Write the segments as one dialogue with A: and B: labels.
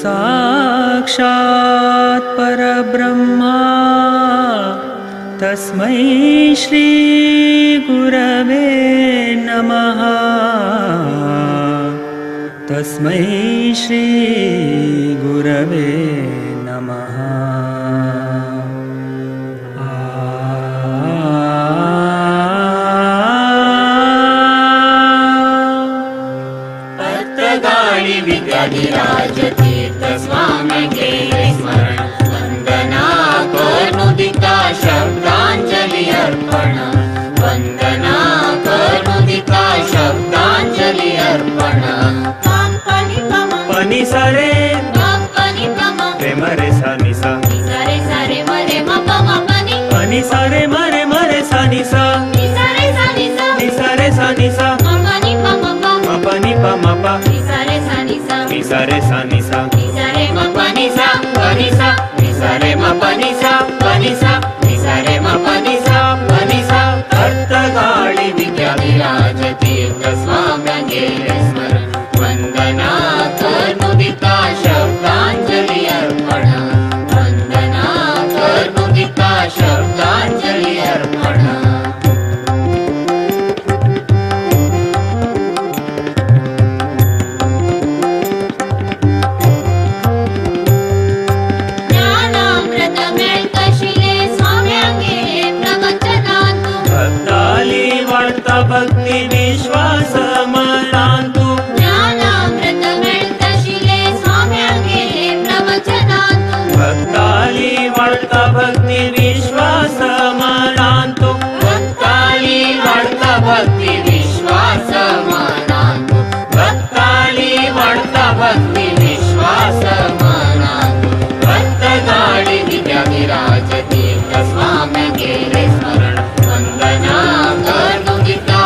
A: गुरुसाक्षात् परब्रह्मा तस्मै श्री गुरवे नमः। तस्मै श्री गुरवे नमः।
B: विद्याधिराज तीर्थ स्वाम्यांगेले स्मरण वंदना करनुदिता शब्दांजलि अर्पण वंदना करनुदिता शब्दांजलि अर्पण।
A: पनी सारे रे मरे सा नि सा
B: सारे मरे म प म पनी
A: पनी सारे मरे मरे सा नि सा
B: सारे सा नि सा
A: नि सारे सा नि सा
B: म प नि प म प
A: म प नि प म प
B: नि सारे सा नि सा
A: नि सारे सा नि सा
B: नि सारे म प नि सा प नि सा नि सारे म प नि सा प नि सा नि सारे म प नि सा प नि सा। अर्थगाळी विद्याधिराज तीर्थ स्वाम्यांगेले स्मरण वंदना करनुदिता शब्दांजलि अर्पण वंदना करनुदिता शब्दांजलि अर्पण। ज्ञानामृत मेळतशिले स्वाम्यांगेले प्रवचनांतु
A: भक्ताली वाढता भक्ती विश्वास मनांतु
B: ज्ञानामृत मेळतशिले स्वाम्यांगेले प्रवचनांतु
A: भक्ताली वाढता भक्ती विश्वास मनांतु
B: भक्ताली वाढता भक्ती विश्वास मनांतु भक्ताली वाढता भक्ती विश्वास मनांतु। भक्तगाळी विद्याधिराज तीर्थ स्वाम्यांगेले स्मरण वंदना करनुदिता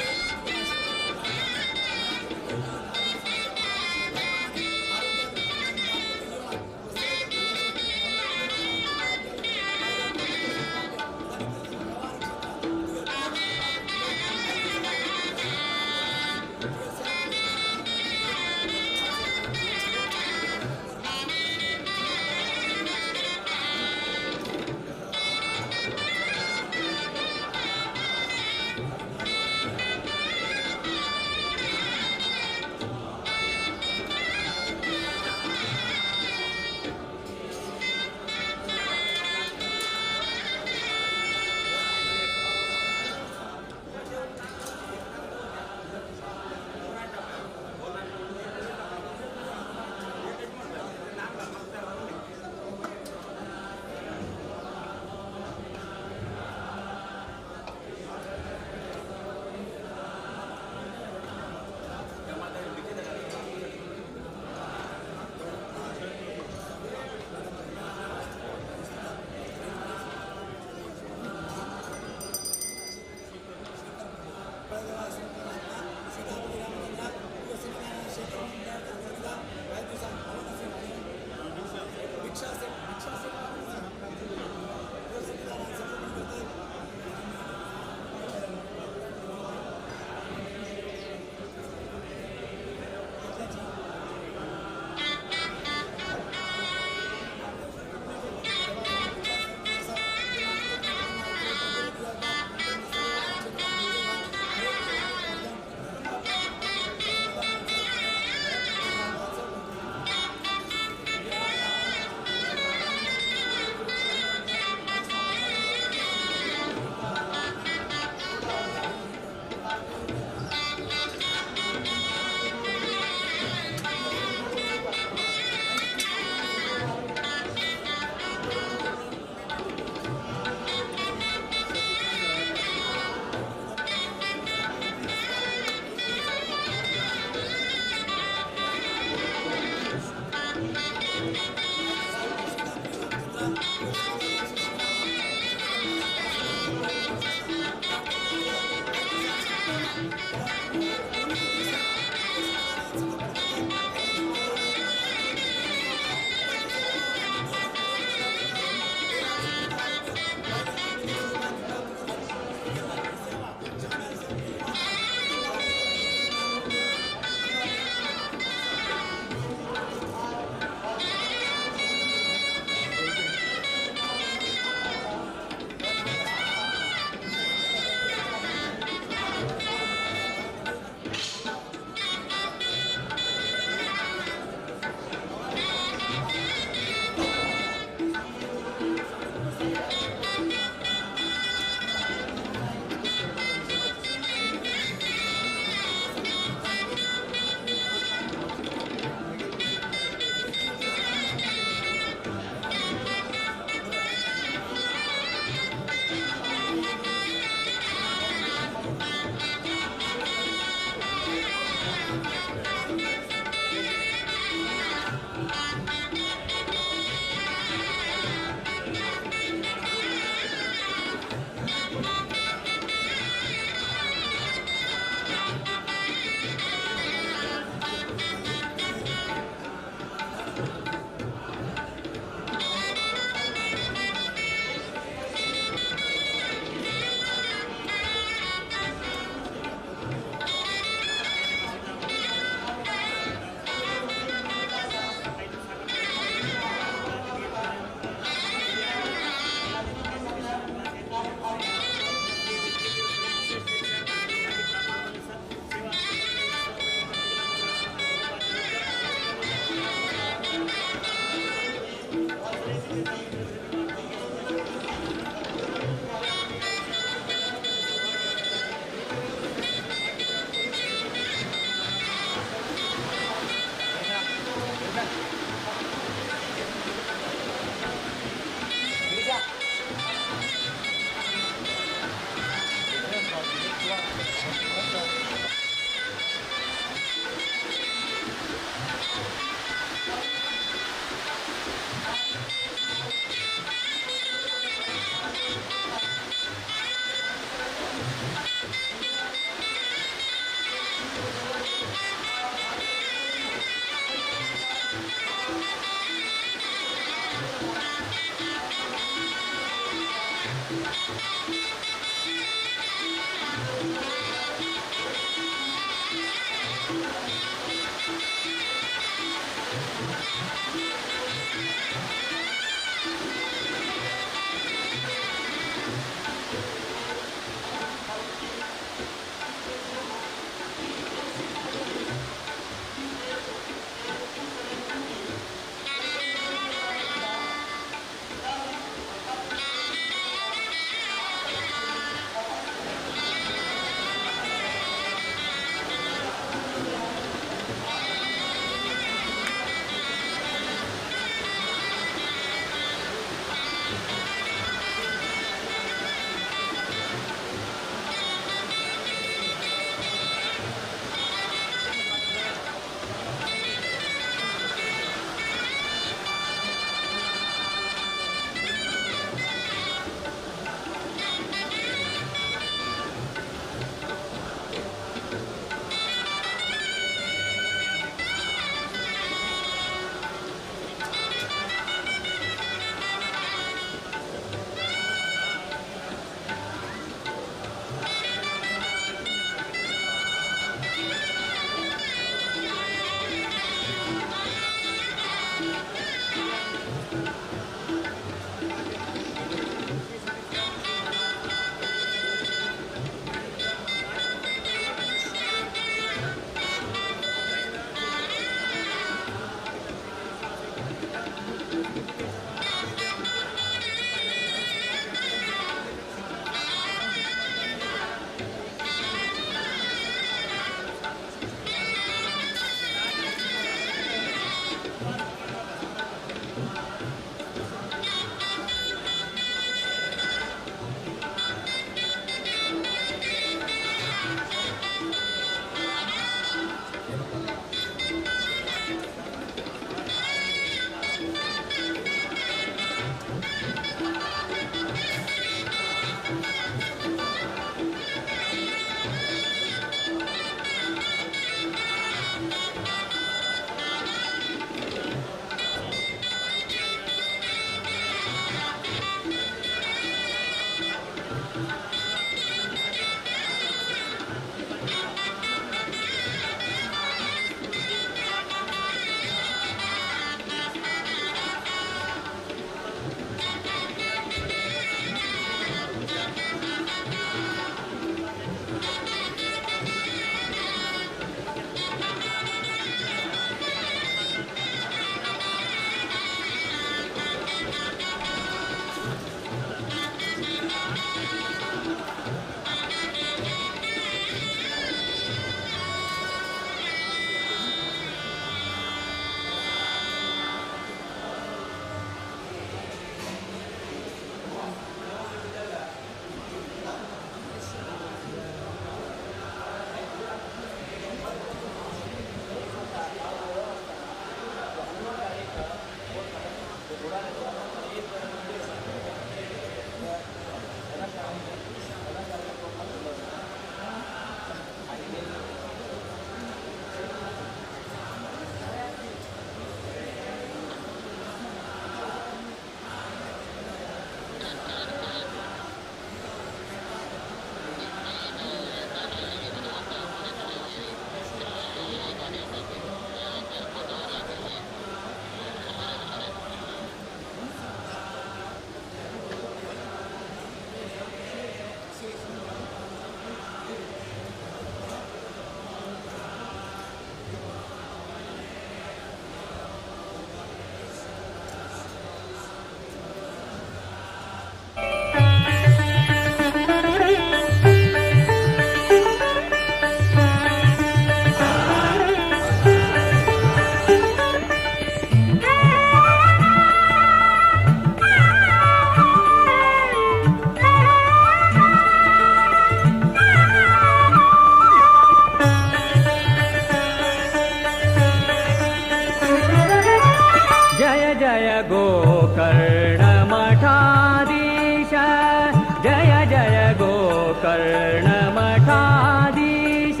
C: गोकर्णमठाधीश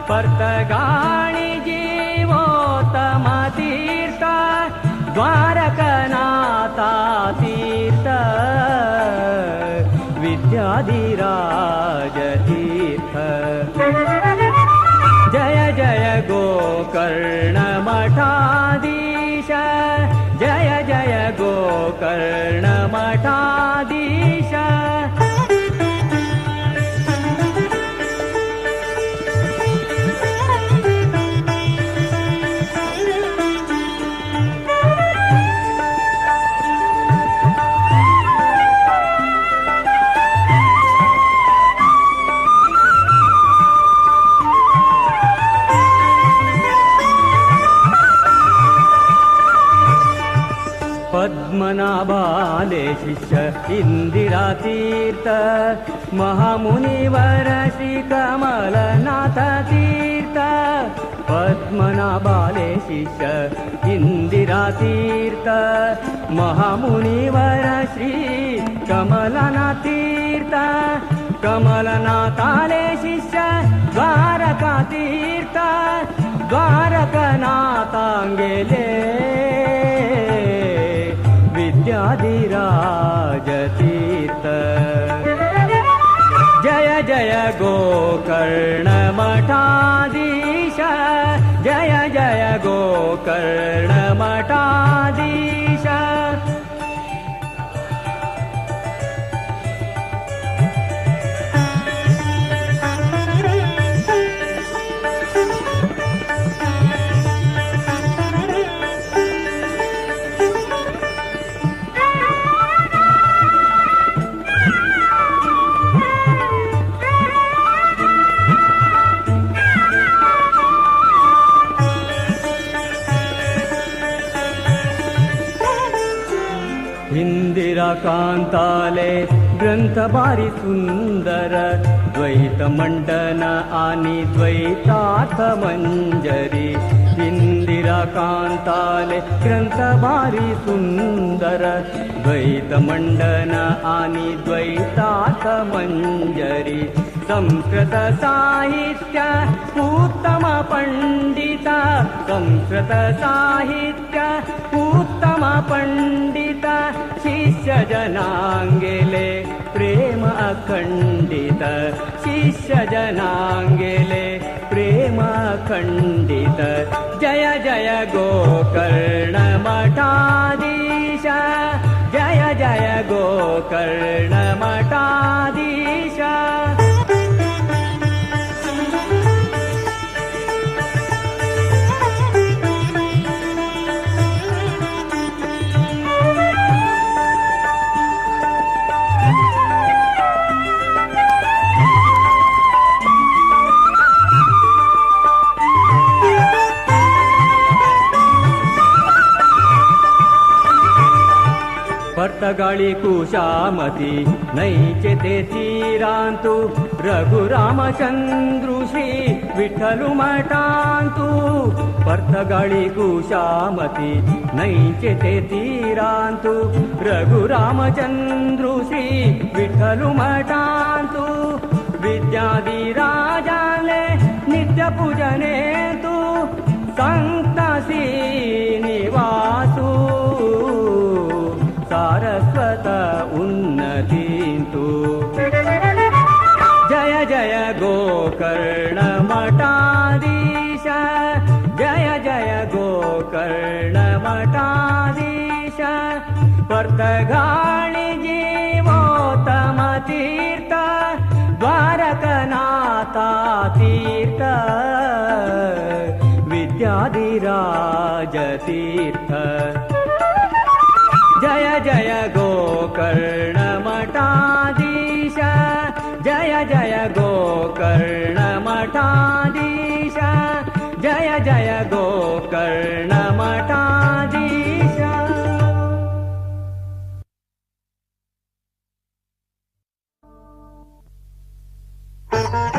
C: पर्तगाणि जीवोत्तम तीर्थ द्वारकनाथ तीर्थ विद्याधिराज तीर्थ। जय जय गोकर्ण मठाधीश जय जय गोकर्ण मठाधीश। पद्मनाभाले शिष्य इंदिरा तीर्थ महामुनिवर श्री कमलनाथ तीर्थ। पद्मनाभाले शिष्य इंदिरा तीर्थ महामुनिवर श्री कमलनाथ तीर्थ। कमलनाथाले शिष्य द्वारका तीर्थ द्वारकनाथांगेले विद्याधिराज तीर्थ। जय जय गोकर्ण मठाधीश जय जय गोकर्ण मठाधीश। इंदिरा कांताले ग्रंथ भारी सुंदर द्वैत मंडन आणि द्वैतार्थ मंजरी। इंदिरा कांताले ग्रंथ भारी सुंदर द्वैत मंडन आणि द्वैतार्थ मंजरी। संस्कृत साहित्य उत्तम पंडित संस्कृत साहित्य उत्तम पंडित। शिष्य जनांगेले प्रेम अखंडित शिष्य जनांगेले प्रेम अखंडित। जय जय गोकर्ण मठाधीश जय जय गोकर्ण मठाधीश। पर्तगाळी कुशामती नैचे ते तीरांतु रघुरामचंद्रु श्री विठ्ठलु मठांतु। पर्तगाळी कुशामती नैचे ते तीरांतु रघुरामचंद्रु श्री विठ्ठलु मठांतु। विद्याधिराजाले नित्य पूजनेतु संत श्रीनिवासु सारस्वत उन्नतींतु। जय जय गोकर्ण मठाधीश जय जय गोकर्ण मठाधीश। पर्तगाळी जीवोत्तम तीर्थ द्वारकनाथा तीर्थ विद्याधिराज तीर्थ। जय जय गोकर्ण मठाधीश जय जय गोकर्ण मठाधीश जय जय गोकर्ण मठाधीश।
A: Thank you.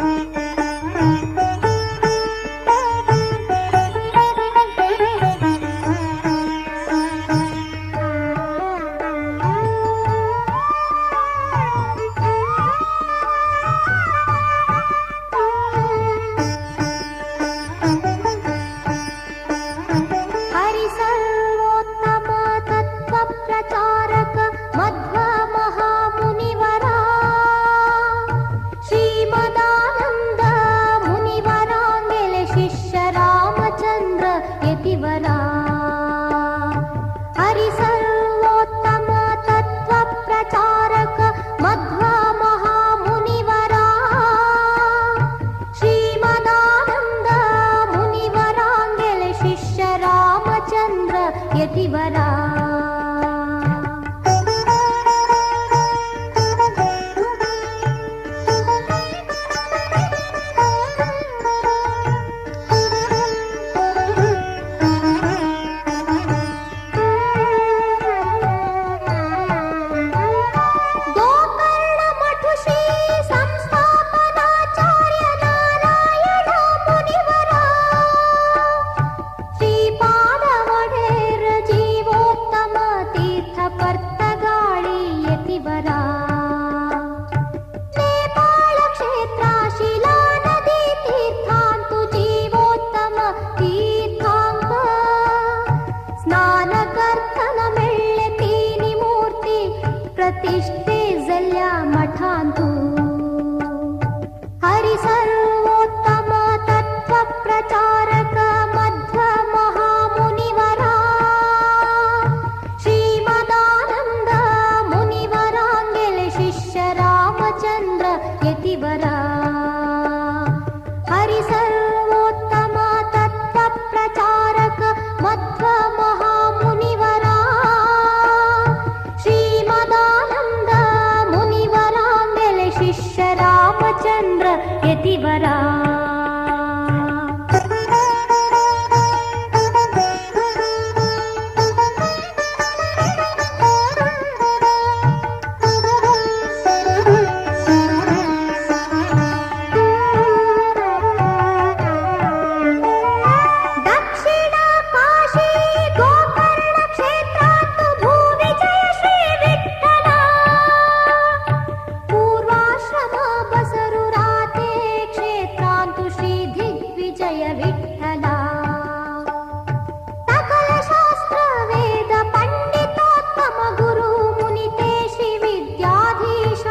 A: प्रचारक मध्व महामुनिवरा श्रीमदानंद मुनिवरांगेले शिष्य रामचंद्र यतिवरा हरि सर्वोत्तम तत्व प्रचारक मध्व महामुनिवरा श्रीमदानंद मुनिवरांगेले शिष्य रामचंद्र यतिवरा. गोकर्ण मठ श्री संस्थापनाचार्य नारायण मुनिवरा श्रीपादवडेर जीवोत्तम तीर्थ पर्तगाळी यतिवरा नेपाळ क्षेत्र शिला नदी तीर्थांतु जीवोत्तम तीर्थांक स्नानकರ್ತನ ಮೆಳ್ಳೆ ತೀನಿ ಮೂರ್ತಿ ಪ್ರತಿಷ್ಠೆ ಜಲ್ಯ ಮಠಾಂತು ಹರಿ ಸರ್ವೋತ್ತಮ ತತ್ವ ಪ್ರಚಾರಕ ಮಧ್ವ ಮಹಾಮುನಿವರಾ ಶ್ರೀಮದಾನಂದ ಮುನಿವರಾಂಗೆಲೆ ಶಿಷ್ಯ ರಾಮಚಂದ್ರ ಯತಿವರಾ ಹರಿ ಸರ್ವೋತ್ತಮ ತತ್ವ ಪ್ರಚಾರಕ ಮಧ್ವ ಮಹಾಮುನಿವರಾ ಶ್ರೀಮದಾನಂದ ಮುನಿವರಾಂಗೆಲೆ ಶಿಷ್ಯ ರಾಮಚಂದ್ರ ಯತಿವರಾ. ದಕ್ಷಿಣ ಕಾಶಿ ಗೋಕರ್ಣ ಕ್ಷೇತ್ರಾಂತು ಭೂವಿಜಯ ಶ್ರೀ ವಿಠ್ಠಲ ಪೂರ್ವಾಶ್ರಮ ಬಸರು ರಾತೆ ಕ್ಷೇತ್ರಾಂತು ಶ್ರೀ ದಿಗ್ವಿಜಯ ವಿಠ್ಠಲ ಸಕಲ ಶಾಸ್ತ್ರ ವೇದ ಪಂಡಿತೋತ್ತಮ ಗುರು ಮುನಿತೇ ಶ್ರೀ ವಿದ್ಯಾಧೀಶ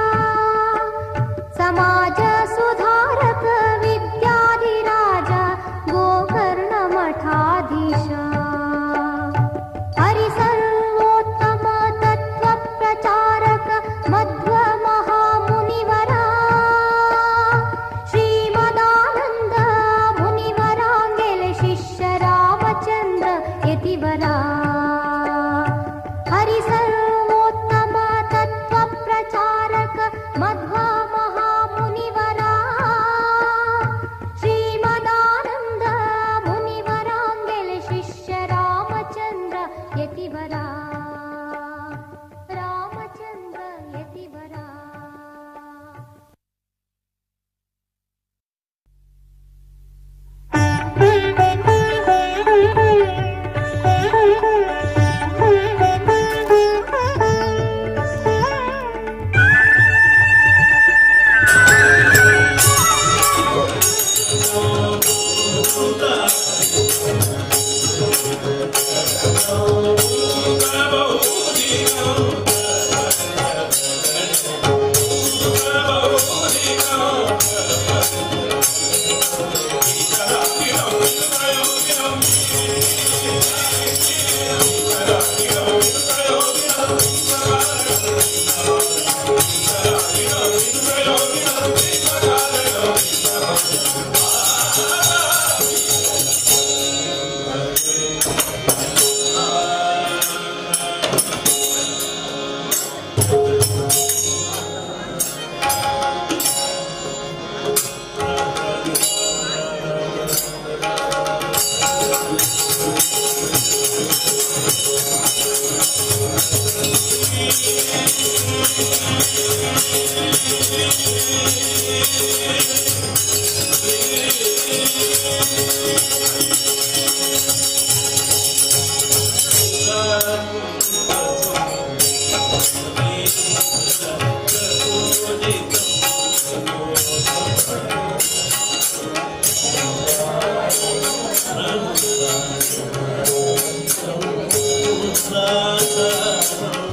A: ಸಮಾಜ ಸುಧಾರಕ ವಿದ್ಯಾಧಿರಾಜ ಗೋಕರ್ಣ ಮಠಾಧೀಶ ಹರಿ ಸರ್ವೋತ್ತಮ ತತ್ವ ಪ್ರಚಾರಕ ಮಧ್ವ ಮಹಾಮುನಿವರಾ ಶ್ರೀಮದಾನಂದ ಮುನಿವರಾಂಗೆಲೆ ಶಿಷ್ಯ ರಾಮಚಂದ್ರ ಯತಿವರಾ ಹರಿ ಸರ್ವೋತ್ತಮ ತತ್ವ ಪ್ರಚಾರಕ ಮಧ್ವ ಮಹಾಮುನಿವರಾ ಶ್ರೀಮದಾನಂದ ಮುನಿವರಾಂಗೆಲೆ ಶಿಷ್ಯ Ramachandra ಯತಿವರಾ Ramachandra ಯತಿವರಾ.
D: Thank you.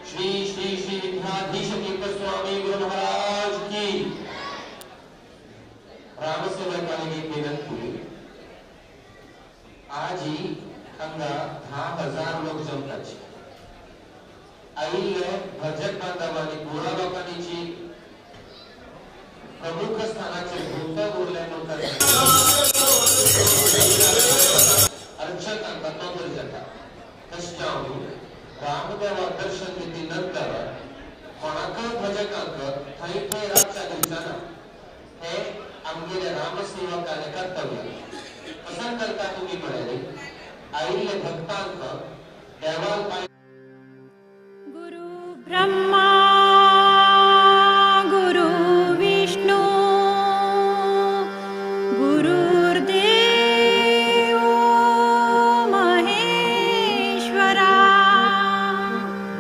D: Shri Shri Shri Vidyadhish तीर्थ स्वामी गुरु महाराज की। रामसेवकांनी विनंती, आजी हांगा 10,000 लोक जमताचे। आयिल्ले भजक बांधवांनी गोरा लोकांनी जी प्रमुख स्थानाचेर भूमिका उरले म्हणटात अर्चकांका तोंदर जाता। तशें जावन रामदेवा दर्शन दिती नंतर कोणाकय भजकांक थंय थंय रातच्या दिवचा ना, हे आमगेले रामसेवकाले कर्तव्य। कशें करता तुमी म्हळ्यार आयिल्ले भक्तांक देवाल पांय।
A: गुरु ब्रह्मा गुरु विष्णु गुरुर्देवो महेश्वरा।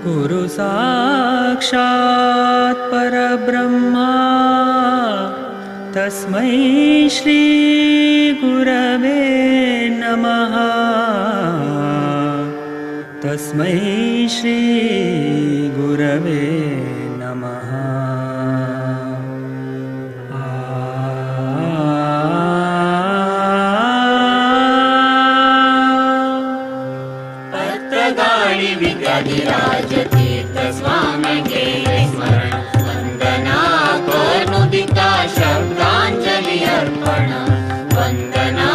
E: गुरु साक्षात् परब्रह्मा तस्मै श्री गुरवे नमः। तस्मै श्री गुरवे नमः।
B: पत्रगाळी विद्याधिराज तीर्थ स्वामी केले स्मरण, वंदना करनुदिता शब्दांजलि अर्पण, वंदना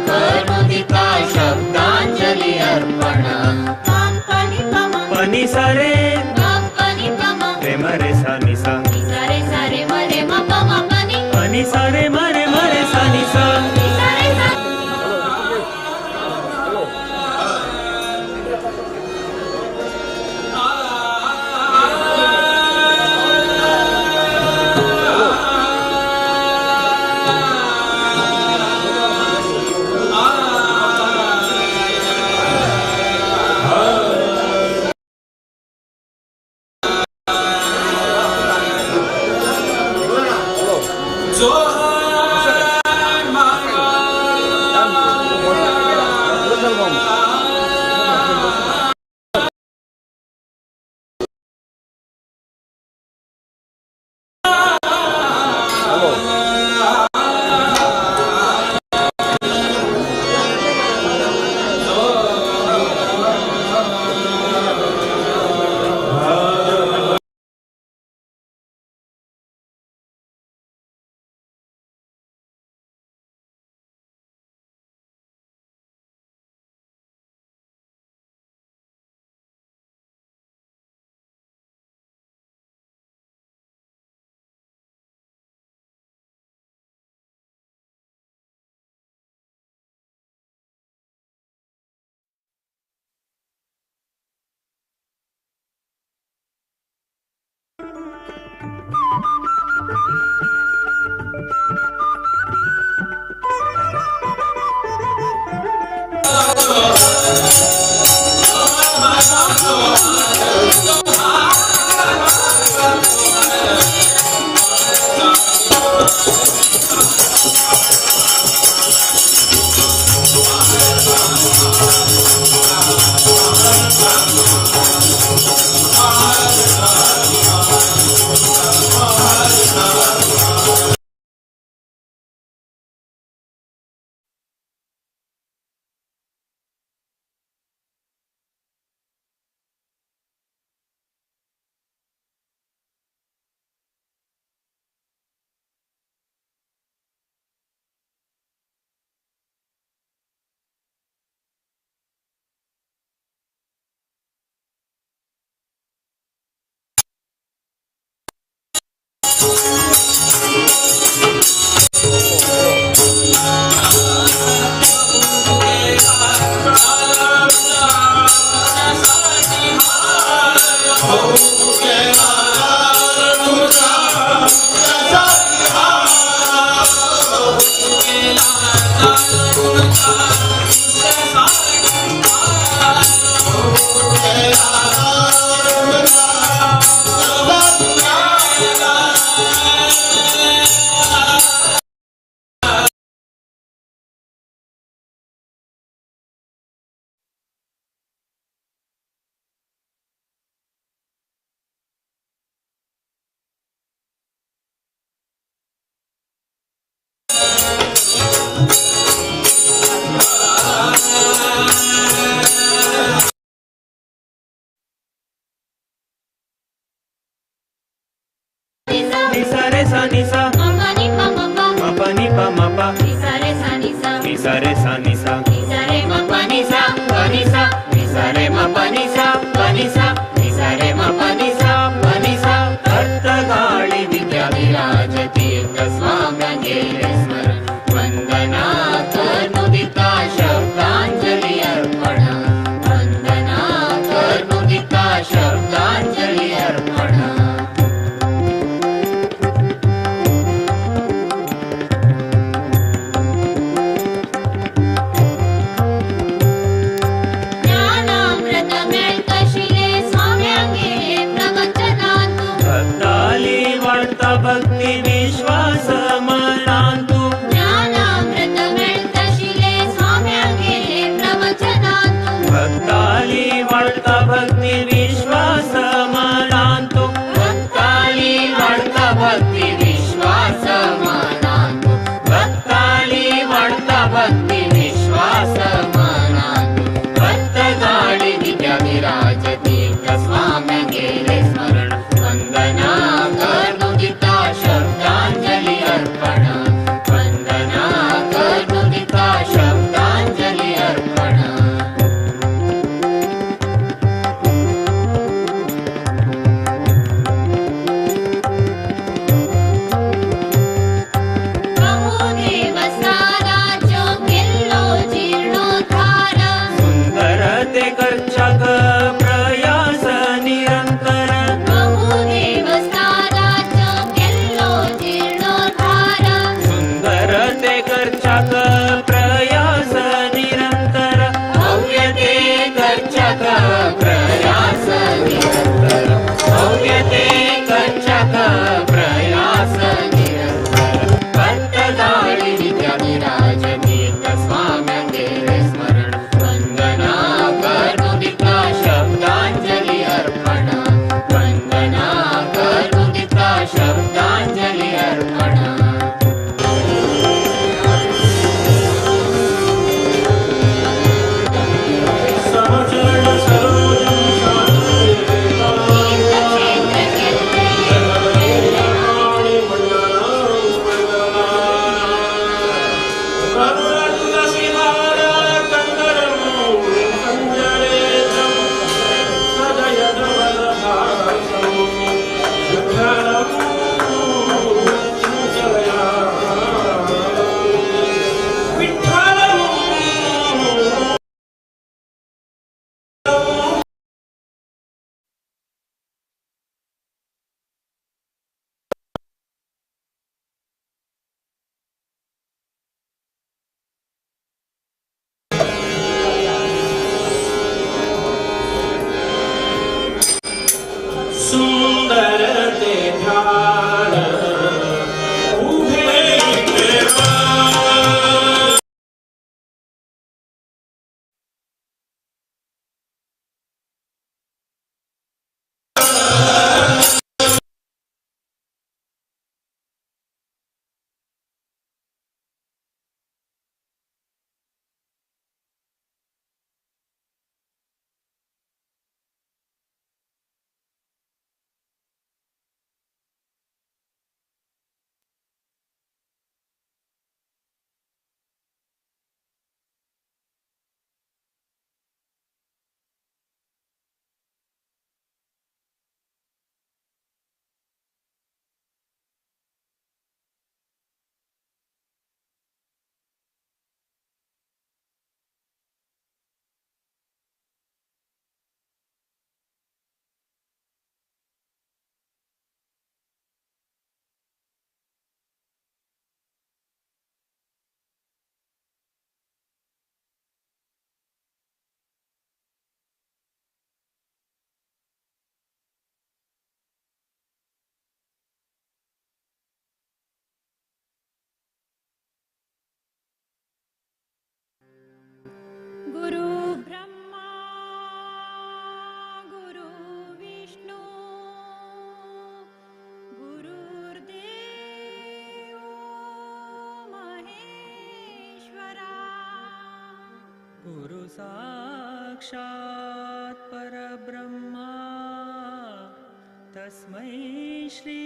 B: करनुदिता शब्दांजलि अर्पण।
E: पनी सारे रे मरे सा नि सा,
A: सारे सारे मरे म प म पनी,
E: पनी सारे मरे मरे सा नि सा।
A: सारे सा।
F: जोहार।
B: प्रयास निरंतर भव्यते कच्चाक प्रयास निरंतर पत्तगाळी विद्याधिराज तीर्थ स्वाम्यांगेले स्मरण वंदना करुणिता शब्दांजली अर्पण वंदना करुणिता शब्दांजली अर्पण.
F: सुंदर ते ध्यान उभे
A: गुरु ब्रह्मा गुरु विष्णु गुरुर्देव महेश्वरा
C: गुरु साक्षात् परब्रह्मा तस्मै श्री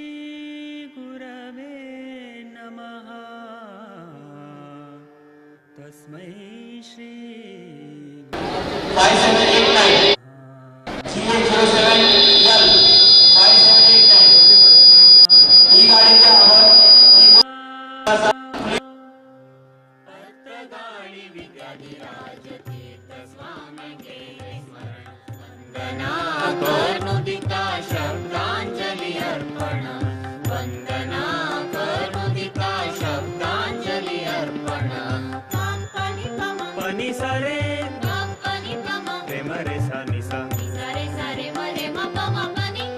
C: गुरवे नमः. तस्मै श्री
D: 5789 3807 L 5789 ही गाडीच्या आवाज
B: पत्तगाळी विद्याधिराज तीर्थ स्वाम्यांगेले स्मरण वंदना करुणिता शब्दांजली अर्पण वंदना करुणिता शब्दांजली अर्पण.
C: पनी सारे रे मरे सा नि सा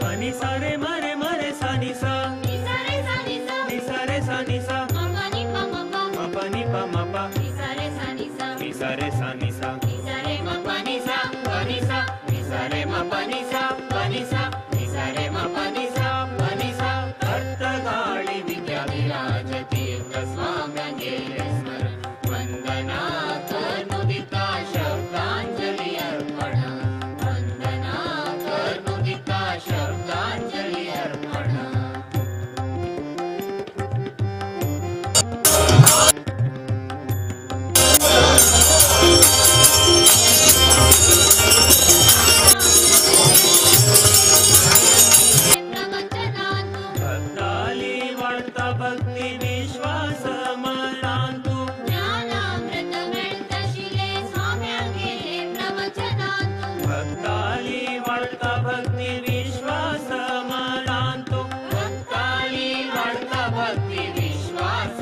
C: पनी सारे मरे मरे सा नि सा नि सा रे सा नि सा म प नि प म प नि सा रे सा नि सा
B: रे म प नि सा प नि सा नि सा रे म प नि सा प नि सा नि सा रे म प नि सा प नि सा. पत्तगाळी विद्याधिराज तीर्थ स्वाम्यांगेले स्मरण वंदना करुणिता शब्दांजली अर्पण वंदना करुणिता शब्दांजली अर्पण.
C: भक्ताली वाढता भक्ती विश्वास मनांतु भक्ताली वाढता भक्ती विश्वास मनांतु
B: भक्ताली वाढता भक्ती विश्वास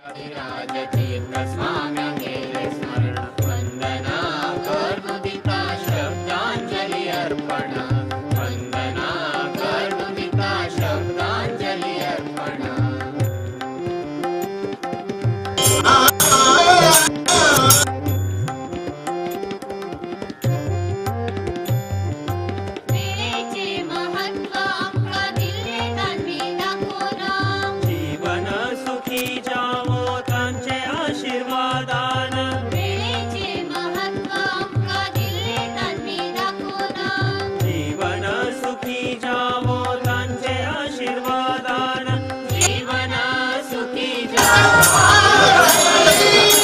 B: राजतीर्थ स्वाम्यांगेले स्मरण वंदना करुणिता शब्दांजली अर्पण वंदना करुणिता शब्दांजली अर्पण.
A: वेळेचे महत्त्व आमकां दिल्लें तांणी दाखोवन
C: जीवन सुखी जावो तांचे आशीर्वादान.
A: वेळेचे महत्त्व आमकां दिल्लें तांणी दाखोवन
C: जीवन सुखी जावो तांचे आशीर्वादान.
B: जीवन सुखी जावो आशीर्वादान.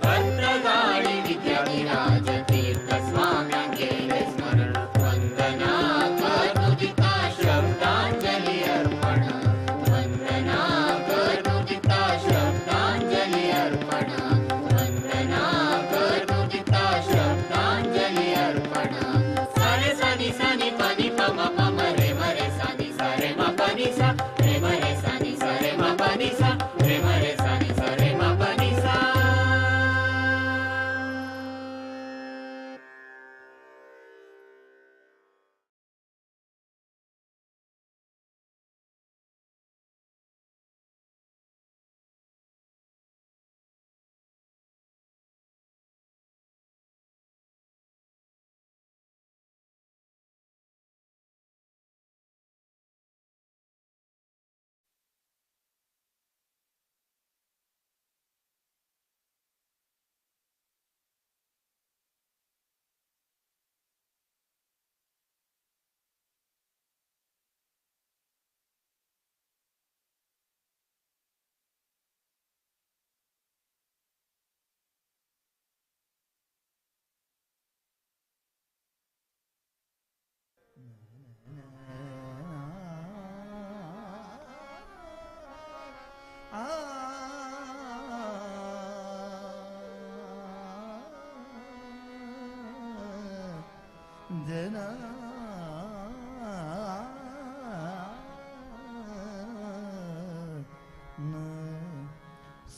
B: भद्रकाळी विद्याधिराज तीर्थ स्वाम्यांगेले स्मरण वंदना करुणिता शब्दांजली अर्पण वंदना करुणिता शब्दांजली अर्पण वंदना करुणिता शब्दांजली अर्पण. सारे सानी सानी पानी पम पम रे मरे सानी सारे म पानी सा रे मरे सानी सारे म पानी सा रे मरे सानी सारे म पानी सा.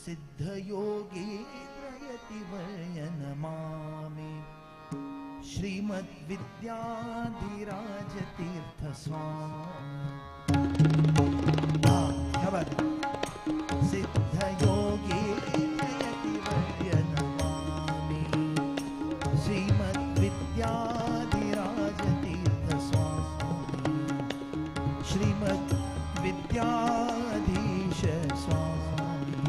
G: सिद्धयोगी प्रयतिवर्य नमामि श्रीमद्विद्याधिराजतीर्थ स्वामी. क्या बात है. सिद्धयोगी प्रयतिवर्य नमामि श्रीमद्विद्याधिराजतीर्थ स्वामी श्रीमद्विद्याधीश स्वामी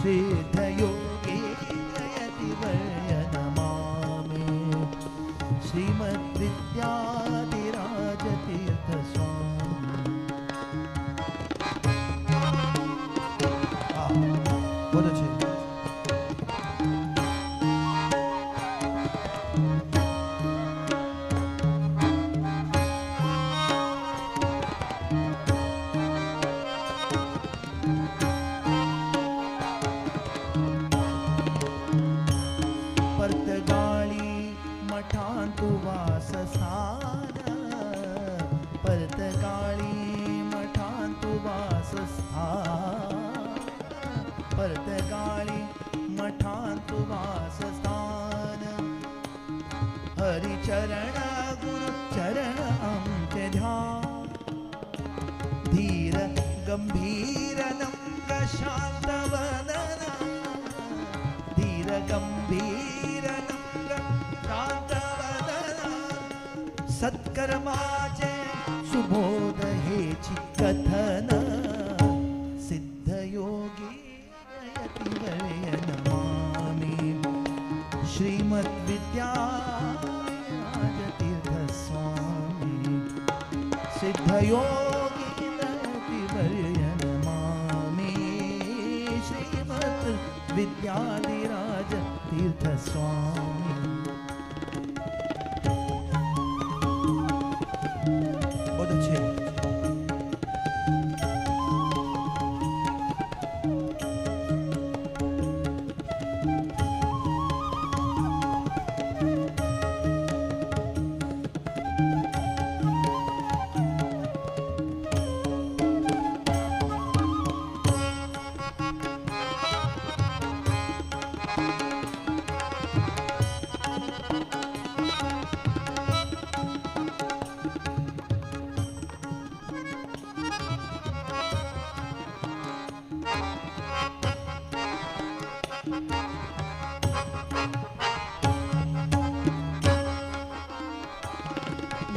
G: सिद्धयोगी प्रयतिवर्य नमामि श्रीमद्विद्याधिराजतीर्थ स्वामी. हाँ, बहुत अच्छे. पर्तगाळी मठांतु वासस्थान पर्तगाळी मठांतु वासस्थान पर्तगाळी मठांतु वासस्थान हरिचरण गुरु चरण आमचे ध्यान धीर गंभीर नम्र शांत वदना धीर गंभीर नम्र शांत वदना सत्कर्माचे सुबोध हेची कथन सिद्धयोगी यतिवर्य नमामि श्रीमद्विद्याराजतीर्थ स्वामी सिद्धयोगी यतिवर्य नमामि श्रीमद्विद्याधिराज तीर्थ स्वामी. बहुत अच्छे.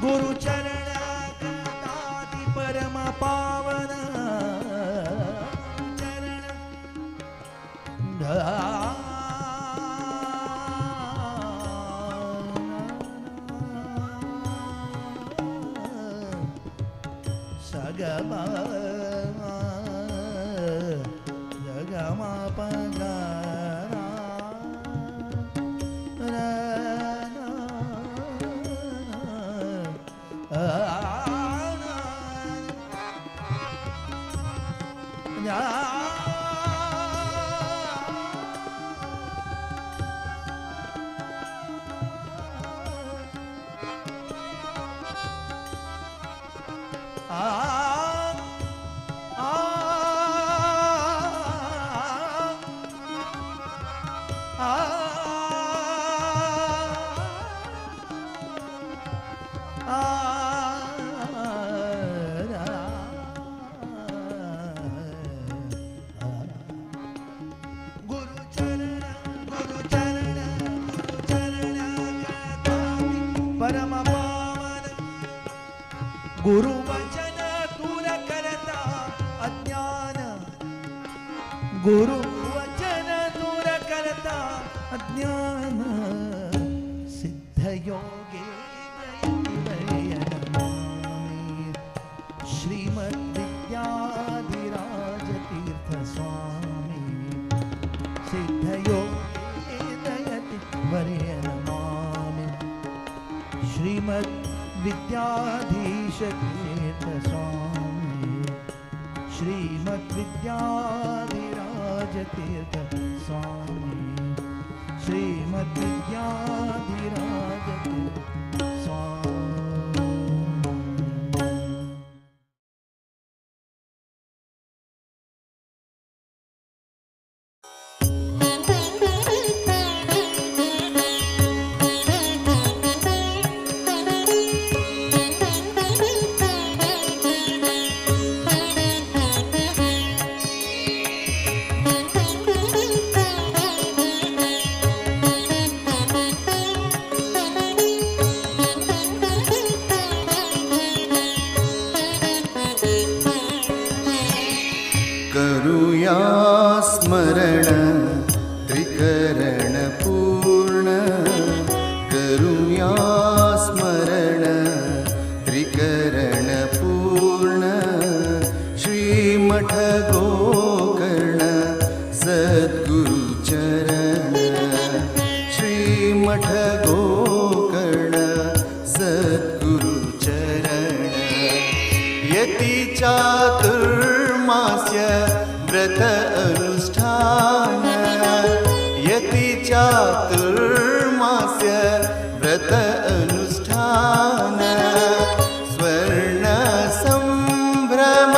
G: गुरु चरण कदाति परम पावन चरण सगमा जगमा पगा गुरु वचन दूर करता अज्ञान गुरु वचन दूर करता अज्ञान सिद्ध योगे श्रीमद् विद्याधिराज तीर्थ स्वामी सिद्ध योगे जयति वर्य नमामि श्रीमद् विद्याधीश तीर्थ स्वामी श्रीमद् विद्याधिराज तीर्थ स्वामी श्रीमद् विद्याधिराज तीर्थ स्वामी।
H: करुया स्मरण त्रिकरण पूर्ण करुया स्मरण त्रिकरण पूर्ण श्रीमठ गोकर्ण सद्गुरु चरण श्रीमठ गोकर्ण सद्गुरु चरण यति चातुर्मास्य व्रत अनुष्ठान यति चातुर्मास्य व्रत अनुष्ठान स्वर्ण संभ्रम।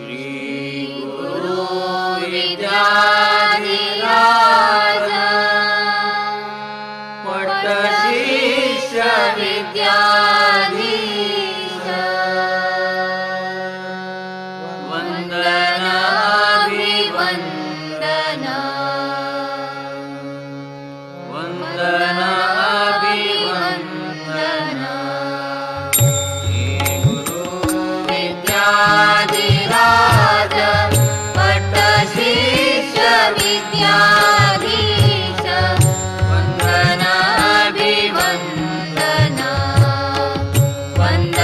B: श्री गुरु विद्याधिराज पट्टशिष्य विद्याधीश वन्दनाभिवन्दना वन्दनाभिवन्दना श्री गुरु विद्याधिराज पट्टशिष्य विद्याधीश वन्दनाभिवन्दना वन्दनाभिवन्दना।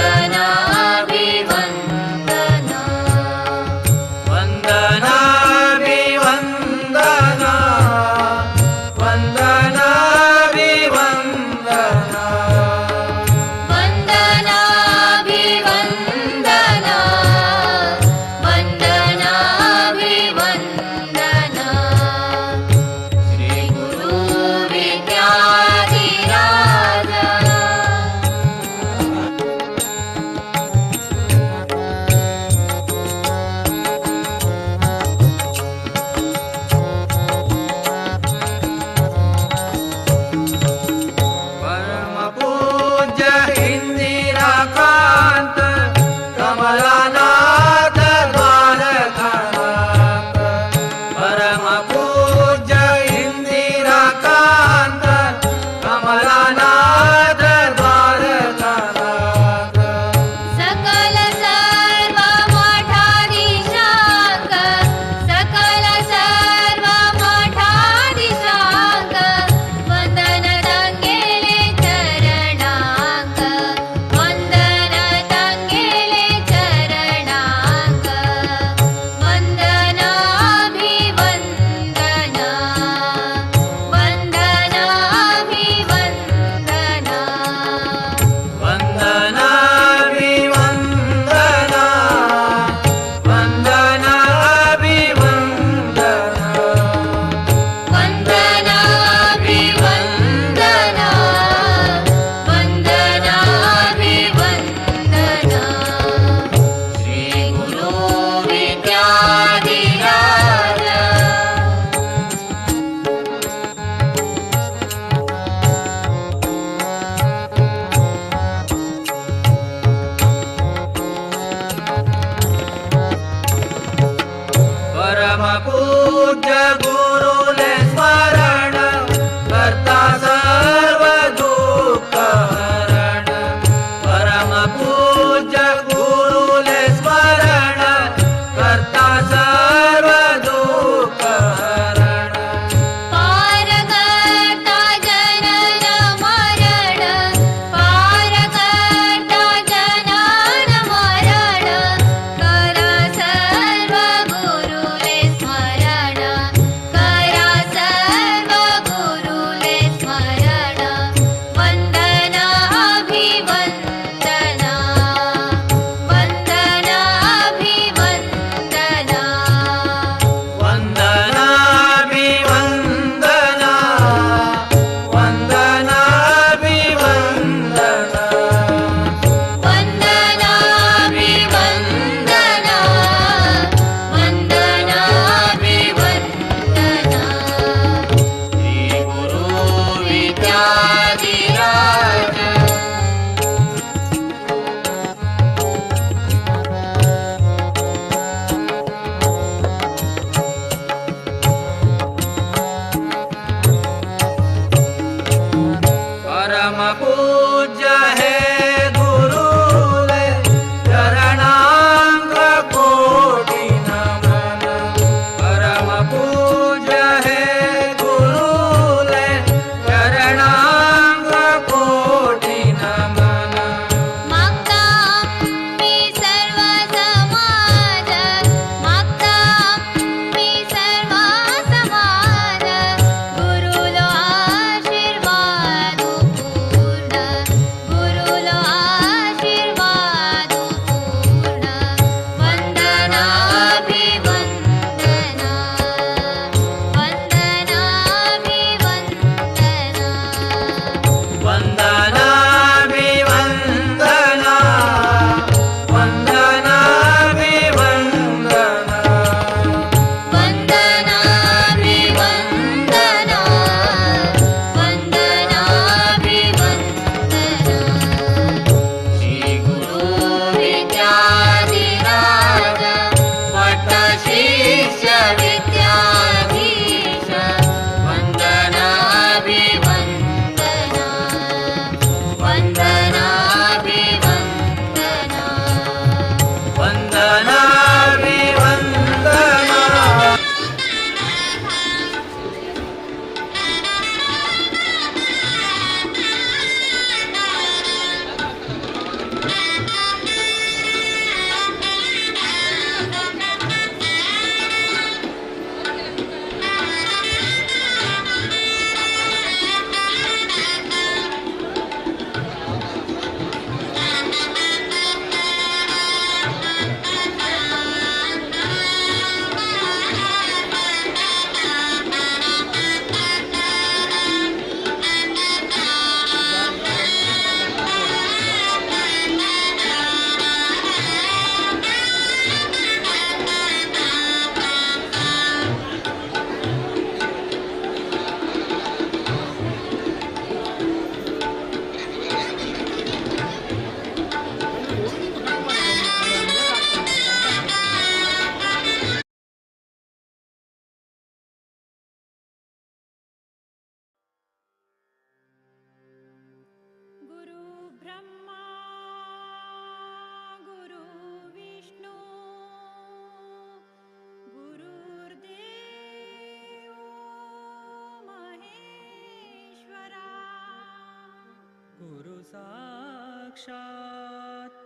C: साक्षात्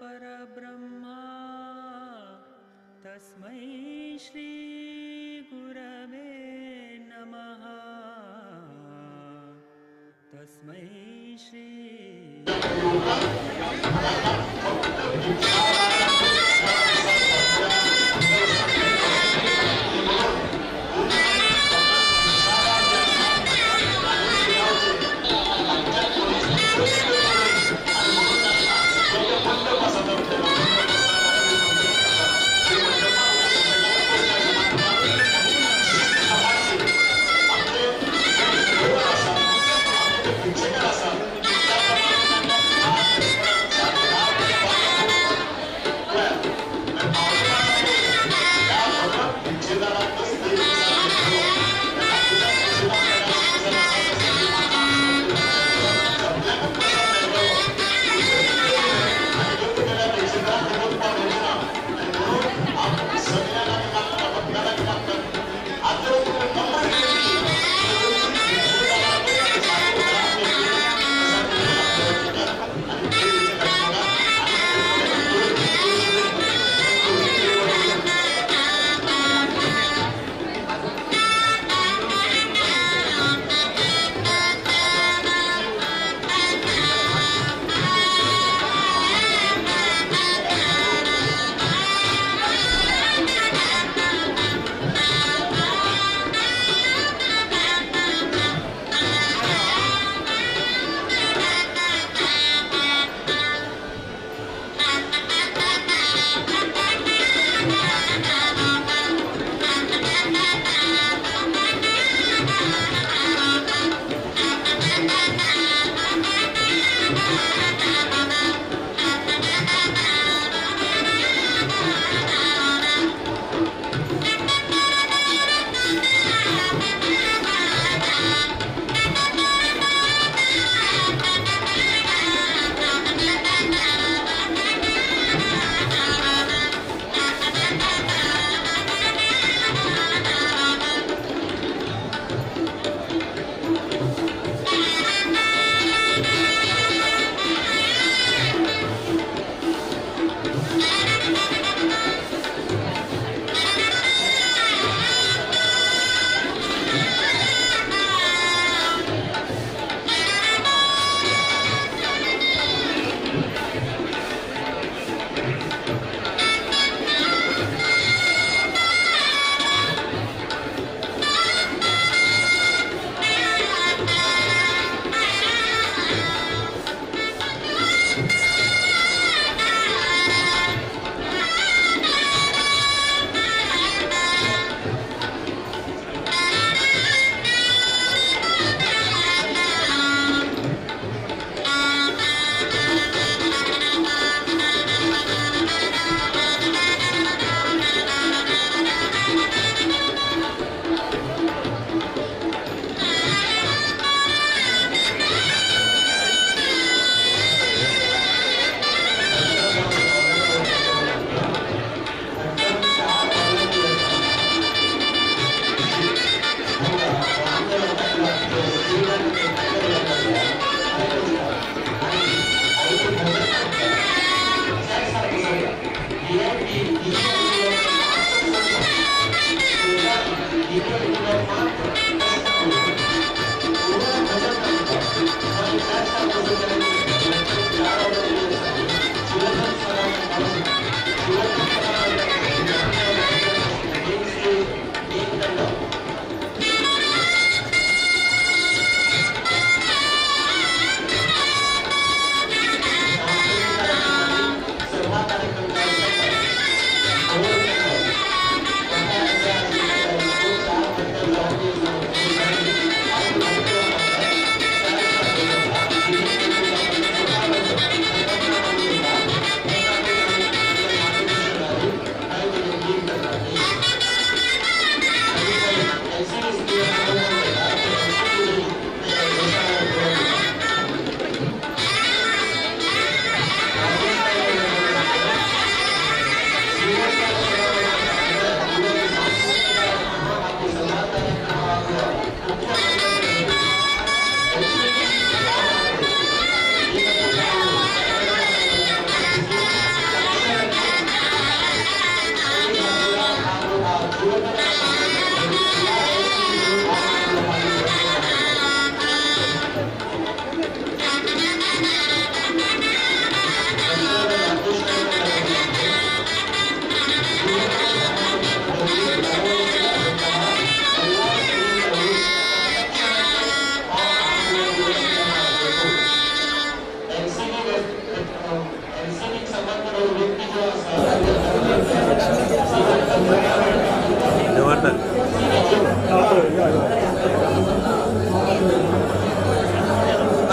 C: परब्रह्मा तस्मै श्री गुरवे नमः। तस्मै श्री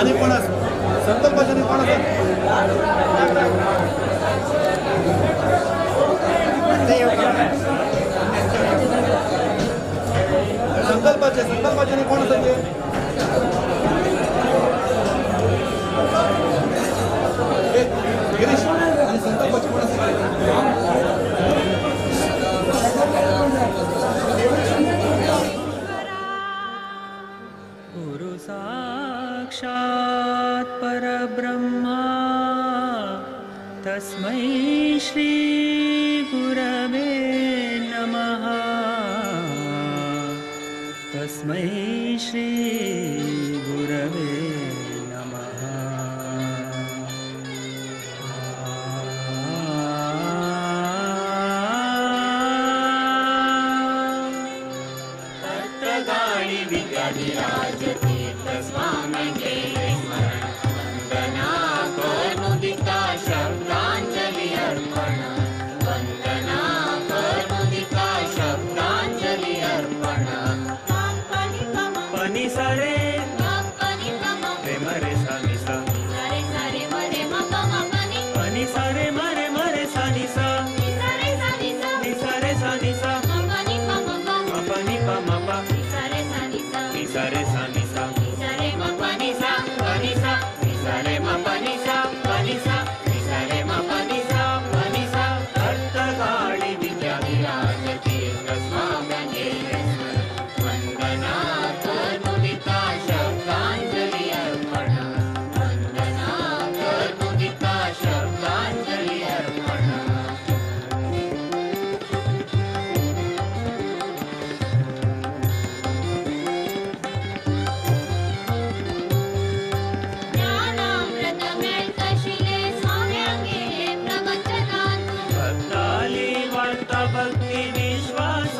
G: आनी कोण आसा संकल्पाचे आनी कोण आसा संकल्पाचे संकल्पाचे आनी कोण आसा ते गिरीश आनी संकल्पाचे कोण आसा
C: गुरु साक्षात् परब्रह्मा तस्मै श्री गुरवे नमः। तस्मै श्री गुरवे नमः।
B: तत्त्वगाणी विद्याधिराज तीर्थ स्वाम्यांगेले स्मरण वंदना करमुदिता शब्दांजलि अर्पण वंदना करमुदिता शब्दांजलि अर्पण
C: पनी सारे रे मरे सा नि सा पनी सारे मरे मरे सा नि सा नि सा रे सा नि सा म प नि प म प नि सा रे सा नि सा
B: म प नि सा प नि सा नि सा रे म प नि सा प नि सा नि सा रे म प नि सा प नि सा
C: तत्त्वगाणी
B: विद्याधिराज तीर्थ स्वाम्यांगेले स्मरण वंदना करमुदिता शब्दांजलि अर्पण वंदना करमुदिता शब्दांजलि अर्पण।
C: भक्ताली वार्ता भक्ती विश्वास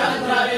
B: Chandra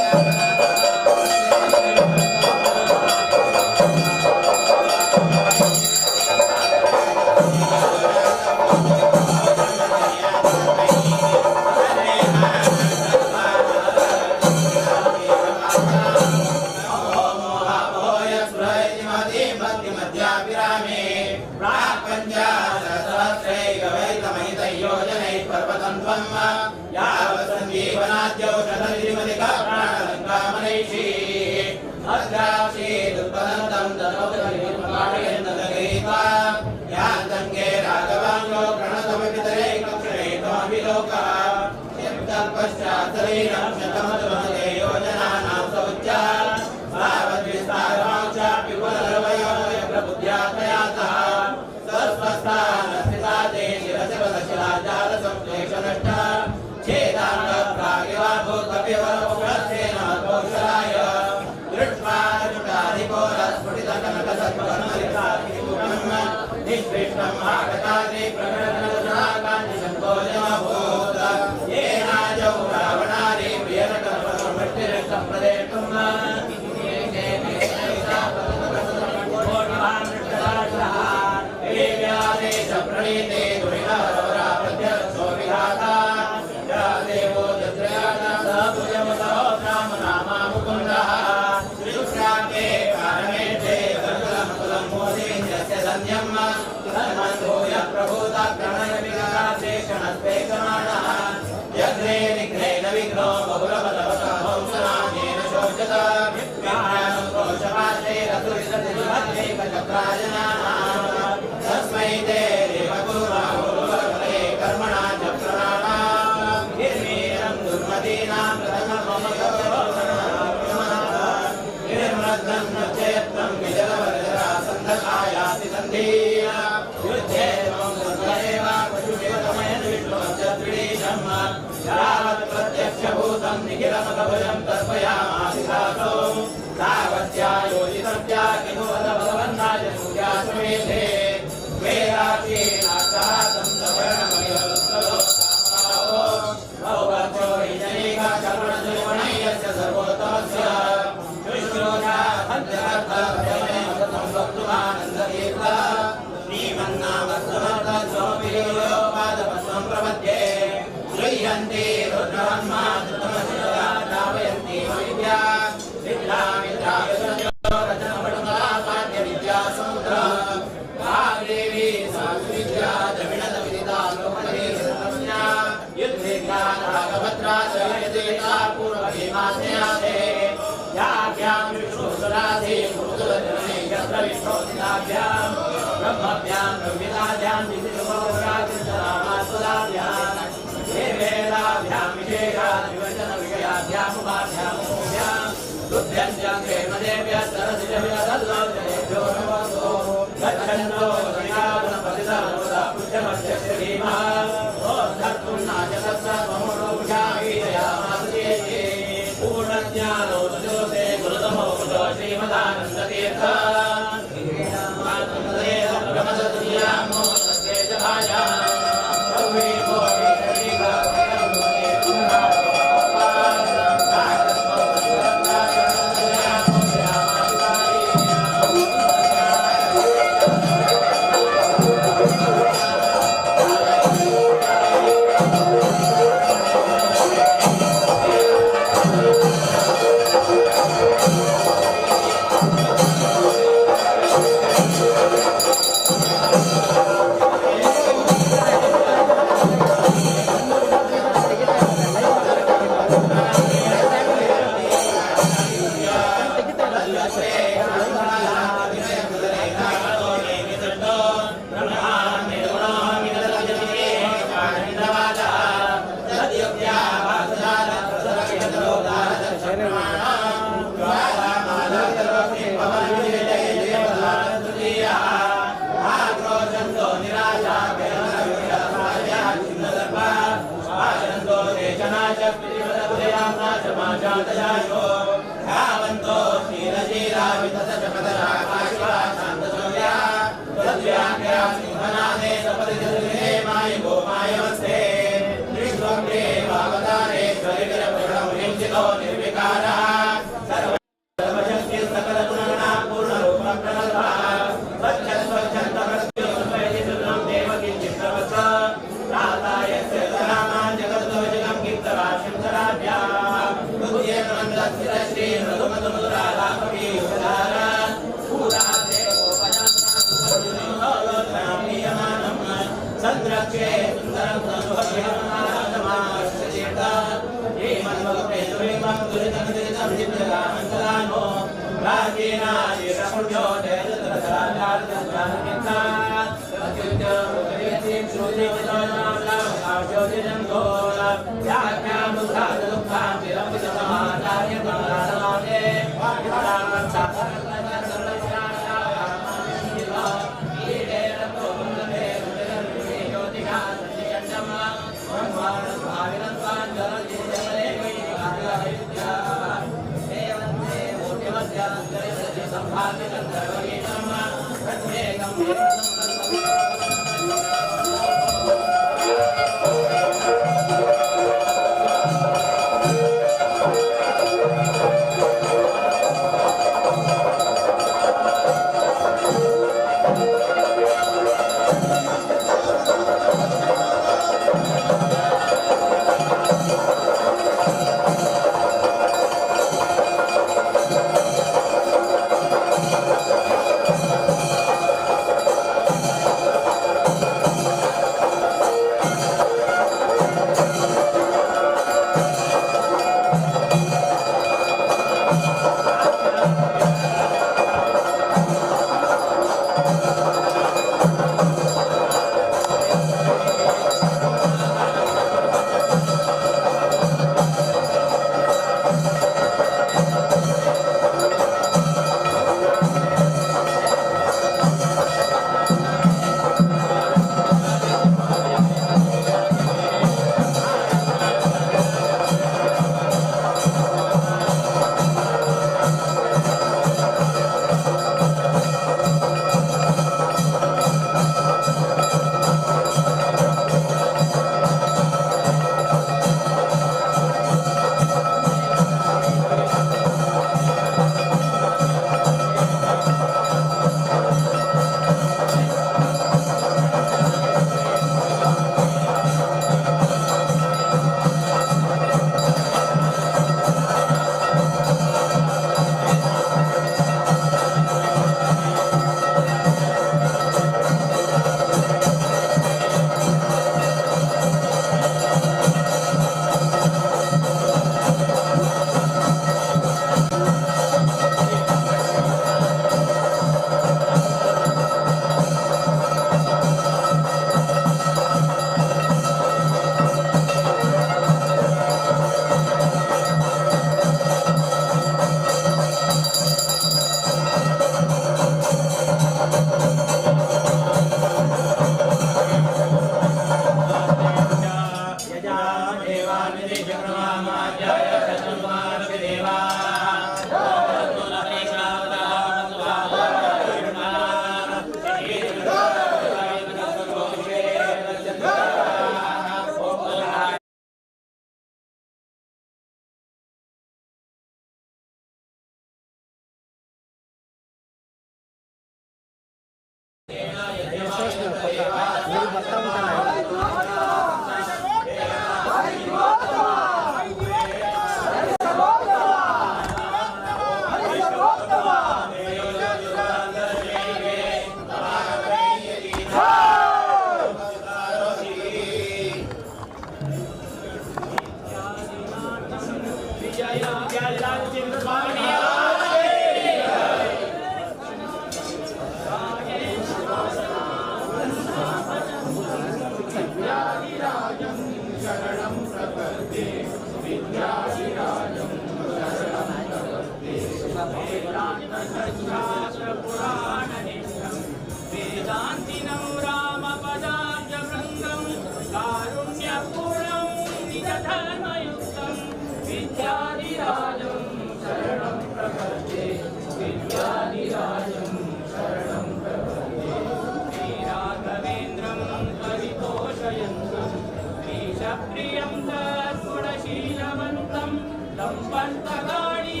F: प्रियं सद्गुणशीलवन्तं लम्बन्तगाणी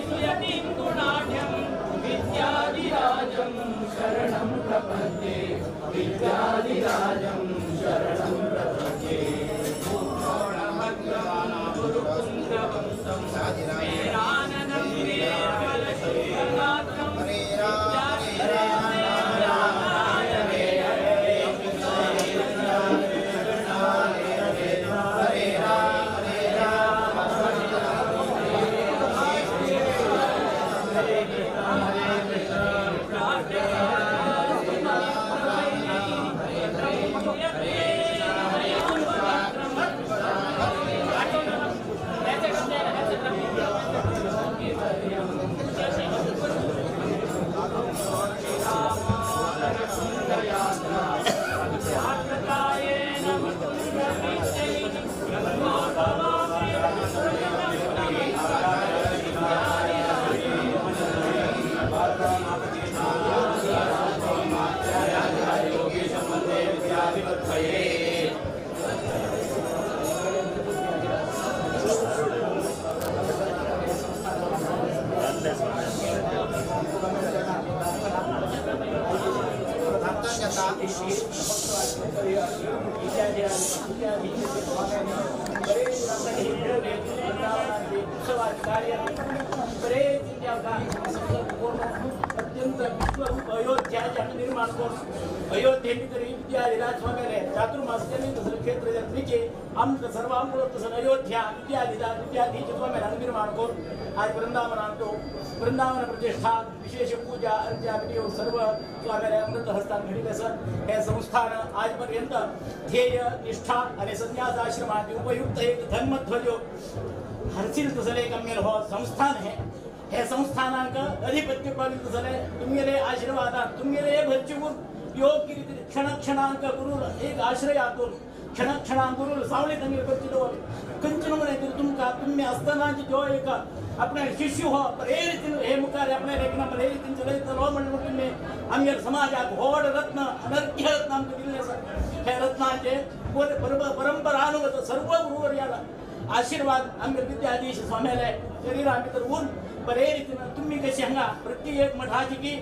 F: सुयतिं गुणाढ्यं विद्याधिराजं शरणं प्रपद्ये विद्याधिराजं शरणं प्रपद्ये। गुरुपुङ्गवन्तं मेराननं निर्मलशुभ्रगात्रं
I: अत्यंत विश्वरूप अयोध्याचे निर्माण करून अयोध्ये भितर विद्याधिराज स्वाम्याले चातुर्मास्याने तसं क्षेत्र जात्रेचे आमकां सर्वांक तसं अयोध्या विद्याधिराज विद्याधीश स्वाम्याले निर्माण करून आज वृंदावनांतो वृंदावन प्रतिष्ठा विशेष पूजा अर्चा विनियोग सर्व स्वाम्याले अमृत हस्तात घडिले आसत। हे संस्थान आजपर्यंत ध्येय निष्ठा आणि संन्यास आश्रमाचे उपयुक्त एक धर्मध्वज हरसील तसले एक आमगेलो हो संस्थान हे हे संस्थानांक अधिपत्य पावित जाले तुमगेले आशीर्वादान तुमगेले भरचूर योग्य रीतीन क्षण क्षणांक गुरु एक आश्रयातून क्षण क्षणांक गुरु सावळी तांगेर करची दवर खंयचे नमुने तुमकां तुमी आसतना जो एक आपणे शिष्य हो बरे रितीन हे मुखार आपणे एक ना बरे रितीन चलयतलो म्हणून तुमी आमगेले समाजाक व्हड रत्न अनर्घ्य रत्न आमकां दिल्लें आसा। हे रत्नांचे परंपरानुगत सर्व गुरुवर्याला आशीर्वाद आमगेले विद्याधीश स्वाम्याले शरीरा भितर उरून बरे रितीन तुमी कशी हांगा प्रत्येक मठाची की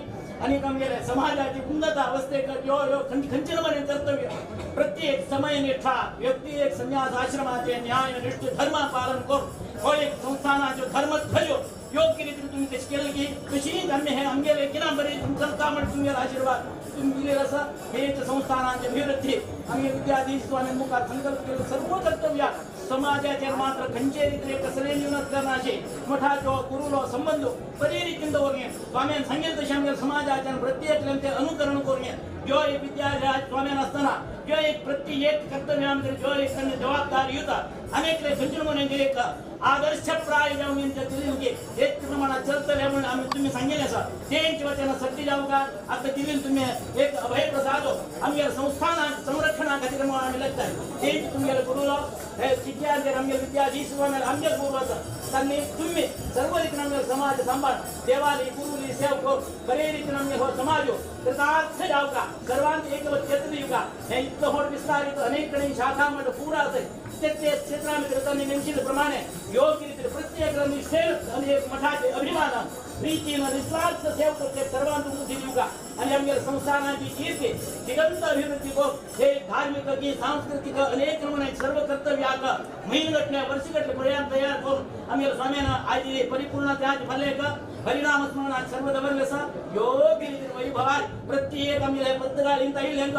I: आनी आमगेले समाजाची उन्नत अवस्थेक यो यो खंयचे नमुने कर्तव्य प्रत्येक समय निष्ठा व्यक्ती एक संन्यास आश्रमाचे न्याय निष्ठ धर्म पालन करून हो एक संस्थानाचो धर्मध्वज योग्य रितीन तुमी तशें केलें की तशीच आमी हे आमगेले किना बरे रितीन चलता म्हण तुमगेलो आशीर्वाद तुमी दिलेलो आसा। हेच संस्थानाचे अभिवृद्धी आमगे विद्याधीश स्वामी मुखार संकल्प केलो सर्व कर्तव्या समाजाचेर मात्र खंयचे रितीन कसले न्यूनत करनाशे मठाचो गुरुलो संबंध बरे रितीन दवरगे स्वाम्यान सांगेल तशें आमगेले समाजाच्यान प्रत्येकल्यान ते अनुकरण करूंक जो एक विद्याधीराज स्वाम्यान आसतना जो एक प्रत्येक कर्तव्य आमगेले जो एक जबाबदारी युता अनेकले खंयचे नमुने एक आदर्शप्राय जावन दिली की एक प्रमाणात चलतले म्हणून आमी तुमी सांगिल्लें आसा तेंचे वतीन सत्य जावंक आतां दिली तुमी एक अभय प्रसाद आमगेले संस्थाना संरक्षणा खातीर म्हणून आमी लागता तेंचे तुमगेले गुरुलो हे शिष्यांचेर आमगेले विद्याधीश स्वाम्याले आमगेले गुरू आसा तांणी तुमी सर्व रितीन आमगेले समाज सांबाळ देवाली गुरुली सेव करून बरे रितीन आमगेलो हो समाज कृतार्थ जावका सर्वांत एकवत चेतन युगा हे इतलो व्हड विस्तारित अनेक कडेन शाखा म्हणजे पुरा आसा ते क्षेत्रामध्ये त्यांनी नेमशिल्ले प्रमाणे योग्य रीतीन प्रत्येक निष्ठेन आणि एक मठाचे अभिमान प्रीतीन निस्वार्थ सेव करते सर्वांत बुद्धी दिवका आणि आमगेले संस्थानाची कीर्ती दिगंत अभिवृद्धी करून हे धार्मिक की सांस्कृतिक अनेक नमुने सर्व कर्तव्याक महिनगटले वर्षगटले पर्याय तयार करून आमगेले स्वाम्यान आज परिपूर्ण त्याज फलेक परिणाम स्मरण आज सर्व दवरले आसा योग्य रीतीन वैभवार प्रत्येक आमगेले पत्तगाळीन ताईल्यांक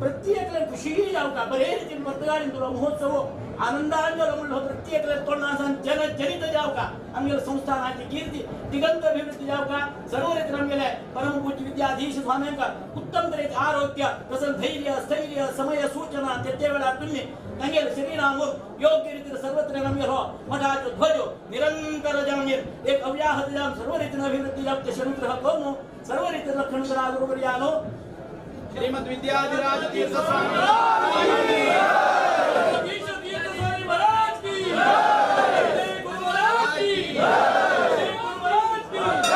I: प्रत्येकले खुशी जावका बरे रीतीन पत्तगाळीन तुलो महोत्सव आनंदान म्हणलो प्रत्येकले तोंडासान जन जनित जावका आमगेले संस्थानाची कीर्ती दिगंत अभिवृद्धी जावका सर्व रीतीन आमगेले परमपूज्य विद्याधीश स्वाम्यांक उत्तम तरेचे आरोग्य तसं धैर्य स्थैर्य समय सूचना ते वेळार तुम्ही तांगेले शरीरांगून योग्य रीतीन सर्वत्र आमगेलो मठाचो ध्वज निरंतर जावन एक अव्याहत जावन सर्व रीतीन अभिवृद्धी जावचे तशें अनुग्रह करून सर्व रीतीन रक्षण करा गुरुवर्यानो।
G: श्रीमद् विद्याधिराज तीर्थ स्वामी
F: महाराज की जय, गुरु महाराज की जय, गुरु महाराज की जय।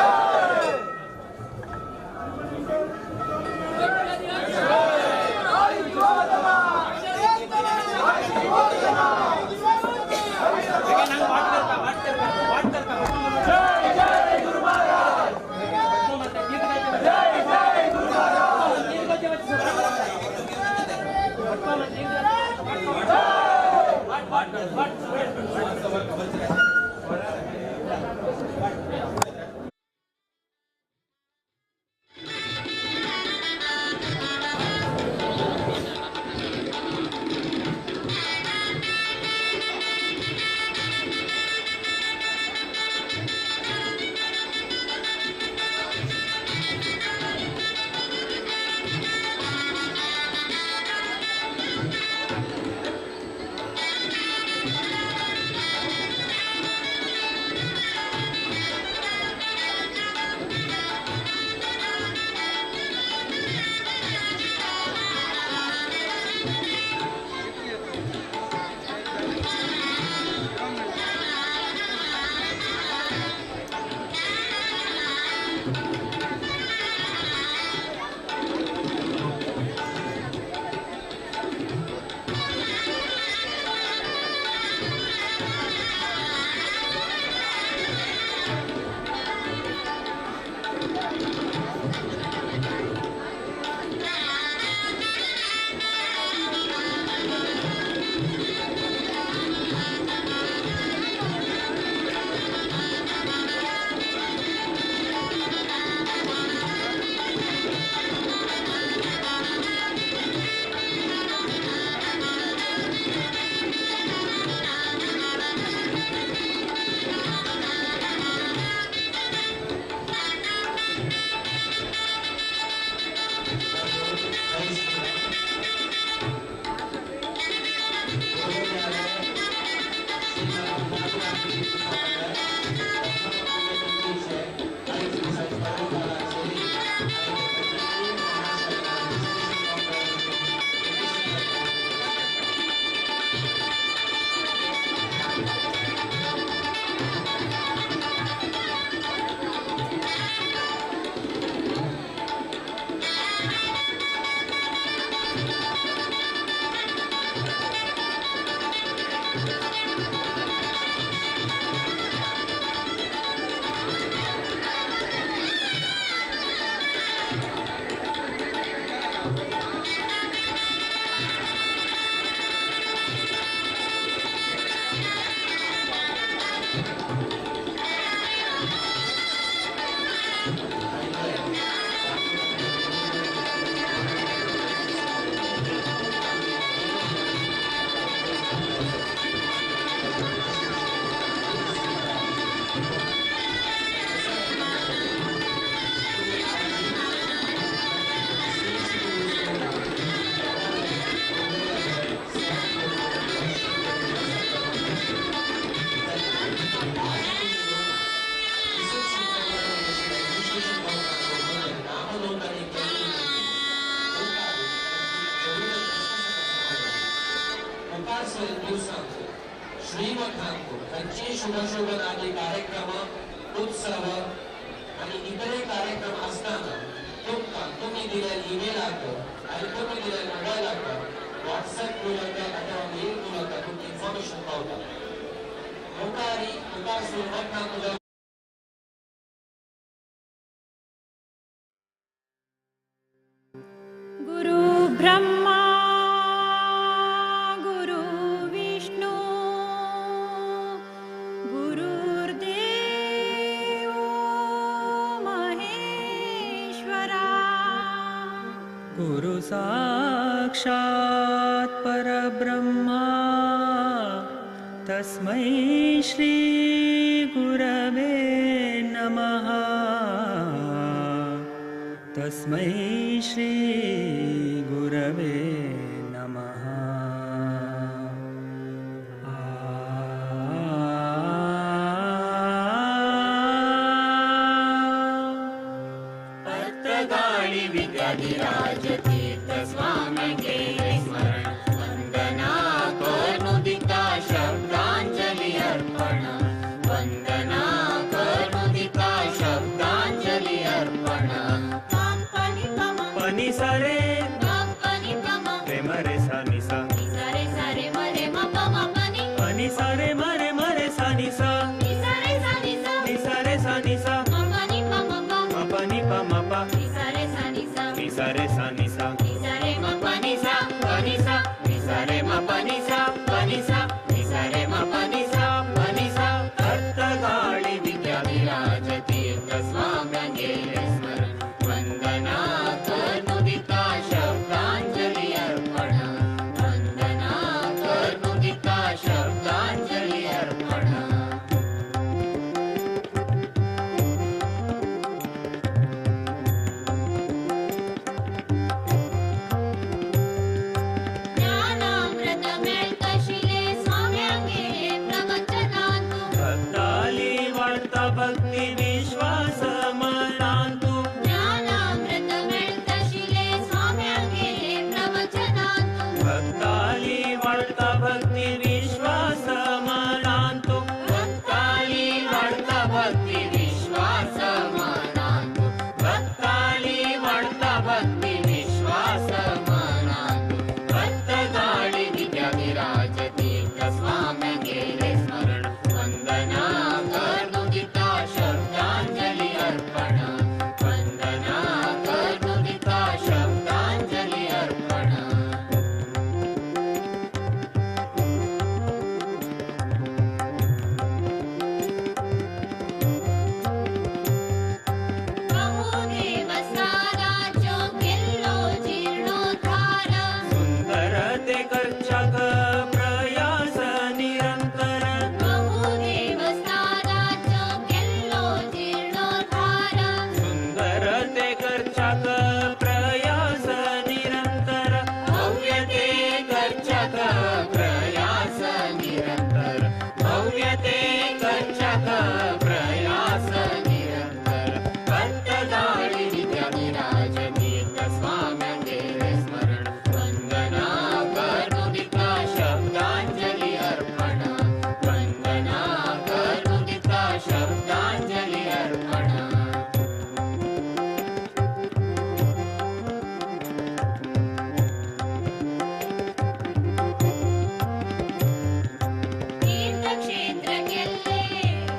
D: कार्यक्रम उत्सव आणि इतरे कार्यक्रम असताना तुमकां तुमी दिल्या ईमेलाक आनी तुमी दिल्या मोबायलाक व्हॉट्सएप ಮೂಲಕ ಅಥವಾ ಮೇಲ್ ಮೂಲಕ तुमकां इन्फॉर्मेशन पावता. मुखारी मुखार श्रीमठांत
A: गुरु ब्रह्मा गुरु विष्णु गुरुर्देवो महेश्वरा
C: गुरु साक्षात् परब्रह्मा तस्मै श्री गुरवे नमः. तस्मै श्री गुरवे नमः.
B: पत्रगाळी विद्याधिराज तीर्थ स्वामी स्मरण वंदना करुदिता शब्दांजलि अर्पण वंदना करुदिता शब्दांजलि अर्पण.
C: पनी सारे रे मरे सा नि सा
A: सारे सारे मरे म प म पनी
C: पनी सारे मरे मरे सा नि सा
A: नि सारे सा नि सा
C: नि सारे सा नि सा
A: म प नि प म प
C: म प नि प म प
A: नि सारे सा नि सा
C: नि सारे सा भक्ती विश्वास मनांतु
A: ज्ञानामृत मेळतशिले स्वाम्यांगेले प्रवचनांतु
C: भक्ताली वाडता भक्ती विश्वास मनांतु
B: भक्ताली वाडता भक्ती विश्वास मनांतु भक्ताली वाडता भक्ती विश्वास मनांतु भक्तगाळी विद्याधिराज तीर्थ स्वाम्यांगेले स्मरण वंदना करुणिता शब्दांजली अर्पण वंदना करुणिता शब्दांजली अर्पण.
A: बहुदेवस्थानाचो केल्लो जीर्णोद्धार
C: सुंदर ते करच्याक प्रयास निरंतर
A: बहुदेवस्थानाचो केल्लो जीर्णोद्धार
C: सुंदर ते करच्याक प्रयास निरंतर
B: भव्य ते करच्याक प्रयास निरंतर भव्य ते करच्याक प्रयास निरंतर भक्तगाळी विद्याधिराज तीर्थ स्वाम्यांगेले स्मरण वंदना करुणिता शब्दांजली अर्पण वंदना करुणिता शब्दांजली अर्पण.
A: तीर्थक्षेत्र केल्ले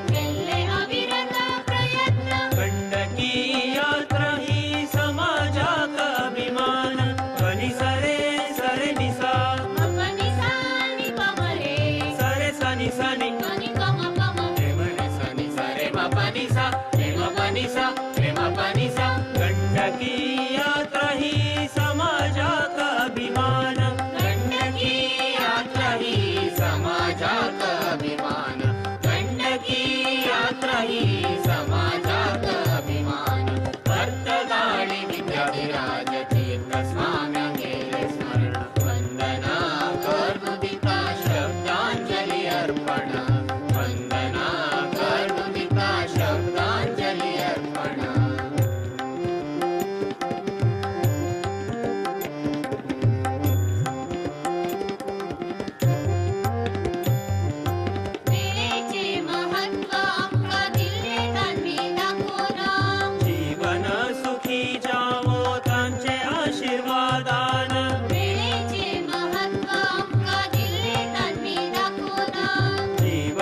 A: केल्ले अविरत प्रयत्न
C: गंडकी यात्रा ही समाजाक अभिमान पनी सरे सरे निसा
A: मपनि सानि पमरे
C: सरे सनि सनि
A: मनि पम पम
B: रे म रे सा नि सा रे म प नि सा रे म प नि सा रे म प नि सा.
C: गंडकी यात्रा ही समाजाक अभिमान
B: गंडकी यात्रा ही समाजाक अभिमान गंडकी यात्रा ही समाजाक अभिमान भक्तगाळी विद्याधिराज तीर्थ स्वाम्यांगेले स्मरण वंदना करुणिता शब्दांजली अर्पण वंदना करुणिता शब्दांजली अर्पण.
A: वेळेचे महत्व आमकां दिल्ले तांणी दाखोवन
C: जीवन सुखी जावो तांचे आशीर्वादान
A: वेळेचे महत्व आमकां दिल्ले तांणी दाखोवन
C: जीवन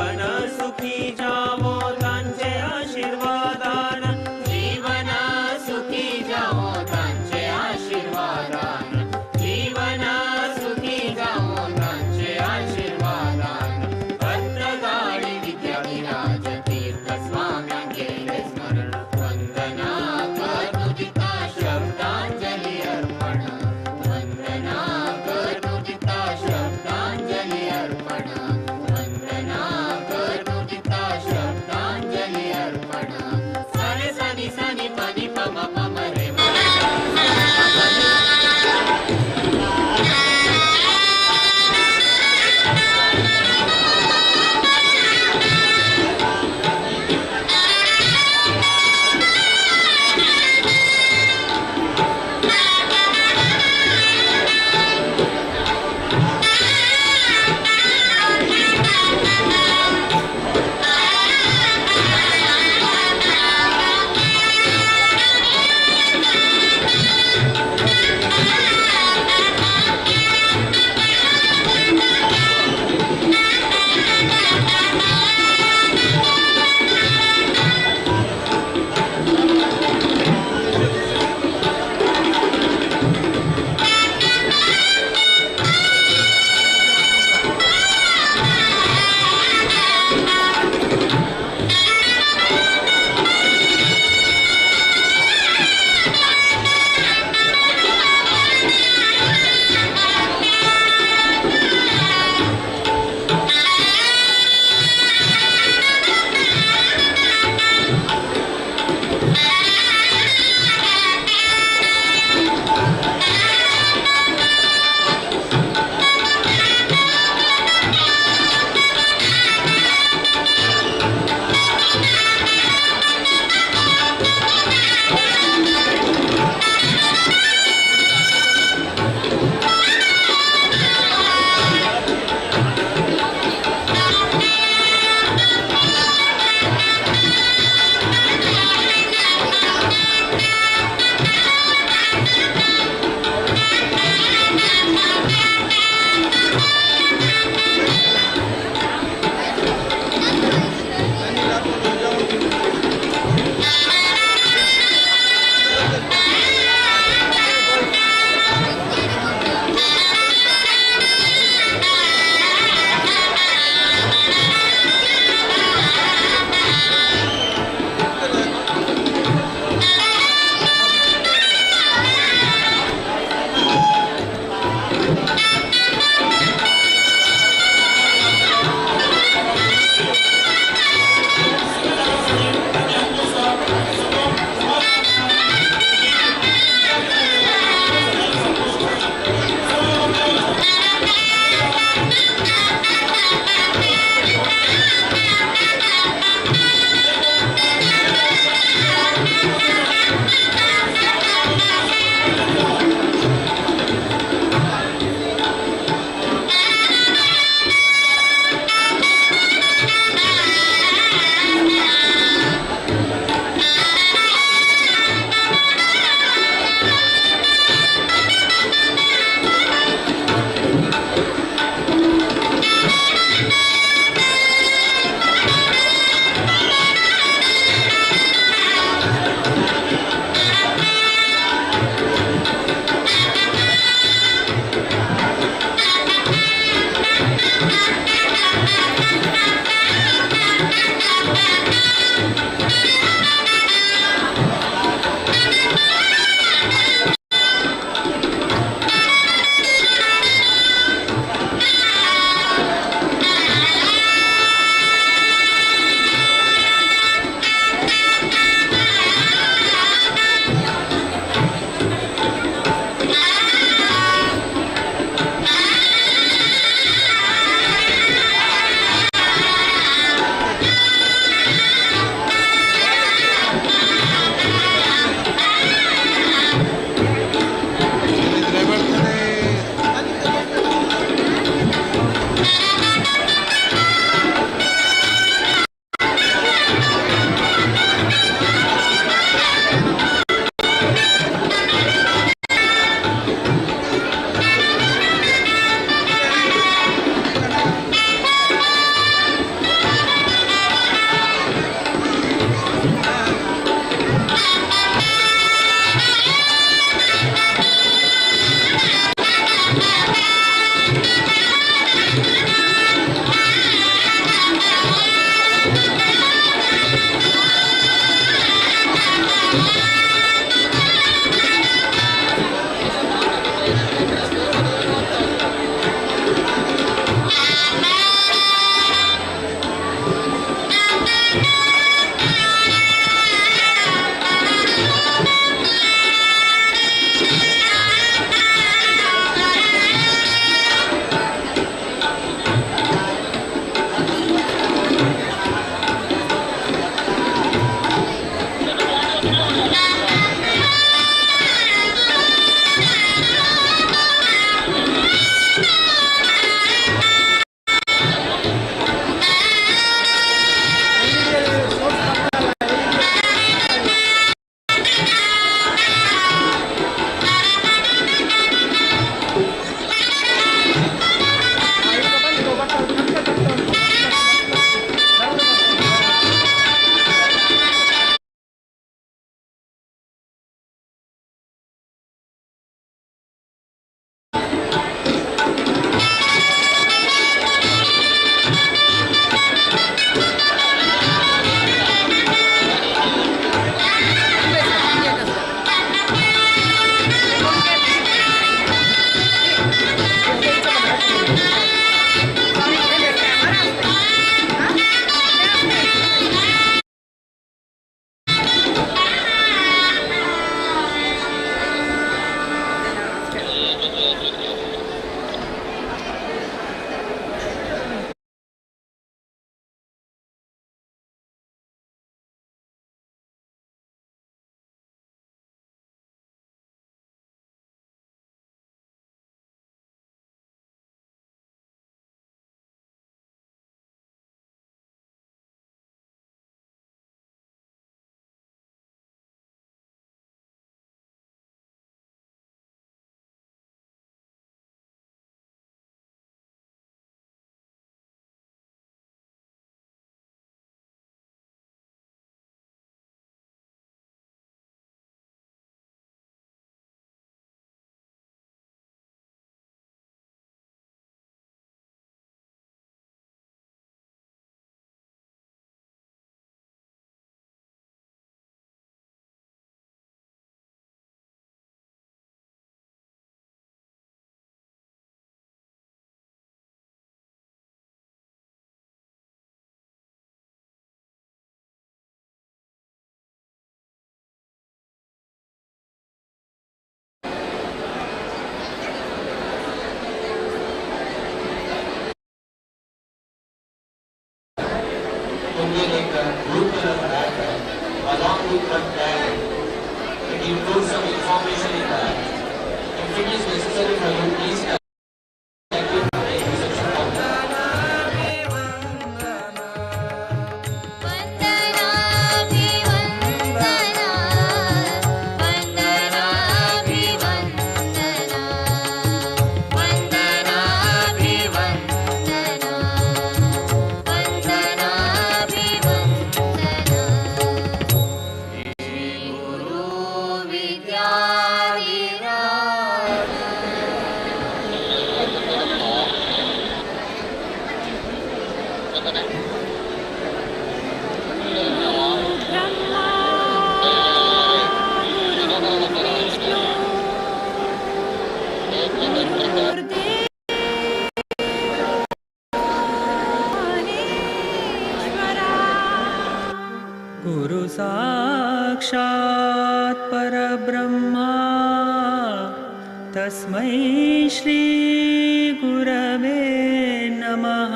D: तुमगेर एक blue color bag along with one tag. It includes some information in that. If it is necessary for you, please collect it from the reception counter.
A: वंदनाभिवंदना वंदनाभिवंदना वंदनाभिवंदना वंदनाभिवंदना Shri Guru Vidyadhiraj.
E: Brahma Guru Vishnu Gurudev Maheshwara.
C: गुरु साक्षात् परब्रह्मा तस्मै श्री गुरवे नमः.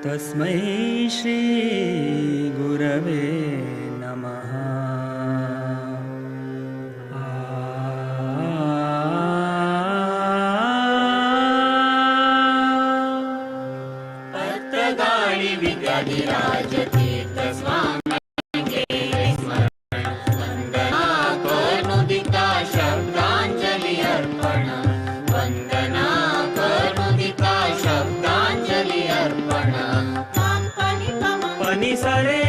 C: तस्मै श्री गुरवे नमः.
B: Partagali Vidyadhiraj Tirtha स्वाम्यांगेले स्मरण. वंदना करनुदिता शब्दांजली अर्पण. वंदना करनुदिता शब्दांजली अर्पण.
C: पनी सारे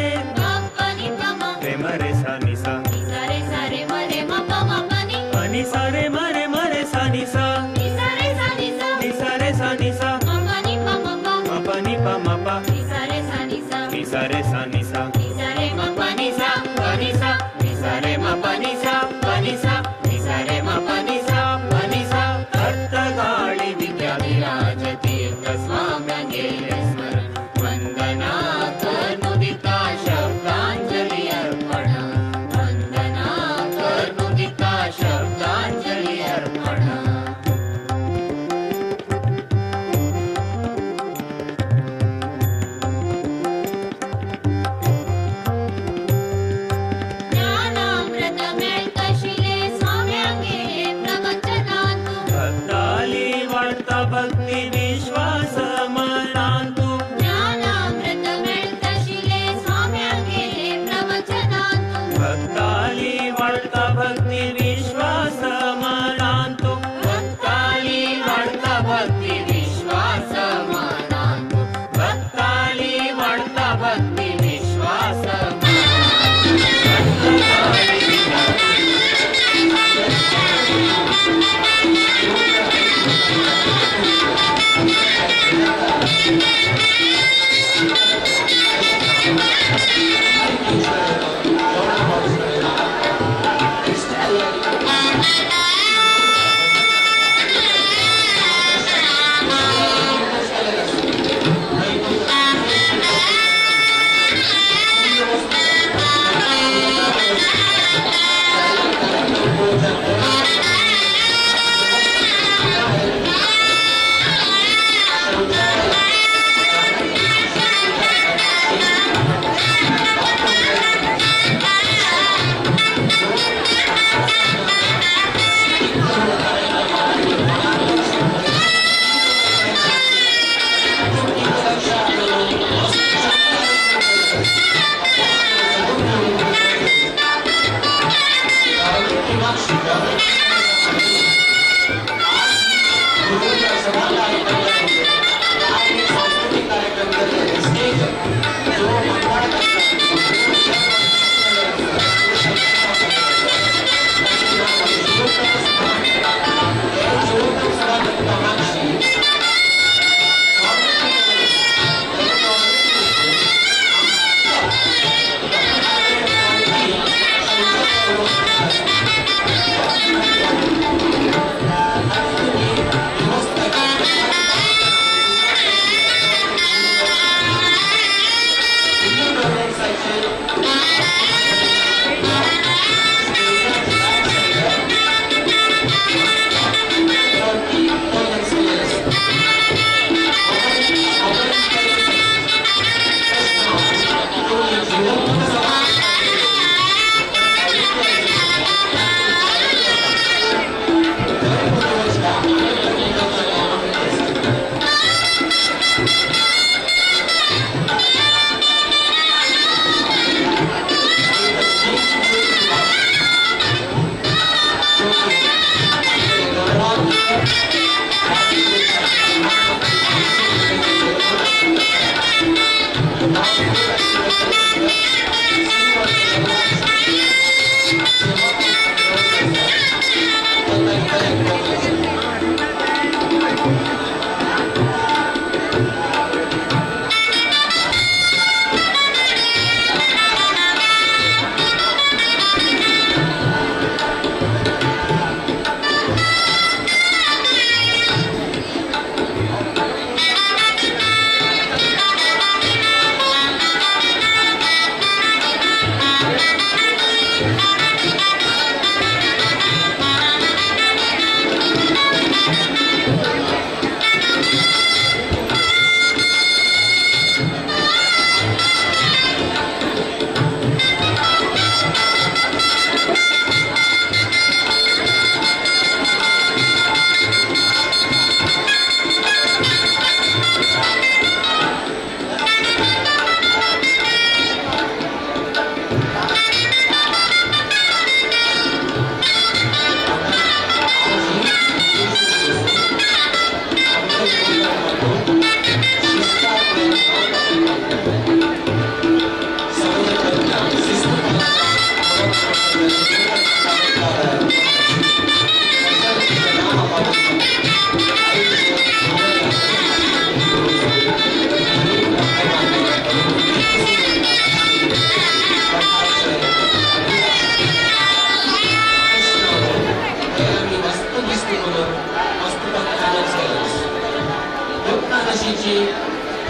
C: रे मरे सा नि सा.
A: रे सा रे म रे म प म प नि.
C: पनी सारे मरे मरे सा नि सा.
A: नि सा रे सा नि सा.
C: नि सा रे सा नि सा.
A: म प नि प म प.
C: म प नि प म प.
A: नि सा रे सा नि सा.
C: नि सा रे सा नि सा.
A: नि सा रे म प
B: नि सा प नि सा नि सा रे म प नि सा प नि सा नि सा रे म प नि सा प नि सा. Partagali Vidyadhiraj Tirtha स्वाम्यांगेले स्मरण. वंदना करनुदिता शब्दांजली अर्पण. वंदना करनुदिता शब्दांजली अर्पण.
A: ज्ञानामृत मेळतशिले स्वाम्यांगेले प्रवचनांतु.
C: भक्ताली वाढता भक्ती विश्वास मनांतु.
A: ज्ञानामृत मेळतशिले स्वाम्यांगेले प्रवचनांतु.
C: भक्ताली वाढता भक्ती विश्वास मनांतु.
B: भक्ताली वाढता भक्ती विश्वास मनांतु. भक्ताली वाढता भक्ती विश्वास
A: Thank you.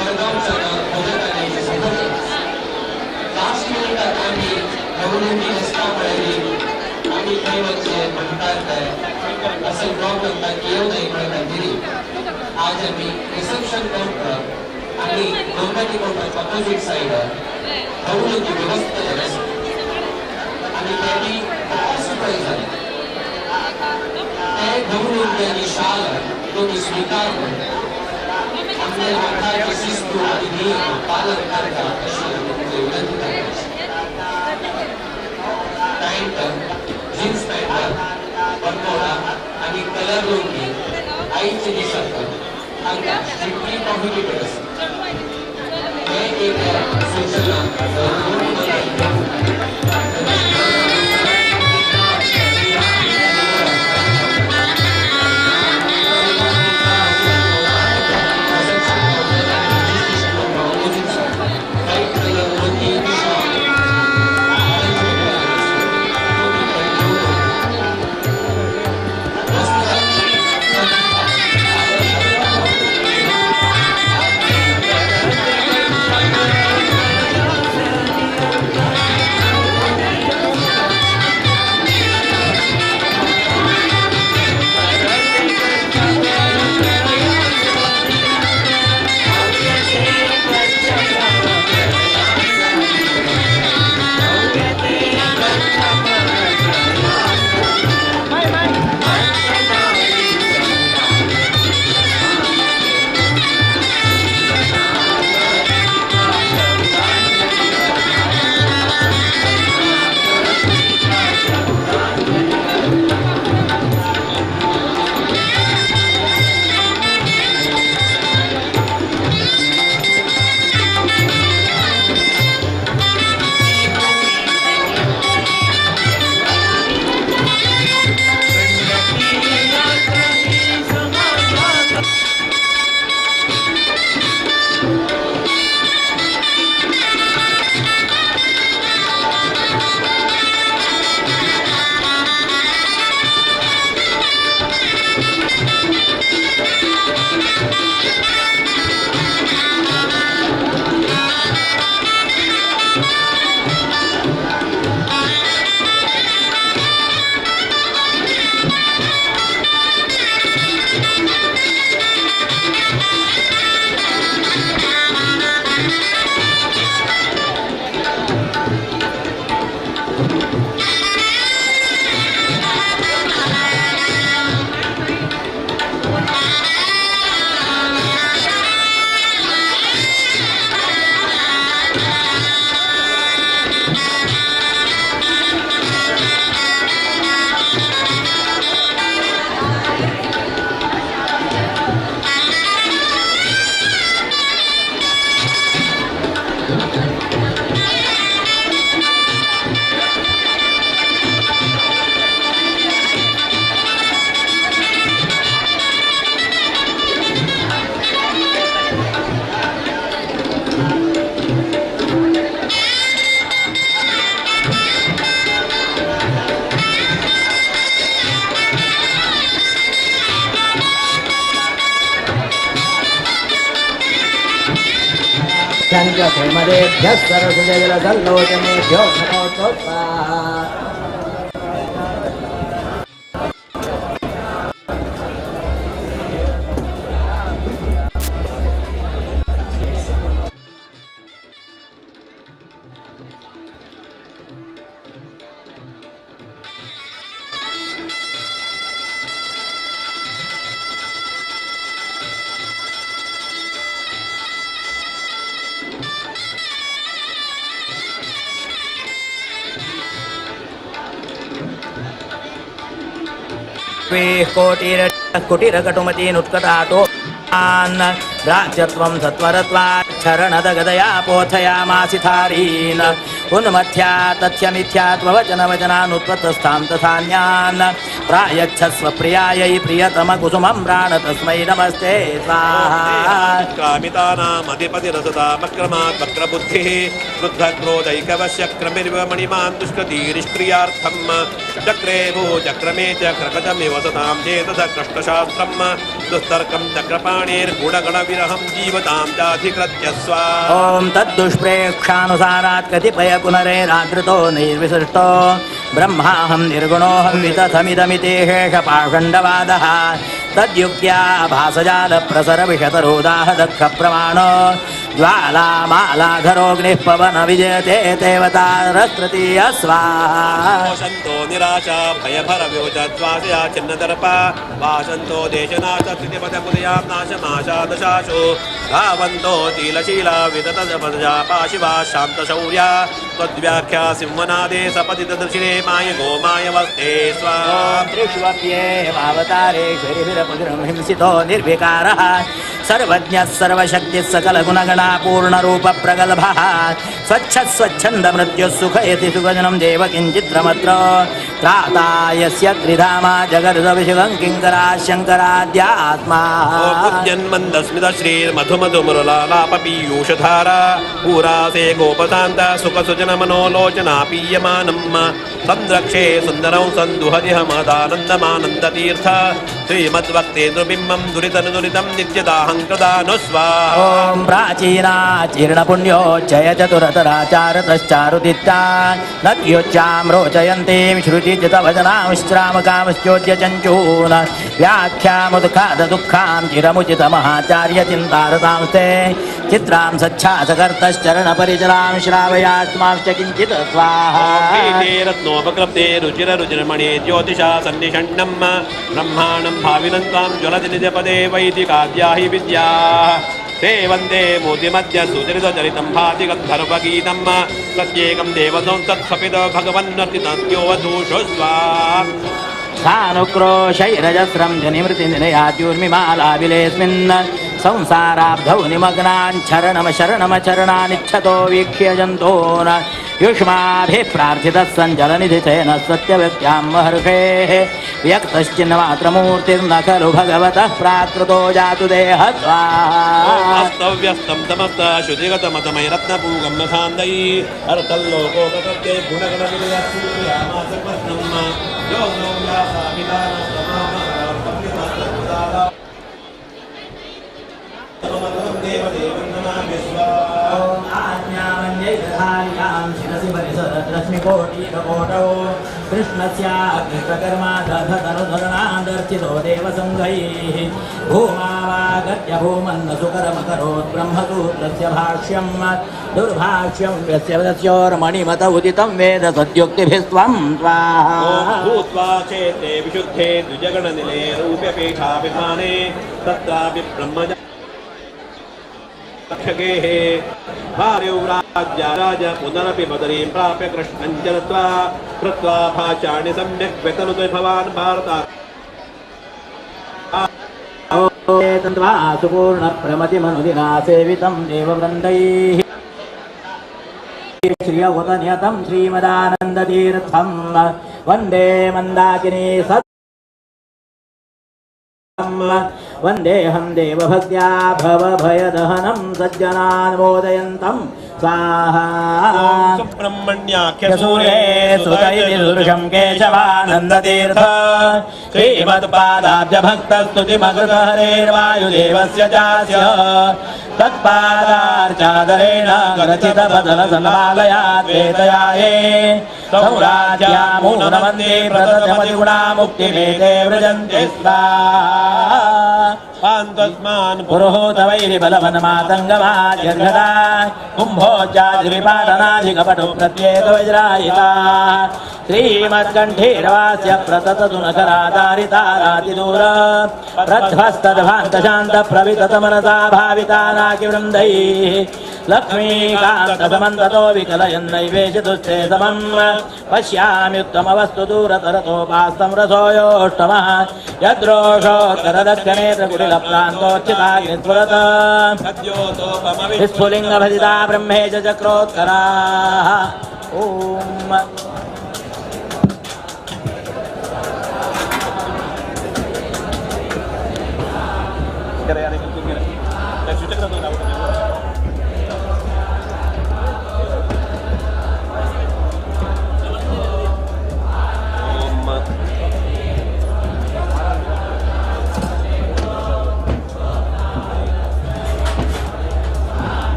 D: परगांवच्या भजकांनी समजले. लास्ट मिनिटाक आमी धवलुंगी आसता पळयली, आमी थंय वचचें म्हणटात असं प्रॉब्लम तांकां येवं नये म्हणून खातीर आज आमी रिसेप्शन काउंटर आणि गणपती काउंटर ऑपोजिट सायड धवलुंगी व्यवस्था जाली आसा आनी तेणी सरप्रायज जाले. ते धवलुंगी आनी शाल तुमी स्विकार आमच्या मठाची शिस्तू आनी नियम पालन करता अशी आमी तुमकां विनंती करता. पॅन्ट, जीन्स पॅन्ट, बरमोडा आनी कलर लुंगी आयचे दिसाक हांकां स्ट्रिक्टली प्रोहिबिटेड आसा. हें एक सूचना.
J: हेमदेभ्यः सरसुजलसल्लोचनेभ्यो नमोऽस्तु स्वाहा. कोटिरकटुमती नुत्कटाटो राजत्वं सत्वरत्वाच्छरणदगदया पोथयामासिथारीन् उन्मथ्या तथ्यमिथ्या त्ववचनवचनानुत्वतस्थां तथान्यान् प्रायच्छस्व प्रियायै प्रियतमकुसुमं प्राण तस्मै नमस्ते स्वाहा।
K: कामितानामधिपतिरसतामक्रमात् वक्रबुद्धिः क्रुद्धक्रोधैकवश्यक्रमिर्व मणिमान् दुष्कृतिरिष्क्रियार्थं चक्रे भो चक्रमे च क्रकचमिव सतां चेतस कृष्णशास्त्रं दुस्तर्कं चक्रपाणेर्गुणगणविरहं जीवतां चाधिकृत्य स्वाहा।
J: ॐ तद्दुष्प्रेक्षानुसारात् कतिपय पुनरेरादृतो नैर्विसृष्टो ब्रह्माहं निर्गुणोऽहं वितथमिदमिति शेषपाषण्डवादः तद्युक्त्या भासजालप्रसरविशतरोदाहदक्षप्रमाणो ज्वालामालाधरोऽग्निः पवन विजयते देवतारस्तृतीय स्वाहा।
K: वसन्तो निराशा भयभरव्योचद्वासया छिन्नदर्पा वासन्तो देशनाशस्थितिपदमुदयां नाशमाशा दशाशो धावन्तो शीलशीला विततपदजा पाशिवा शान्तशौर्या त्वद्व्याख्या सिंहनादे सपदि ददर्शिने my गोमायवस्ते स्वाहा।
J: त्रिष्वप्येवावतारेश्वरिभिरपगृहं हिंसितो निर्विकारः सर्वज्ञः सर्वशक्तिः सकलगुणगणा पूर्णरूपप्रगल्भः स्वच्छः स्वच्छन्दमृत्युः सुखयति सुखजनं देव किञ्चिद्रमत्र त्राता यस्य त्रिधामा जगदभिषिकं किङ्करा शङ्कराद्यात्मा।
K: जन्मन्दस्मितश्रीर्मधुमधुमरुलालापपीयूषधारा पूरासे गोपसान्त सुखसुजनमनोलोचनापीयमानं संरक्षे सुन्दरं सन्दुहदिह महदानन्दमानन्दतीर्थ श्रीमद्वक्तेन्द्रबिम्बं दुरितनुदुरितं नित्यदाहं कृदानु स्वाहा।
J: ॐ प्राचीना चीर्णपुण्योच्चय चतुरतराचारतश्चारुदित्ता नद्योच्चां रोचयन्तीं श्रुतिचितवचनांश्रामकांश्चोद्य चञ्चून व्याख्यामुत्खाददुःखां चिरमुचितमहाचार्यचिन्तारतांस्ते चित्रां सच्छासकर्तश्चरणपरिचरां श्रावयास्मांश्च किञ्चित् स्वाहा।
K: रत्नोपक्लप्ते रुचिररुचिरमणे ज्योतिषा सन्निषण्णं ब्रह्माणं भाविनं त्वां ज्वलति निजपदे वैदिकाद्या हि विद्याः सेवन्ते मोतिमद्य सुचरितचरितं भाति गन्धर्वगीतं प्रत्येकं देवतं तत्स्वपितो भगवन्नर्तितस्योऽवधूषु स्वाहा।
J: सानुक्रोशैरजस्रं जनिमृतिनिलयात्यूर्मिमालाबिलेऽस्मिन् संसाराब्धौ निमग्नान् शरणमशरणमचरणानिच्छतो वीक्ष्य जन्तून् युष्माभिः प्रार्थितः सञ्जलनिधितेन सत्यव्यक्त्यां महर्षेः व्यक्तश्चिन्मात्रमूर्तिर्न खलु भगवतः प्राकृतो जातु देह स्वाहा।
K: अस्तव्यस्तं तमस्त श्रुतिगतमतमयि रत्नपूगं मथान्दयि अर्थल्लोकोपसत्ये गुणगणविलयसूर्यामासकृष्णं यो
J: शिरसि परिसरश्मिकोटीरकोटौ कृष्णस्याग्निष्टकर्मा दधतनुधरणादर्चितो देवसङ्घैः भूमावागत्य भूमन्न सुकरमकरोत् ब्रह्मसूत्रस्य भाष्यं दुर्भाष्यं यस्य वदस्योर्मणिमत उदितं वेद सद्युक्तिभिस्त्वं स्वाहा।
K: भूत्वा चेते विशुद्धे द्विजगणनिलये रूप्यपीठाभिधाने तत्रापि ब्रह्म भार्यौराज्याराज पुनरपि बदरीं प्राप्य कृष्णं च दत्त्वा कृत्वा भाषाणि सम्यक् व्यतनुते भवान् भारतात्
J: सुपूर्णप्रमतिमनुदिना सेवितं देववृन्दैः श्रियगुतनियतं श्रीमदानन्दतीर्थं वन्दे मन्दाकिनी सत् वन्देऽहं देवभक्त्या भवभयदहनं सज्जनान् मोदयन्तं स्वाहा।
K: सुब्रह्मण्याख्यसूरे
J: सुतैति सुदृशं केशवानन्दतीर्थ श्रीमत्पादाब्जभक्तस्तुतिमकृतहरेर्वायुदेवस्य चास्य तत्पादार्चादरेण करचितबदलसमालयाद्वेतयाये सौराज्यामूनमन्दे प्रततमतिगुणामुक्तिमेते व्रजन्ति स्वाहा।
K: पान्तस्मान्
J: पुरोहतवैरिबलवन्मातङ्गमाजर्घदा कुम्भोच्चाद्रिपाटनाधिकपटु प्रत्येकवज्रायिता श्रीमत्कण्ठीरवास्य प्रततदुनकरातारितारातिदूर प्रध्वस्तद्भान्तशान्तप्रविततमनसा भाविता नाकिवृन्दैः लक्ष्मीकान्तसमन्ततो विकलयन्नैवेशितुस्ते समं पश्याम्युत्तमवस्तु दूरतरतोपास्तं रसोयोष्टमः यद्रोषोत्तरदक्षिणेत्रकुटिलप्रान्तोच्चिताग्निस्फुरत स्फुलिङ्गभजिता ब्रह्मे च चक्रोत्कराः। ॐ।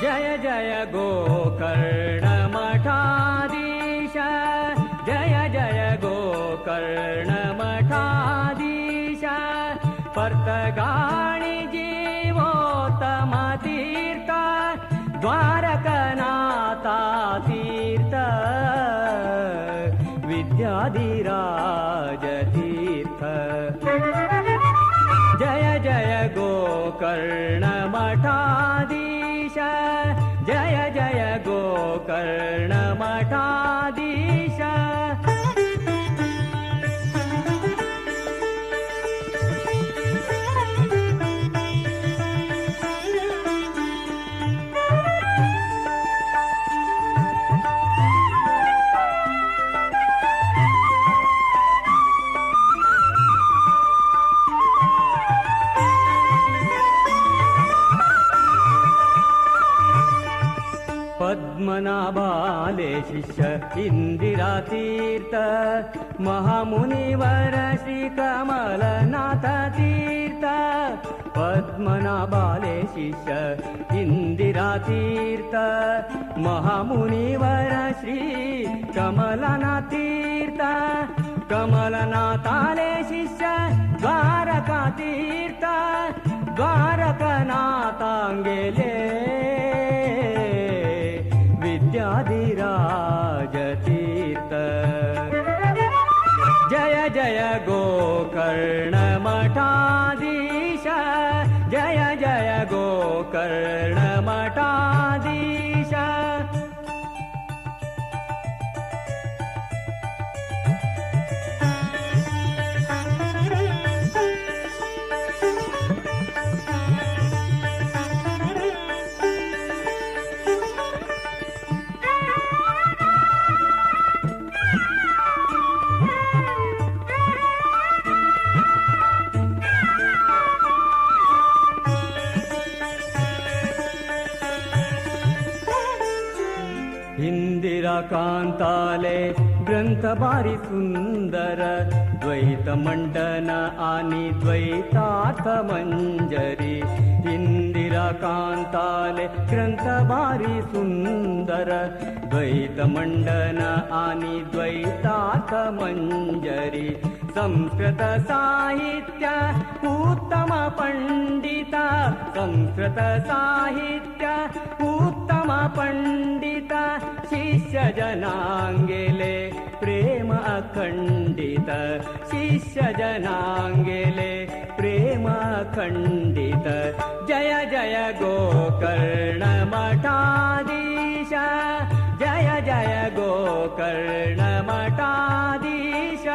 L: जय जय गोकर्ण मठाधीश, जय जय गोकर्ण मठाधीश। पर्तगाळि जीवोत्तम तीर्थ, द्वारकनाथा तीर्थ, विद्याधिराज तीर्थ। जय जय गोकर्ण मठाधीश, जय जय गोकर्ण मठाधीश। पद्मनाभाले शिष्य इंदिरा तीर्थ, महामुनिवर श्री कमलनाथ तीर्थ। पद्मनाभाले शिष्य इंदिरा तीर्थ, महामुनिवर श्री कमलनाथ तीर्थ। कमलनाथाले शिष्य द्वारका तीर्थ, द्वारकनाथांगेले विद्याधिराज तीर्थ। जय जय गोकर्ण मठाधीश, जय जय गोकर्ण मठाधीश। इंदिरा कांताले ग्रंथ भारी सुंदर, द्वैत मंडन आणि द्वैतार्थ मंजरी। इंदिरा कांताले ग्रंथ भारी सुंदर, द्वैत मंडन आणि द्वैतार्थ मंजरी। संस्कृत साहित्य उत्तम पंडित, संस्कृत साहित्य उत्तम पंडित। शिष्य जनांगेले प्रेम अखंडित, शिष्य जनांगेले प्रेम अखंडित। जय जय गोकर्ण मठाधीश, जय जय गोकर्ण मठाधीश।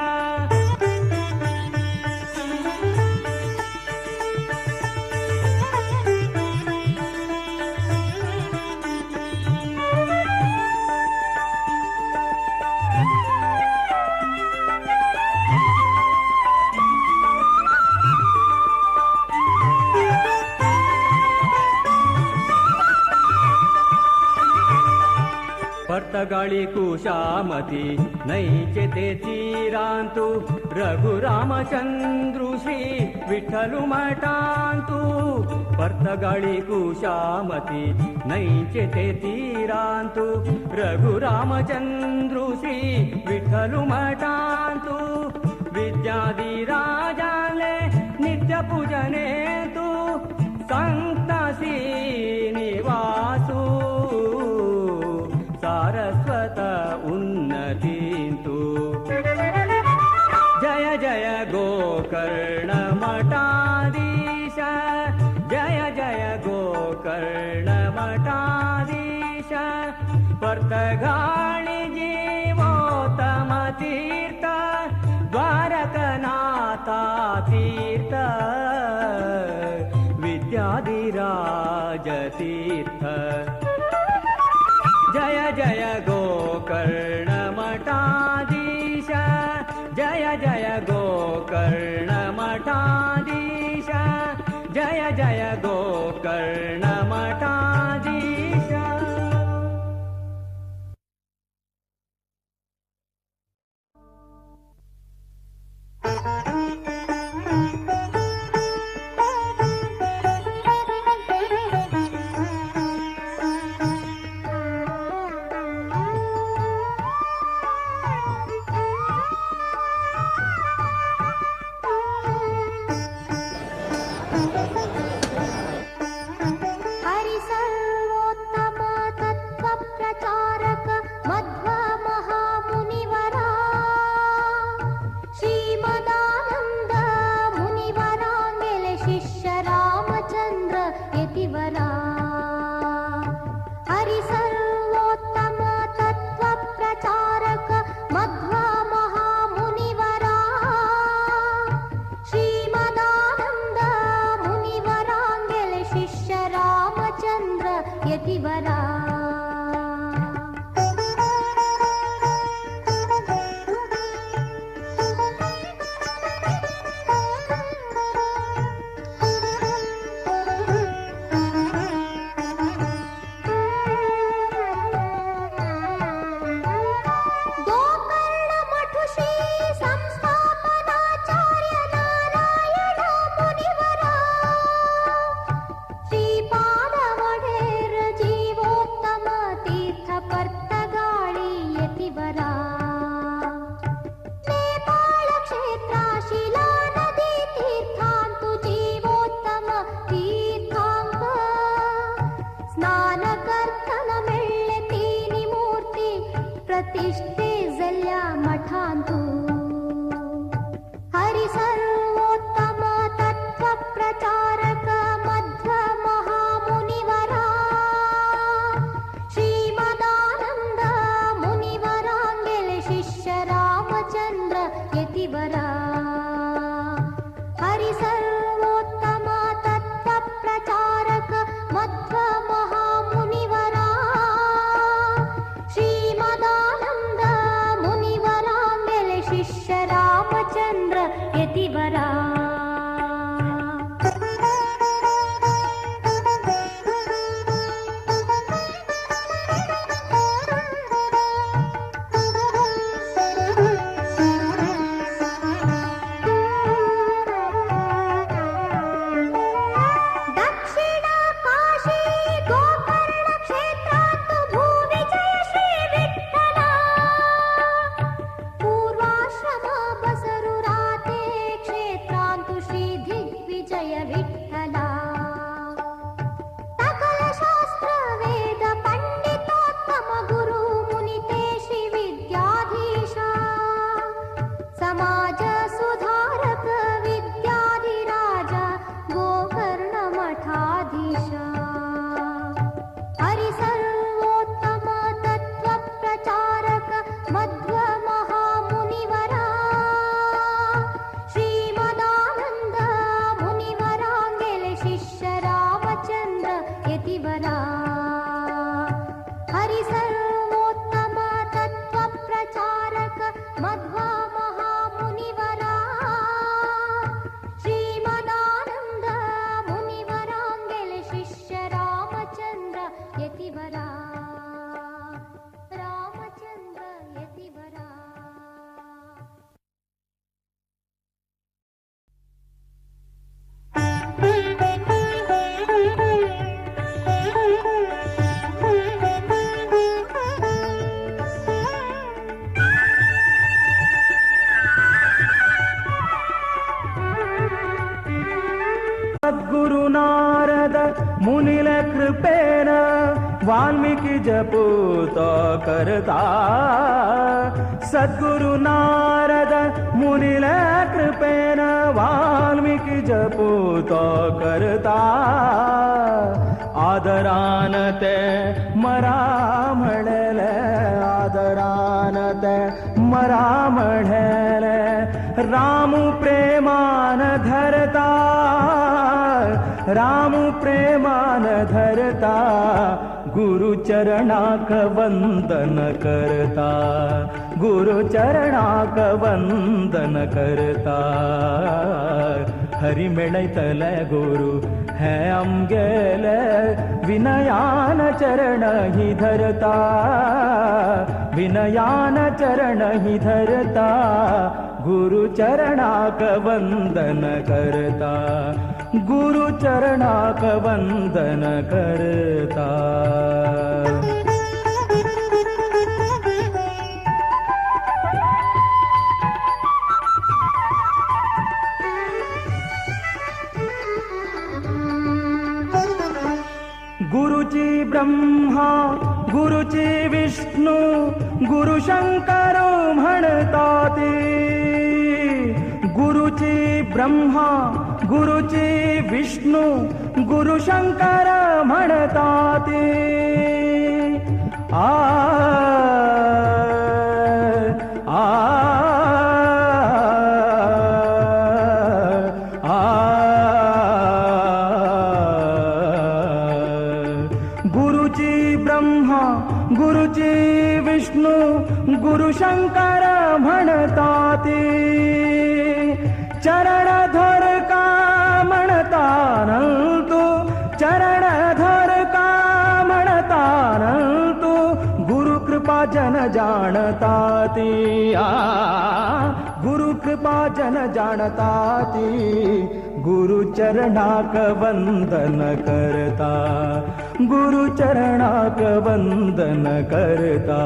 L: पर्तगाळी कुशामती नैचे ते तीरांतु, रघुरामचंद्रु श्री विठ्ठलु मठांतु। पर्तगाळी कुशामती नैचे ते तीरांतु, रघुरामचंद्रु श्री विठ्ठलु मठांतु। विद्याधिराजाले नित्य पूजनेतु, संत श्रीनिवासु सारस्वत उन्नतींतु। जय जय गोकर्ण मठाधीश, जय जय गोकर्ण मठाधीश। पर्तगाळि जीवोत्तम तीर्थ, द्वारकनाथा तीर्थ, विद्याधिराज तीर्थ। जय जय गोकर्ण मठाधीश, जय जय गोकर्ण मठाधीश, जय जय गोकर्ण मठाधीश।
A: यतिवरा. प्रतिष्ठे जल्ल्या मठांतु हरि सर्वोत्तम तत्व प्रचारक मध्व महामुनिवरा श्रीमदानंद मुनिवरांगेले शिष्य रामचंद्र यतिवरा. हरि सर्वोत्तम तत्व प्रचारक मध्व महामुनिवरा श्रीमदानंद मुनिवरांगेले शिष्य रामचंद्र यतिवरा.
L: मुनिले कृपेन वाल्मीकि जपूत करता. सद्गुरु नारद मुनिले कृपेन वाल्मीकि जपूत करता. आदरान ते मरा म्हणले, आदरान ते मरा म्हणले, रामू प्रेमान धरता, रामू प्रेमान धरता, गुरु चरणाक वंदन करता, गुरु चरणाक वंदन करता. हरि मेळयतले गुरु हे आमगेले, विनयान चरण ही धरता, विनयान चरण ही धरता, गुरु चरणाक वंदन करता, गुरु चरणाक वंदन करता. गुरुची ब्रह्मा गुरुची विष्णू गुरु शंकर म्हणतात. गुरुची ब्रह्मा गुरुची विष्णू गुरु शंकर म्हणतात. आ आ आ गुरुची गुरुची ब्रह्मा गुरुची विष्णू गुरु शंकर म्हणताती चरण धर का म्हणतानंतु चरण धर का म्हणतानंतु गुरु कृपा जन जाणताती गुरु कृपा जन जाणताती गुरु चरणाक वंदन करता गुरु चरणाक वंदन करता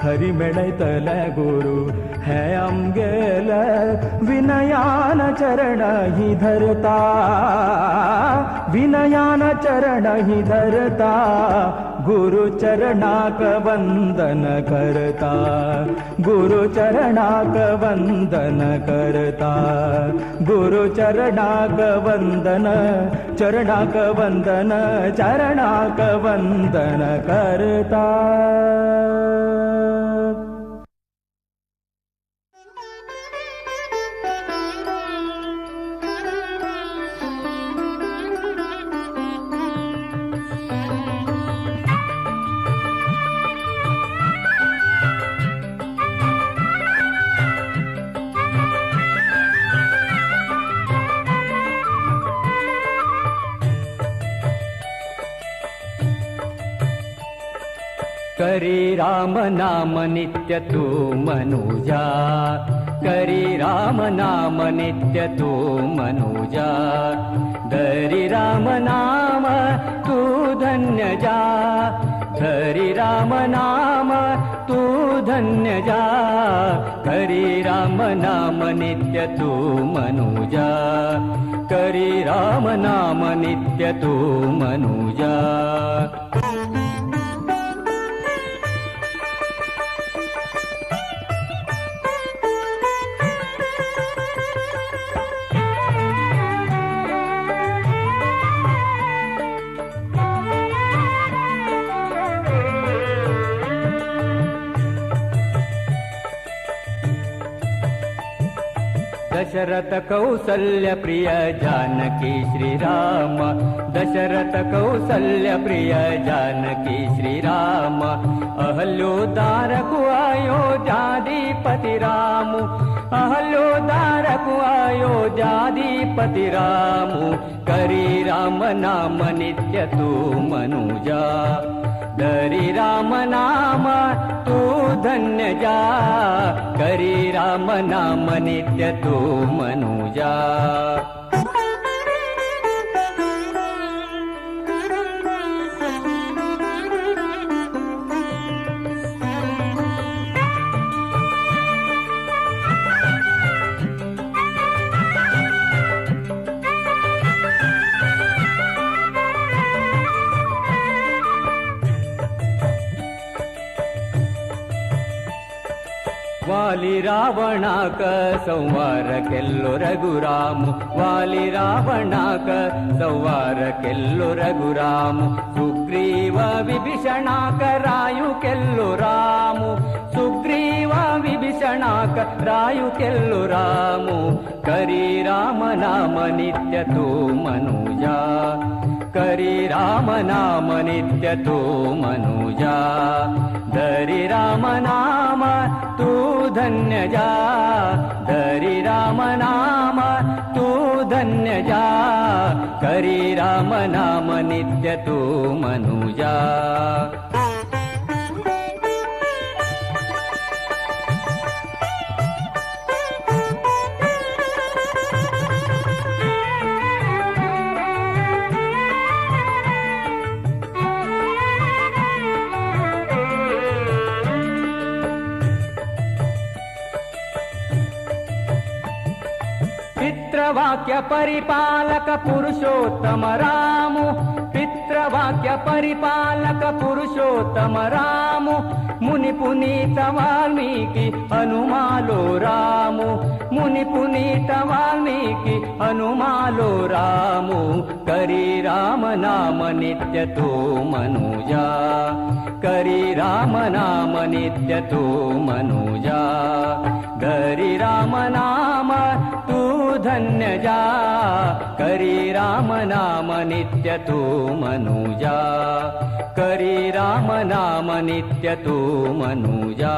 L: हरि मेळयतले गुरु हे आमगेले विनयान चरण ही धरता विनयान चरण ही धरता गुरु चरणाक वंदन करता गुरु चरणाक वंदन करता गुरु चरणाक वंदन चरणाक वंदन चरणाक वंदन करता।
M: करी राम नाम नित्य तू मनुजा करी राम नाम नित्य तू मनुजा धरी राम नाम तू धन्य जा धरी राम नाम तू धन्य जा करी राम नाम नित्य तू मनुजा करी राम नाम नित्य तू मनुजा। दशरथ कौसल्य प्रिय जानकी श्री राम दशरथ कौसल्य प्रिय जानकी श्री राम अहल्योद्धारकु अयोध्याधिपति राम अहल्योद्धारकु अयोध्याधिपति राम करी राम नाम नित्य तू मनुजा धरी राम नाम तू धन्य जा करी राम नाम नित्य तू मनुजा। वाली रावणाक संवार केल्लो रघुराम वाली रावणाक संवार केल्लो रघुराम सुग्रीव विभीषणाक रायु केल्लो राम सुग्रीव विभीषणाक रायु केल्लो राम करी राम नाम नित्य तू मनुजा करी राम नाम नित्य तू मनुजा धरी राम नाम तू धन्य जा धरी राम नाम तू धन्य जा करी राम नाम नित्य तू मनुजा। पितृवाक्य परिपालक पुरुषोत्तम राम पितृवाक्य परिपालक पुरुषोत्तम राम मुनि पुनीत वाल्मीकि हनुमालो राम मुनि पुनीत वाल्मीकि हनुमालो राम करी राम नाम नित्य तू मनुजा करी राम नाम नित्य तू मनुजा धरी राम नाम तू धन्य धन्य जा, करी राम नाम नित्य तू मनुजा, करी राम नाम नित्य तू मनुजा।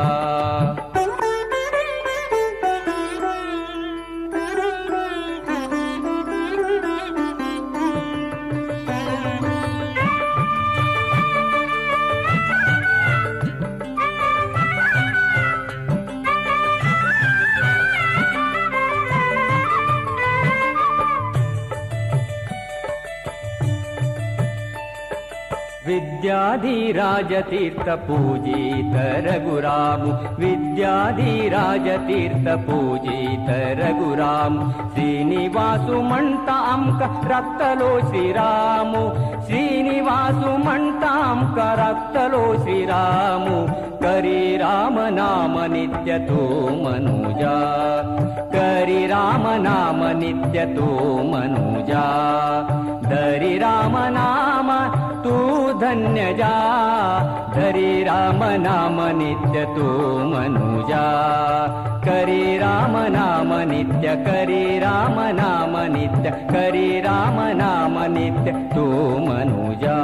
M: विद्याधिराजतीर्थ पूजित रघुराम, विद्याधिराजतीर्थ पूजित रघुराम, श्रीनिवासु म्हणता आमकां राखतलो श्रीराम, श्रीनिवासु म्हणता आमकां राखतलो श्रीराम, करी राम नाम नित्य तू मनुजा, करी राम नाम नित्य तू मनुजा, धरी राम नाम तू धन्य जा, धरी राम नाम नित्य तू मनुजा, करी राम नाम नित्य, करी राम नाम नित्य, करी राम नाम नित्य तू मनुजा।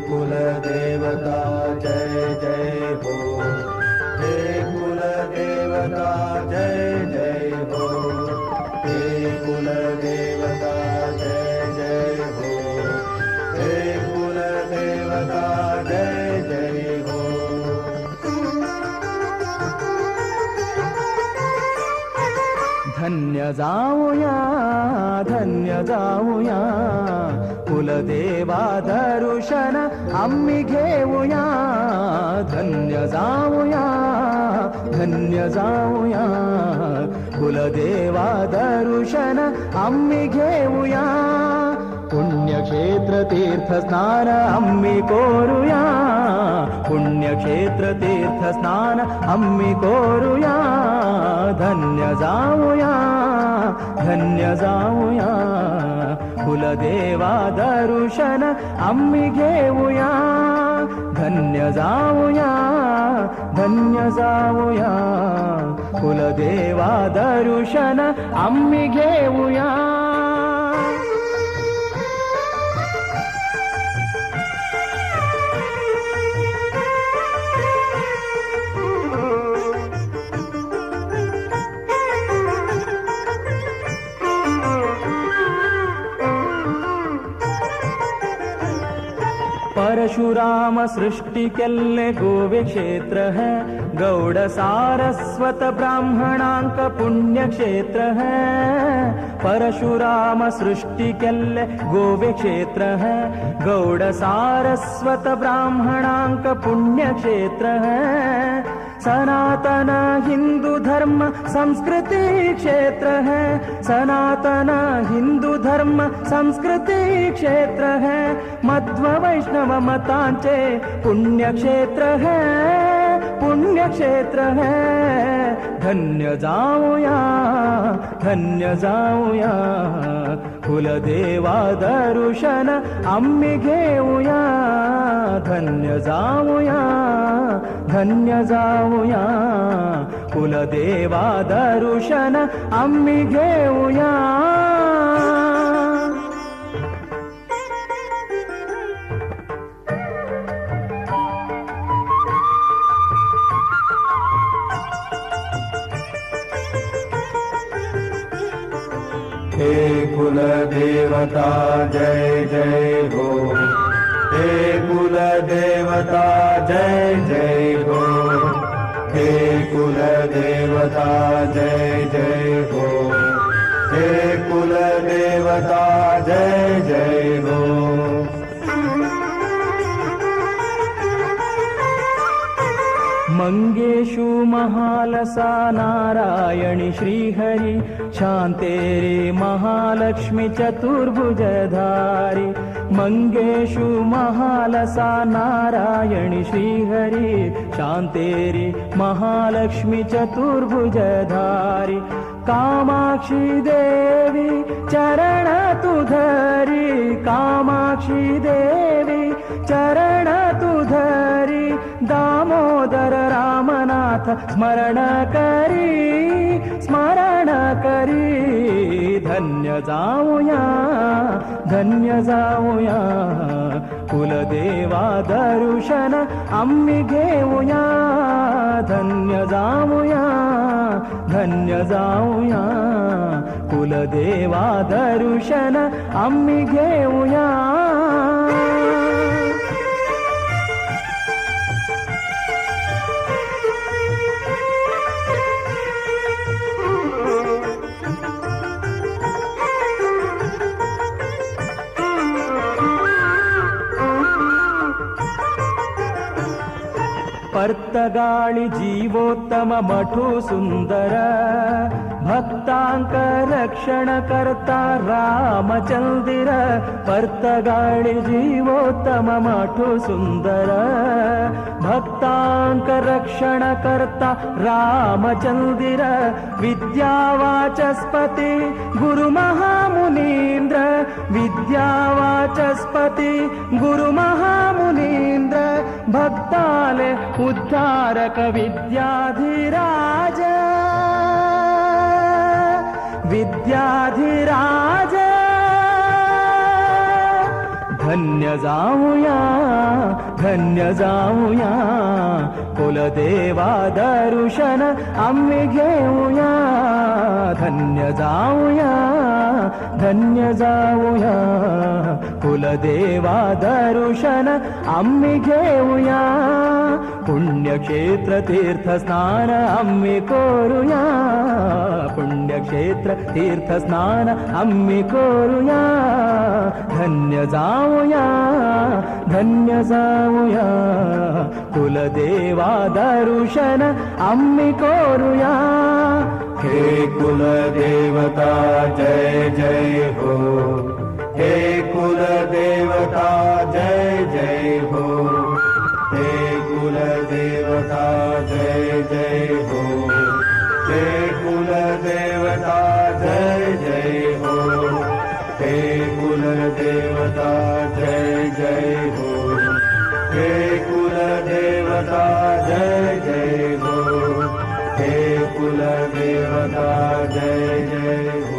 H: कुलदेवता जय जय हो, हे कुलदेवता जय जय हो, हे कुलदेवता जय जय हो, हे कुलदेवता जय जय हो।
L: धन्य जाऊया, धन्य जाऊया, कुलदेवा दर्शन आम्ही घेऊया, धन्य जाऊया, धन्य जाऊया, कुलदेवा दर्शन आम्ही घेऊया, पुण्यक्षेत्र तीर्थ स्नान आम्ही करूया, पुण्यक्षेत्र तीर्थ स्नान आम्ही करूया, धन्य जाऊया, धन्य जाऊया, कुलदेवा दर्शन आम्ही घेऊया, धन्य जाऊया, धन्य जाऊया, कुलदेवा दर्शन आम्ही घेऊया। परशुराम सृष्टि केल्ले गोवे क्षेत्र है, गौड़ सारस्वत ब्राह्मणांक पुण्य क्षेत्र है, परशुराम सृष्टि केल्ले गोवे क्षेत्र है, गौड़ सारस्वत ब्राह्मणांक पुण्य क्षेत्र है, सनातन हिंदू धर्म संस्कृति क्षेत्र है, सनातन हिंदू धर्म संस्कृति क्षेत्र है, मध्व वैष्णव मतांचे पुण्य क्षेत्र है, पुण्य क्षेत्र है, धन्य जाऊया, धन्य जाऊया, कुलदेवा दर्शन आम्ही घेऊया, धन्य जाऊया, धन्य जाऊया, कुलदेवा दर्शन आम्ही घेऊया।
H: हे कुलदेवता जय जय हो, हे कुलदेवता जय जय हो, हे कुलदेवता जय जय हो, हे कुलदेवता जय जय हो।
L: मंगेशु महालसा नारायणी श्रीहरि शांतेरे महालक्ष्मी चतुर्भुजधारी। मंगेशु महालसा नारायणी श्रीहरि शांतेरे महालक्ष्मी चतुर्भुजधारी। कामाक्षी देवी चरण तुधरी कामाक्षी देवी चरण तुधरी दामोदर रामनाथ स्मरण करी स्मरण करी। धन्य जाऊया धन्य जाऊया कुलदेवा दर्शन आम्ही घेऊया। धन्य जाऊया धन्य जाऊया कुलदेवा दर्शन आम्ही घेऊया। पर्तगाळी जीवोत्तम मठू सुंदर भक्तांक रक्षण करता रामचंद्र। पर्तगाळी जीवोत्तम मठू सुंदर भक्तांक रक्षण करता रामचंद्र। विद्यावाचस्पती गुरु महामुनींद्र विद्यावाचस्पती गुरु महामुनींद्र भक्ताले उद्धारक विद्याधिराज विद्याधिराज। धन्य जाऊया धन्य जाऊया कुलदेवा दर्शन आम्ही घेऊया। धन्य जाऊया धन्य जाऊया कुलदेवा दर्शन आम्ही घेऊया। पुण्यक्षेत्र तीर्थस्नान आम्ही करूया पुण्यक्षेत्र तीर्थस्नान आम्ही करूया। धन्य जाऊया धन्य जाऊया कुलदेवा दर्शन आम्ही करूया।
H: हे कुलदेवता जय जय हो हे कुलदेवता जय जय हो हे कुलदेवता जय जय हो हे कुलदेवता जय जय हो हे कुलदेवता जय जय हो हे कुलदेवता जय जय हो हे कुलदेवता जय जय हो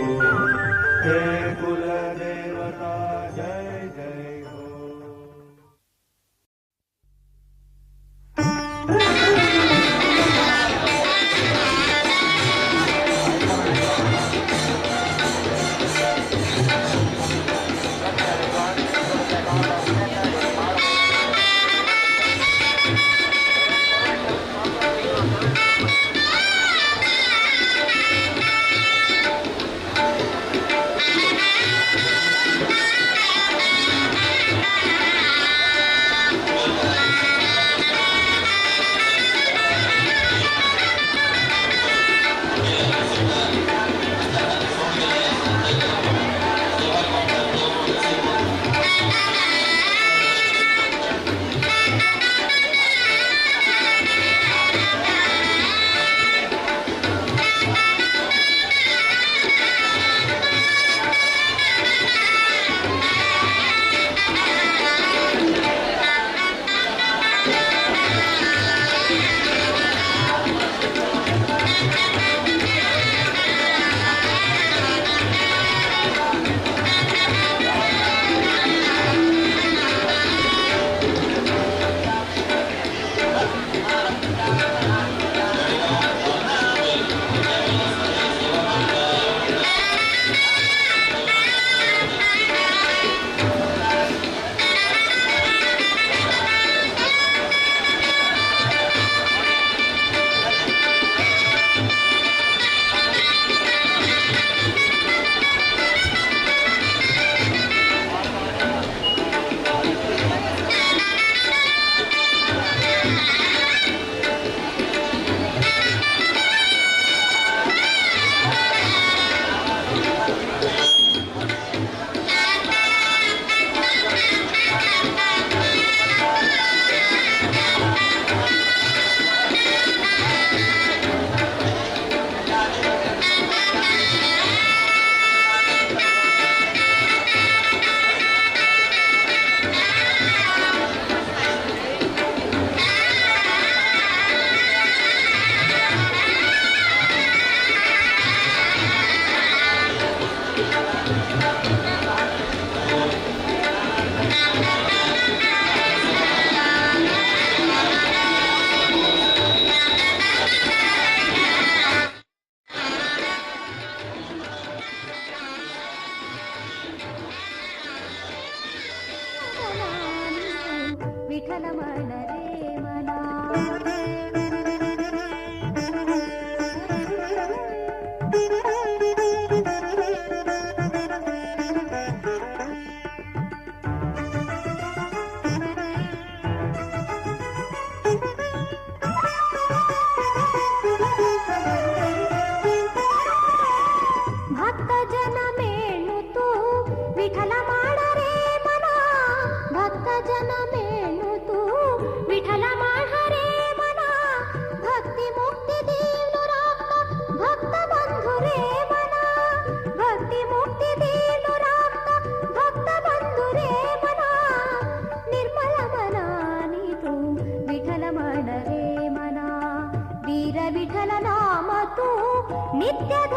H: हे कुलदेवता जय जय हो।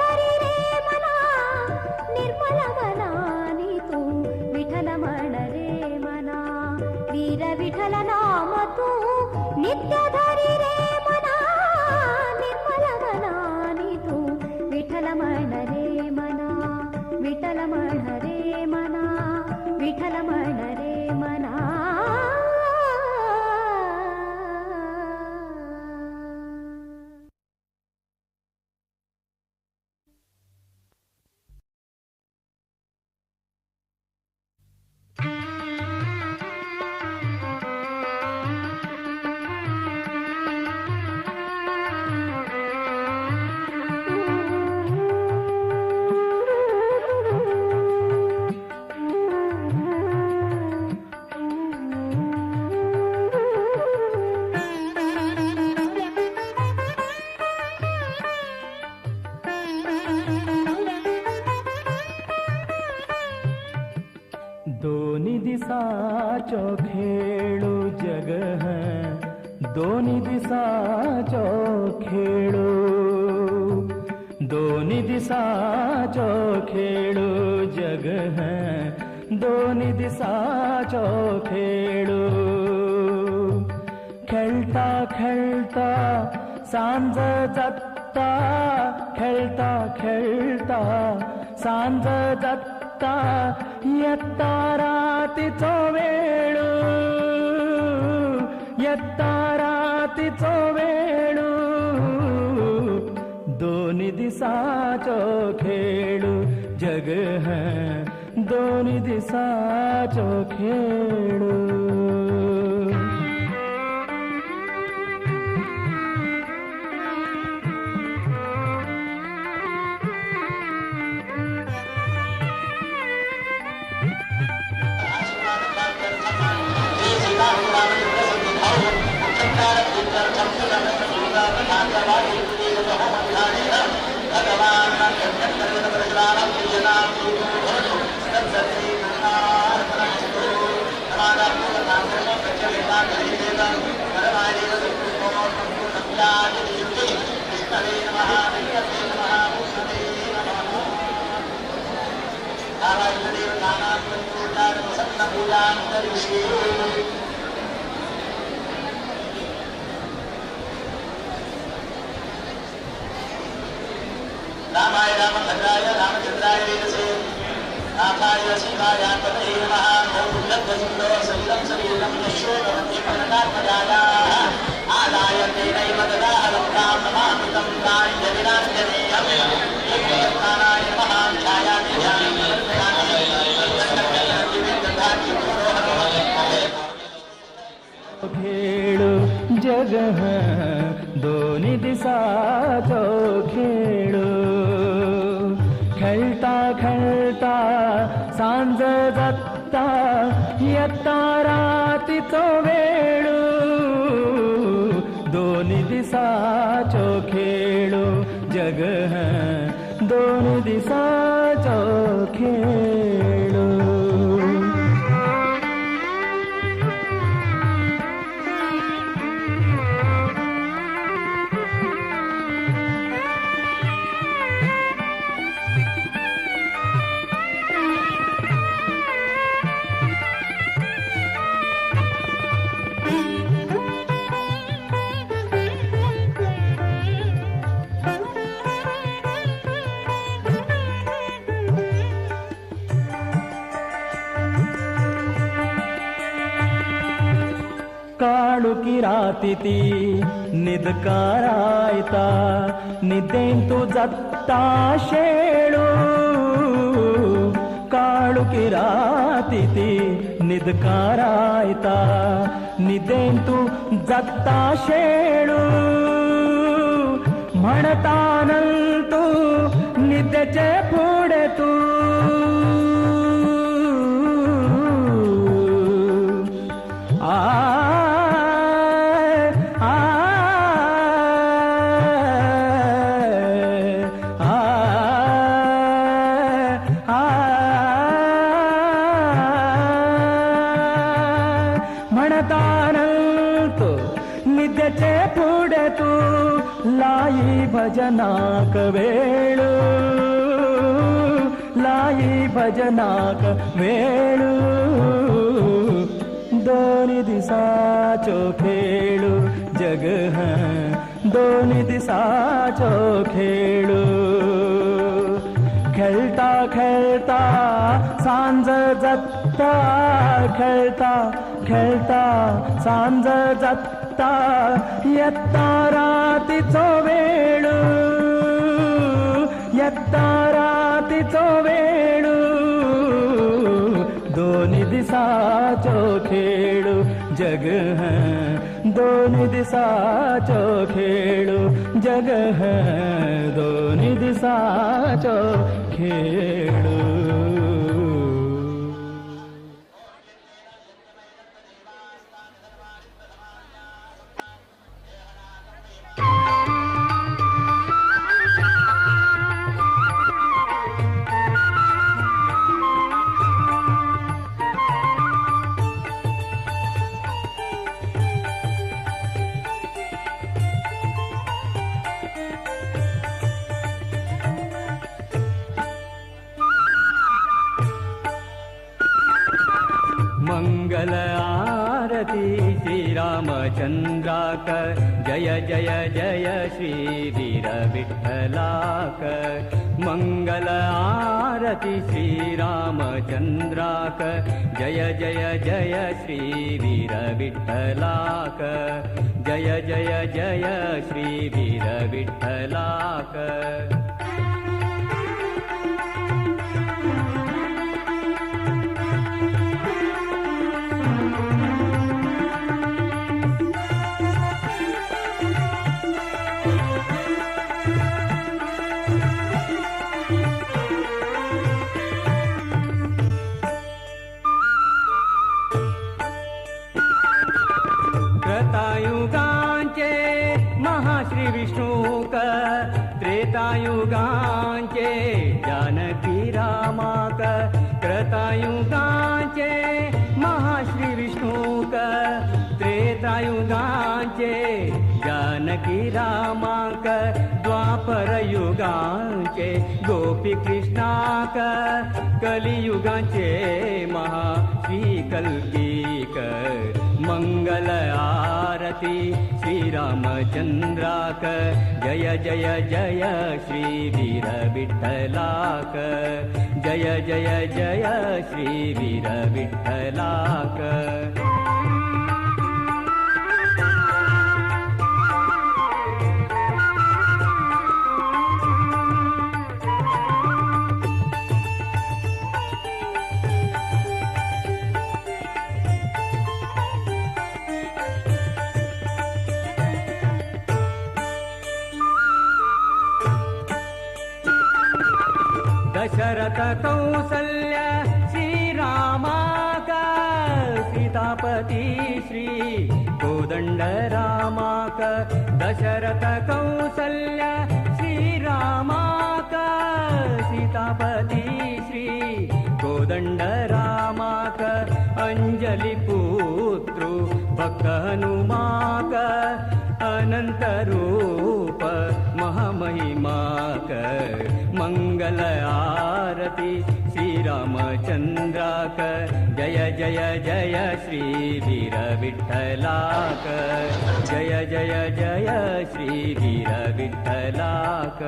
A: धरी रे मना निर्मल मनानी तू विठ्ठल म्हण रे मना वीर विठ्ठल नाम तू नित्य धरी रे मना निर्मल मनानी तू विठ्ठल म्हण रे मना विठ्ठल म्हण रे मना विठ्ठल म्हण रे मना.
L: दोन्ही दिसाचो खेळू जग है दोन्ही दिसाचो खेळू दोन्ही दिसाचो खेळू जग है दोन्ही दिसाचो खेळू. खेळता खेळता सांज जाता खेळता खेळता सांज जाता येता रातीचो वेळू येता रातीचो वेळू दोन्ही दिसाचो खेळू जग है दोन्ही दिसाचो खेळू.
D: रामाय रामभद्राय रामचंद्राय वेदसे नाथाय सीताय पतये नमः. ॐ लब्धसिन्धो सलिलं सलीलं यशोदवन्दिपनकात्मजायाः आदाय तेनैव ददाहलं नमामृतं प्राञ्जलिराञ्जनेयं यज्ञानाय नमः. ध्यायामि ध्यानं
L: खेळू जग है दोन्ही दिसाचो खेळू. खेळता खेळता सांज जाता येता रातीचो वेळू दोन्ही दिसाचो खेळू जग है दोन्ही दिसाचो खेळू. काळुकी राती निदकारायता निदेंतु जाता शेळू काळुकी राती निदकारायता निदेंतु जाता शेळू म्हणतानंतु निदेचे फुडें तूं आ आ आ आ म्हणतानंतु निदेचे फुडें तूं लाई भजनाक वेळू लाई भजनाक वेळू दोन दिसाचो खेळू जग दोन दिसाचो खेळू खेळता खेळता सांज जाता खेळता खेळता सांज जाता येता रातीचो वेळू येता रातीचो वेळू दोन दिसाचो खेळू जग दोन दिसाचो खेळू जग दोन दिसाचो खेळू. मंगल आरती श्री रामचंद्राक जय जय जय श्री वीर विठ्ठलाक. मंगल आरती श्री रामचंद्राक जय जय जय श्री वीर विठ्ठलाक. जय जय जय श्री वीर विठ्ठलाक. त्रेतायुगांचे महाश्री विष्णूक त्रेतायुगांचे जानकी रामाक त्रतायुगांचे महाश्री विष्णूक त्रेतायुगांचे जानकी रामाक द्वापर युगांचे गोपी कृष्णाक कलियुगांचे महा श्री कल्कीक. मंगल आरती श्री रामचंद्राक जय जय जय श्री वीर विठ्ठलाक. जय जय जय श्री वीर विठ्ठलाक. दशरथ कौसल्य श्री रामाक सीतापती श्री कोदंड रामाक दशरथ कौसल्य श्री रामाक सीतापती श्री कोदंड रामाक अंजलि पुत्रु भक्त हनुमाक अनंत रूप महामहिमाक. मंगल आरती श्री रामचंद्राक जय जय जय श्री वीर विठ्ठलाक. जय जय जय श्री वीर विठ्ठलाक.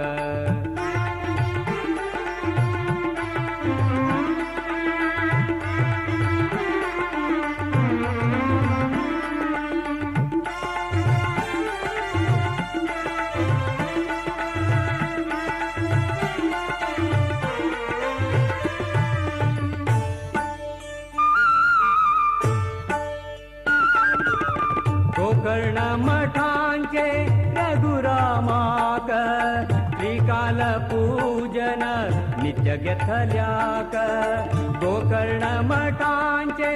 L: गोकर्ण मठांचे रघुरामाक त्रिकाल पूजन नित्य घेतल्याक गोकर्ण मठांचे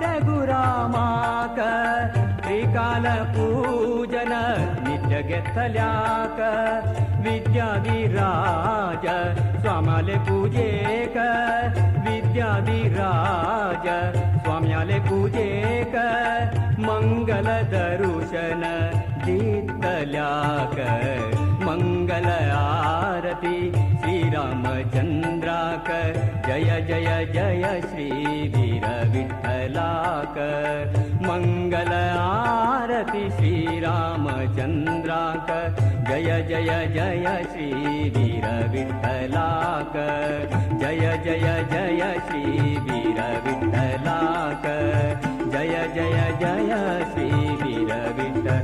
L: रघुरामाक त्रिकाल पूजन नित्य घेतल्याक विद्याधिराज स्वाम्याले पूजेक विद्याधिराज स्वाम्याले पूजेक मंगल दर्शन दितल्याक मंगल आरती श्रीरामचंद्राक जय जय जय श्री वीर विठ्ठलाक मंगल आरती श्रीरामचंद्राक जय जय जय श्री वीर विठ्ठलाक जय जय जय श्री वीर विठ्ठलाक जय जय जय श्री वीर विठ्ठलाक।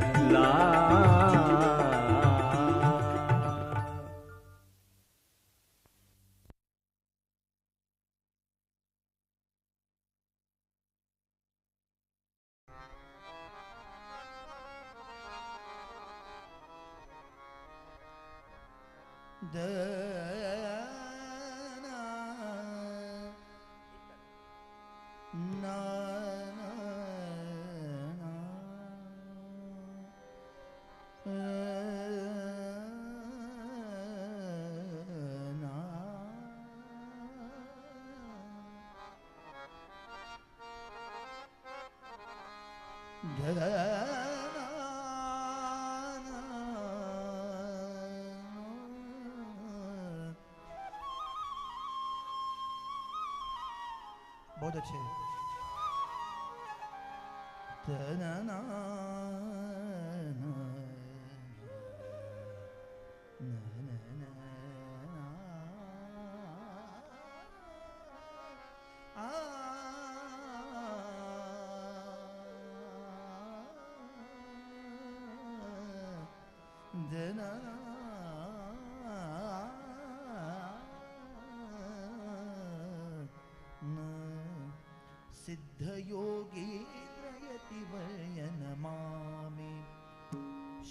N: बहुत अच्छे। सिद्धयोगीन्द्रयतिवर्यनमामि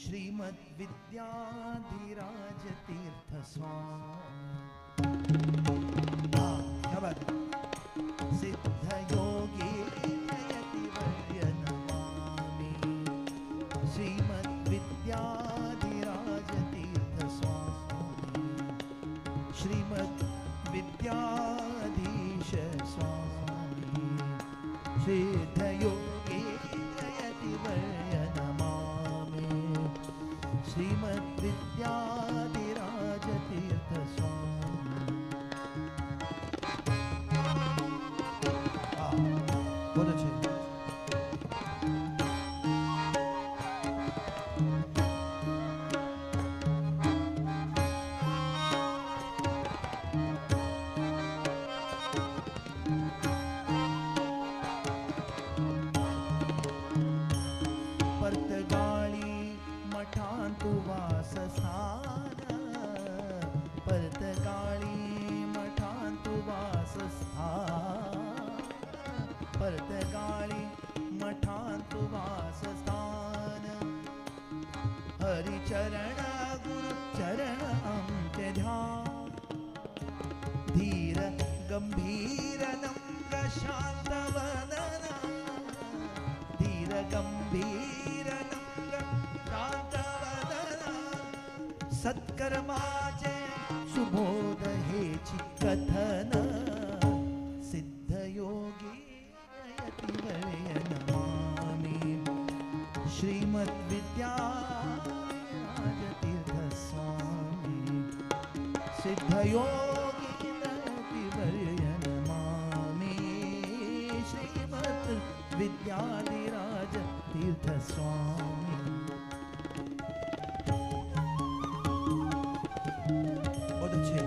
N: श्रीमद्विद्याधिराजतीर्थस्वामी। क्या बात है। सिद्धयोगीन्द्रयतिवर्यनमामि श्रीमद्विद्याधिराजतीर्थस्वामी श्रीमद्विद्याधीश स्वामी सिद्धयोगीन्द्रयतिवर्यनमामि श्रीमद्विद्याधिराजतीर्थस्वामी। बहुत अच्छे। पर्तगाळी मठांतु वासस्थान पर्तगाळी मठांतु वासस्थान पर्तगाळी मठांतु वासस्थान हरिचरण गुरु चरण आमचे ध्यान धीर गंभीर नम्र शांत वदन धीर गंभीर नम्र शांत वदन सत्कर्माचे सुबोध हेची कथन सिद्धयोगी यतिवर्यनमामि श्रीमद्विद्याराजतीर्थस्वामी सिद्धयोगी यतिवर्यनमामि श्रीमद्विद्याधिराजतीर्थस्वामी। बहुत अच्छे।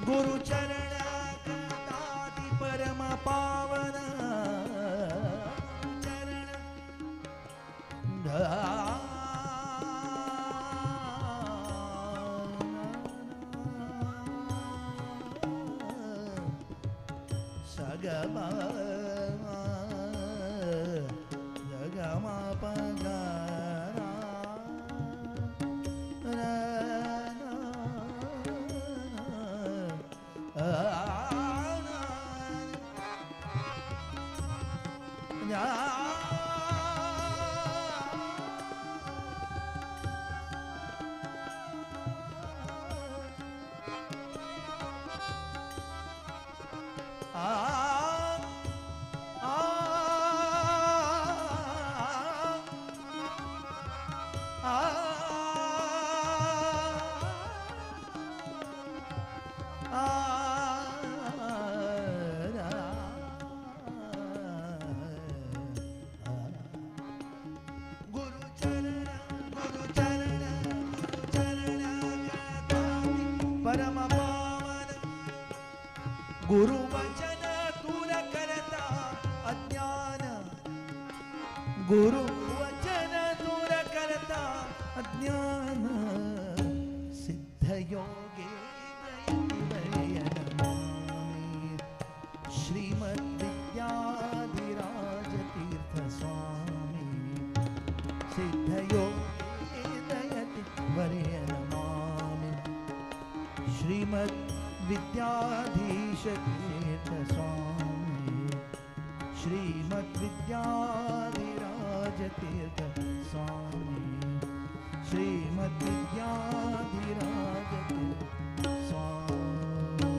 N: गुरु चरण कृतादि परम पावन चरण गुरु वचन दूर करता अज्ञान, गुरु वचन दूर करता अज्ञान, सिद्ध योगे श्रीमद् विद्याधिराज तीर्थ स्वामी, सिद्ध योगे दयति वर्य नमामि, श्रीमद् विद्याधीश तीर्थ स्वामी, श्रीमद् विद्याधिराज तीर्थ स्वामी, श्रीमद् विद्याधिराज तीर्थ स्वामी।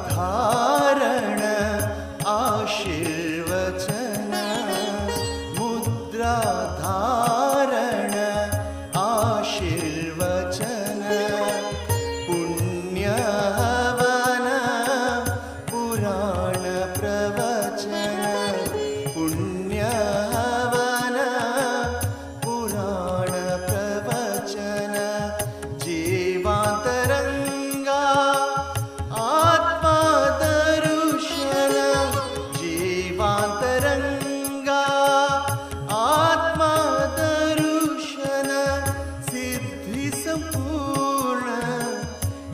H: धारण आशीर्वचन, मुद्रा धारण आशीर्वचन, पुण्यहवन पुराण प्रवचन, पुण्यहवन पुराण प्रवचन, जीवांतरंगा जीवांतरंगा आत्मदर्शन, सिद्धि संपूर्ण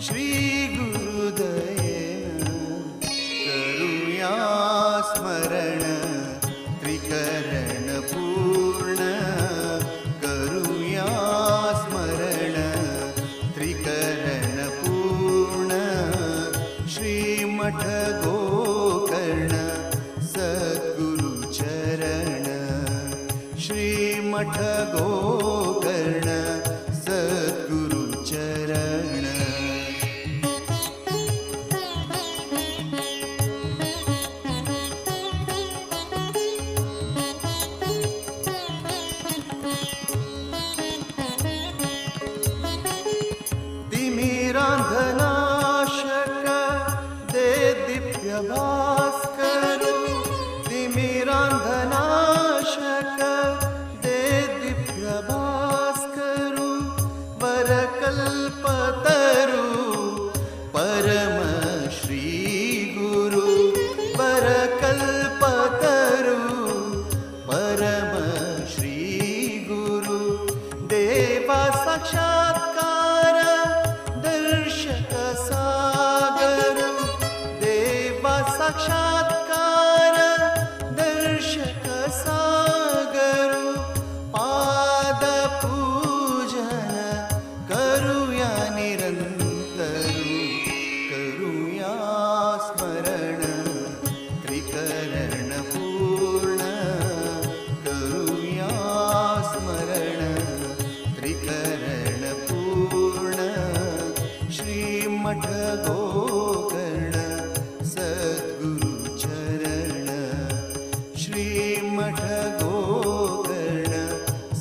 H: श्री गुरुदयेन, करुया स्मरण त्रिकरण पूर्ण, करुया स्मरण त्रिकरण पूर्ण, श्रीमठ गोकर्ण सद्गुरु चरण, श्रीमठ गोकर्ण सद्गुरु साक्षात्कार दर्शक सागर देवा साक्षात्कार दर्शक सागर पाद पूजन करूया निरंतरू करूया स्मरण त्रिकरण पूर्ण करूया स्मरण त्रिकरण पूर्ण श्रीमठ गोकर्ण सद्गुरु चरण श्रीमठ गोकर्ण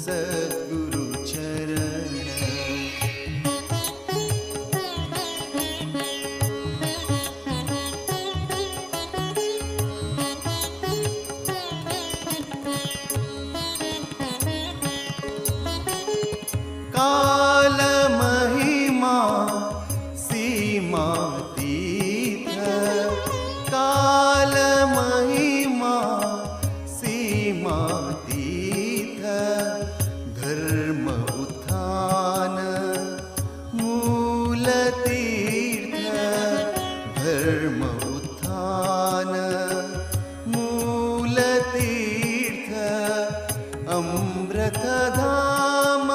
H: सद्गुरु चरण। काल महिमा सीमातीत काल महिमा सीमातीत धर्म उत्थान मूल तीर्थ धर्म उत्थान मूल तीर्थ अमृतधाम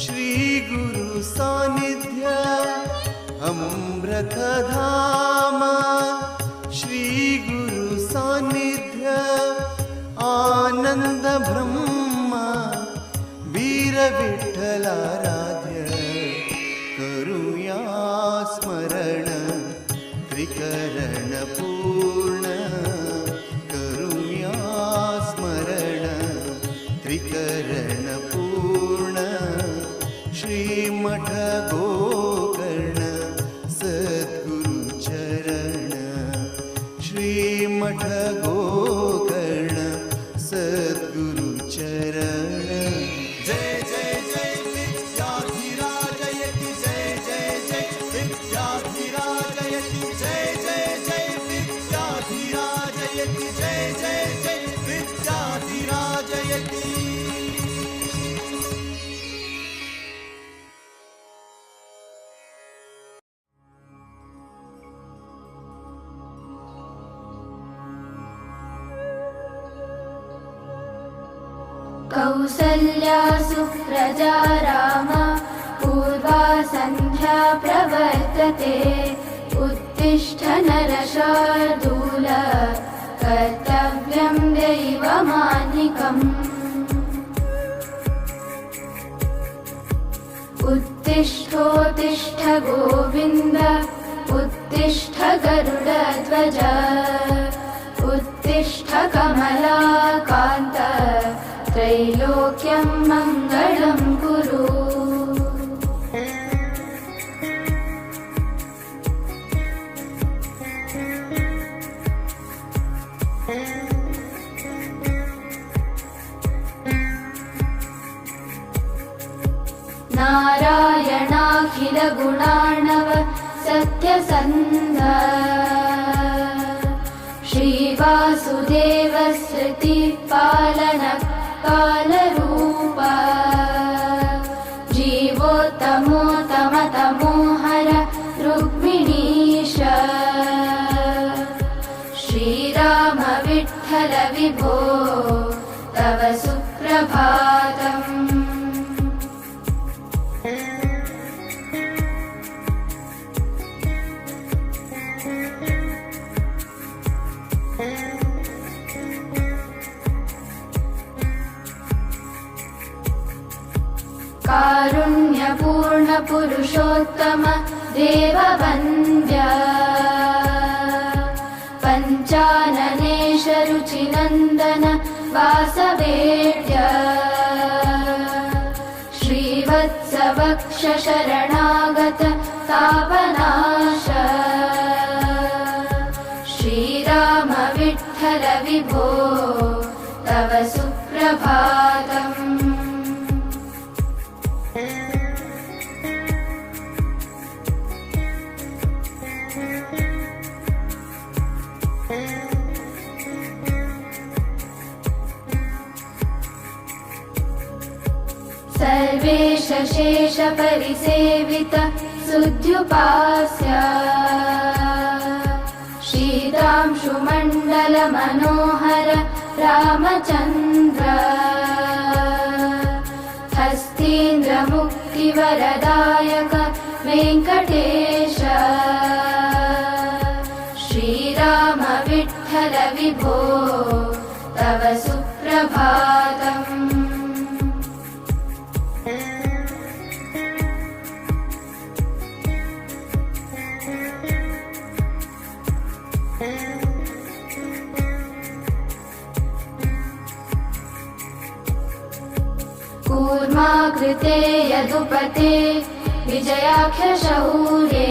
H: श्री गुरु सानिध्य अमृतधाम श्री गुरु सानिध्य आनंद ब्रह्म वीर विठ्ठलाराध्य करूया स्मरण त्रिकरण पूर्ण करूया स्मरण त्रिकरण पूर्ण श्रीमठ गोकर्ण सद्गुरु चरण श्रीमठ गोकर्ण सद्गुरु चरण।
G: जय जय जय विद्याधिराजयति जय जय जय विद्याधिराजयति जय जय जय विद्याधिराजयति जय जय जय विद्याधिराजयति।
O: कौसल्या सुप्रजा रामा पूर्वा सन्ध्या प्रवर्तते। उत्तिष्ठ नरशार्दूल कर्तव्यं दैवमानिकम्। उत्तिष्ठोत्तिष्ठ गोविन्द उत्तिष्ठ गरुडध्वज उत्तिष्ठ कमलाकान्त त्रैलोक्यं मङ्गलं कुरु। नारायणाखिलगुणार्णव सत्यसन्ध श्रीवासुदेव पालन कालरूप जीवोत्तमोत्तमतमोहर रुक्मिणीश श्रीराम विठ्ठल विभो तव सुप्रभातम्। कारुण्यपूर्ण पुरुषोत्तम देववन्द्य पञ्चाननेश रुचिनन्दन वासवेद्य श्रीवत्सवक्ष शरणागत तापनाश श्रीराम विठ्ठल विभो तव सुप्रभातम्। सर्वेश शेष परिसेवित सुद्युपास्य शीतांशुमण्डल मनोहर रामचन्द्र हस्तीन्द्र मुक्तिवरदायक वेङ्कटेश श्रीराम विठ्ठल विभो तव सुप्रभातम्। कूर्माकृते यदुपते विजयाख्यशौर्ये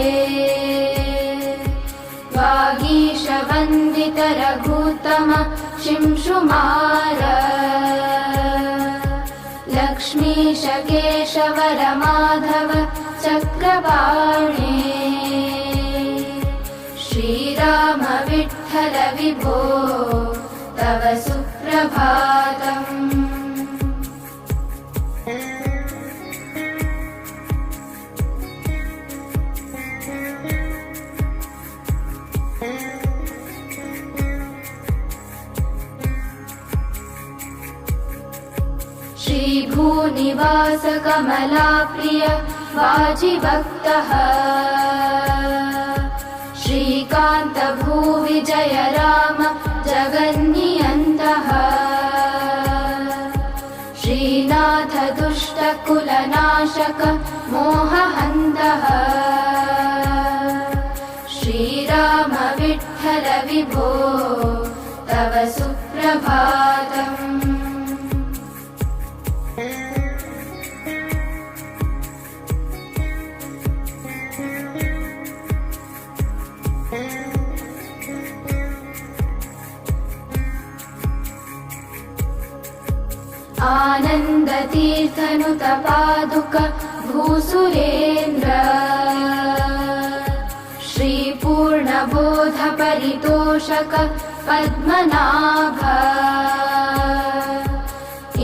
O: वागीशवन्दित रघुत्तम शिंशुमार लक्ष्मीश केशव रमाधव चक्रपाणे श्रीराम विठ्ठल विभो तव सुप्रभातम्। श्रीभूनिवास कमलाप्रिय वाजिभक्तः श्रीकान्त भूविजय राम जगन्नियन्तः श्रीनाथ दुष्टकुलनाशक मोहहन्तः श्रीराम विठ्ठल विभो तव सुप्रभातम्। आनन्दतीर्थनुत पादुक भूसुरेन्द्र श्रीपूर्णबोध परितोषक पद्मनाभ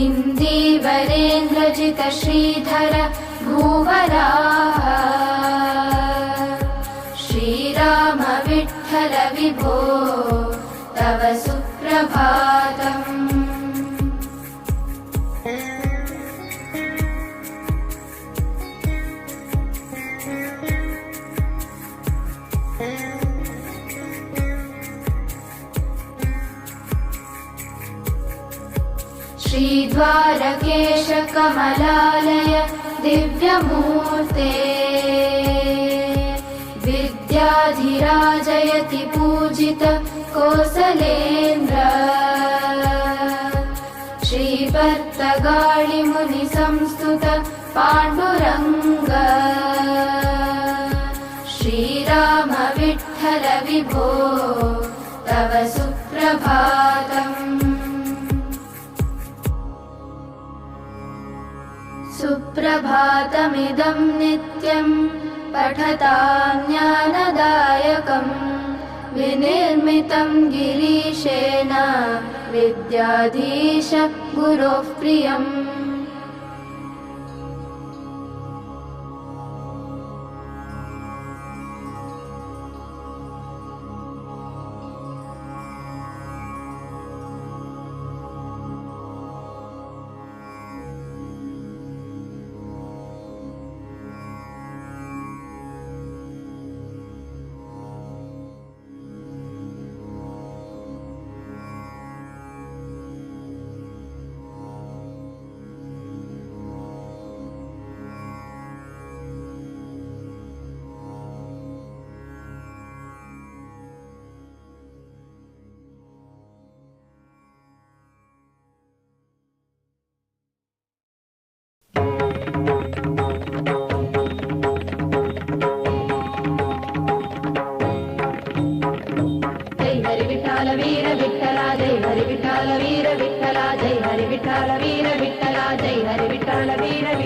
O: इन्दीवरेन्द्रजित श्रीधर भूवराह श्रीराम विठ्ठल विभो तव सुप्रभातम्। श्रीद्वारकेश कमलालय दिव्यमूर्ते विद्याधिराजयति पूजित कोसलेन्द्र श्रीपर्तगाळि मुनि संस्तुत पाण्डुरङ्ग श्रीराम विठ्ठल विभो तव सुप्रभातम्। सुप्रभातमिदं नित्यं पठतां ज्ञानदायकं विनिर्मितं गिरीशेन विद्याधीश गुरोः प्रियम्।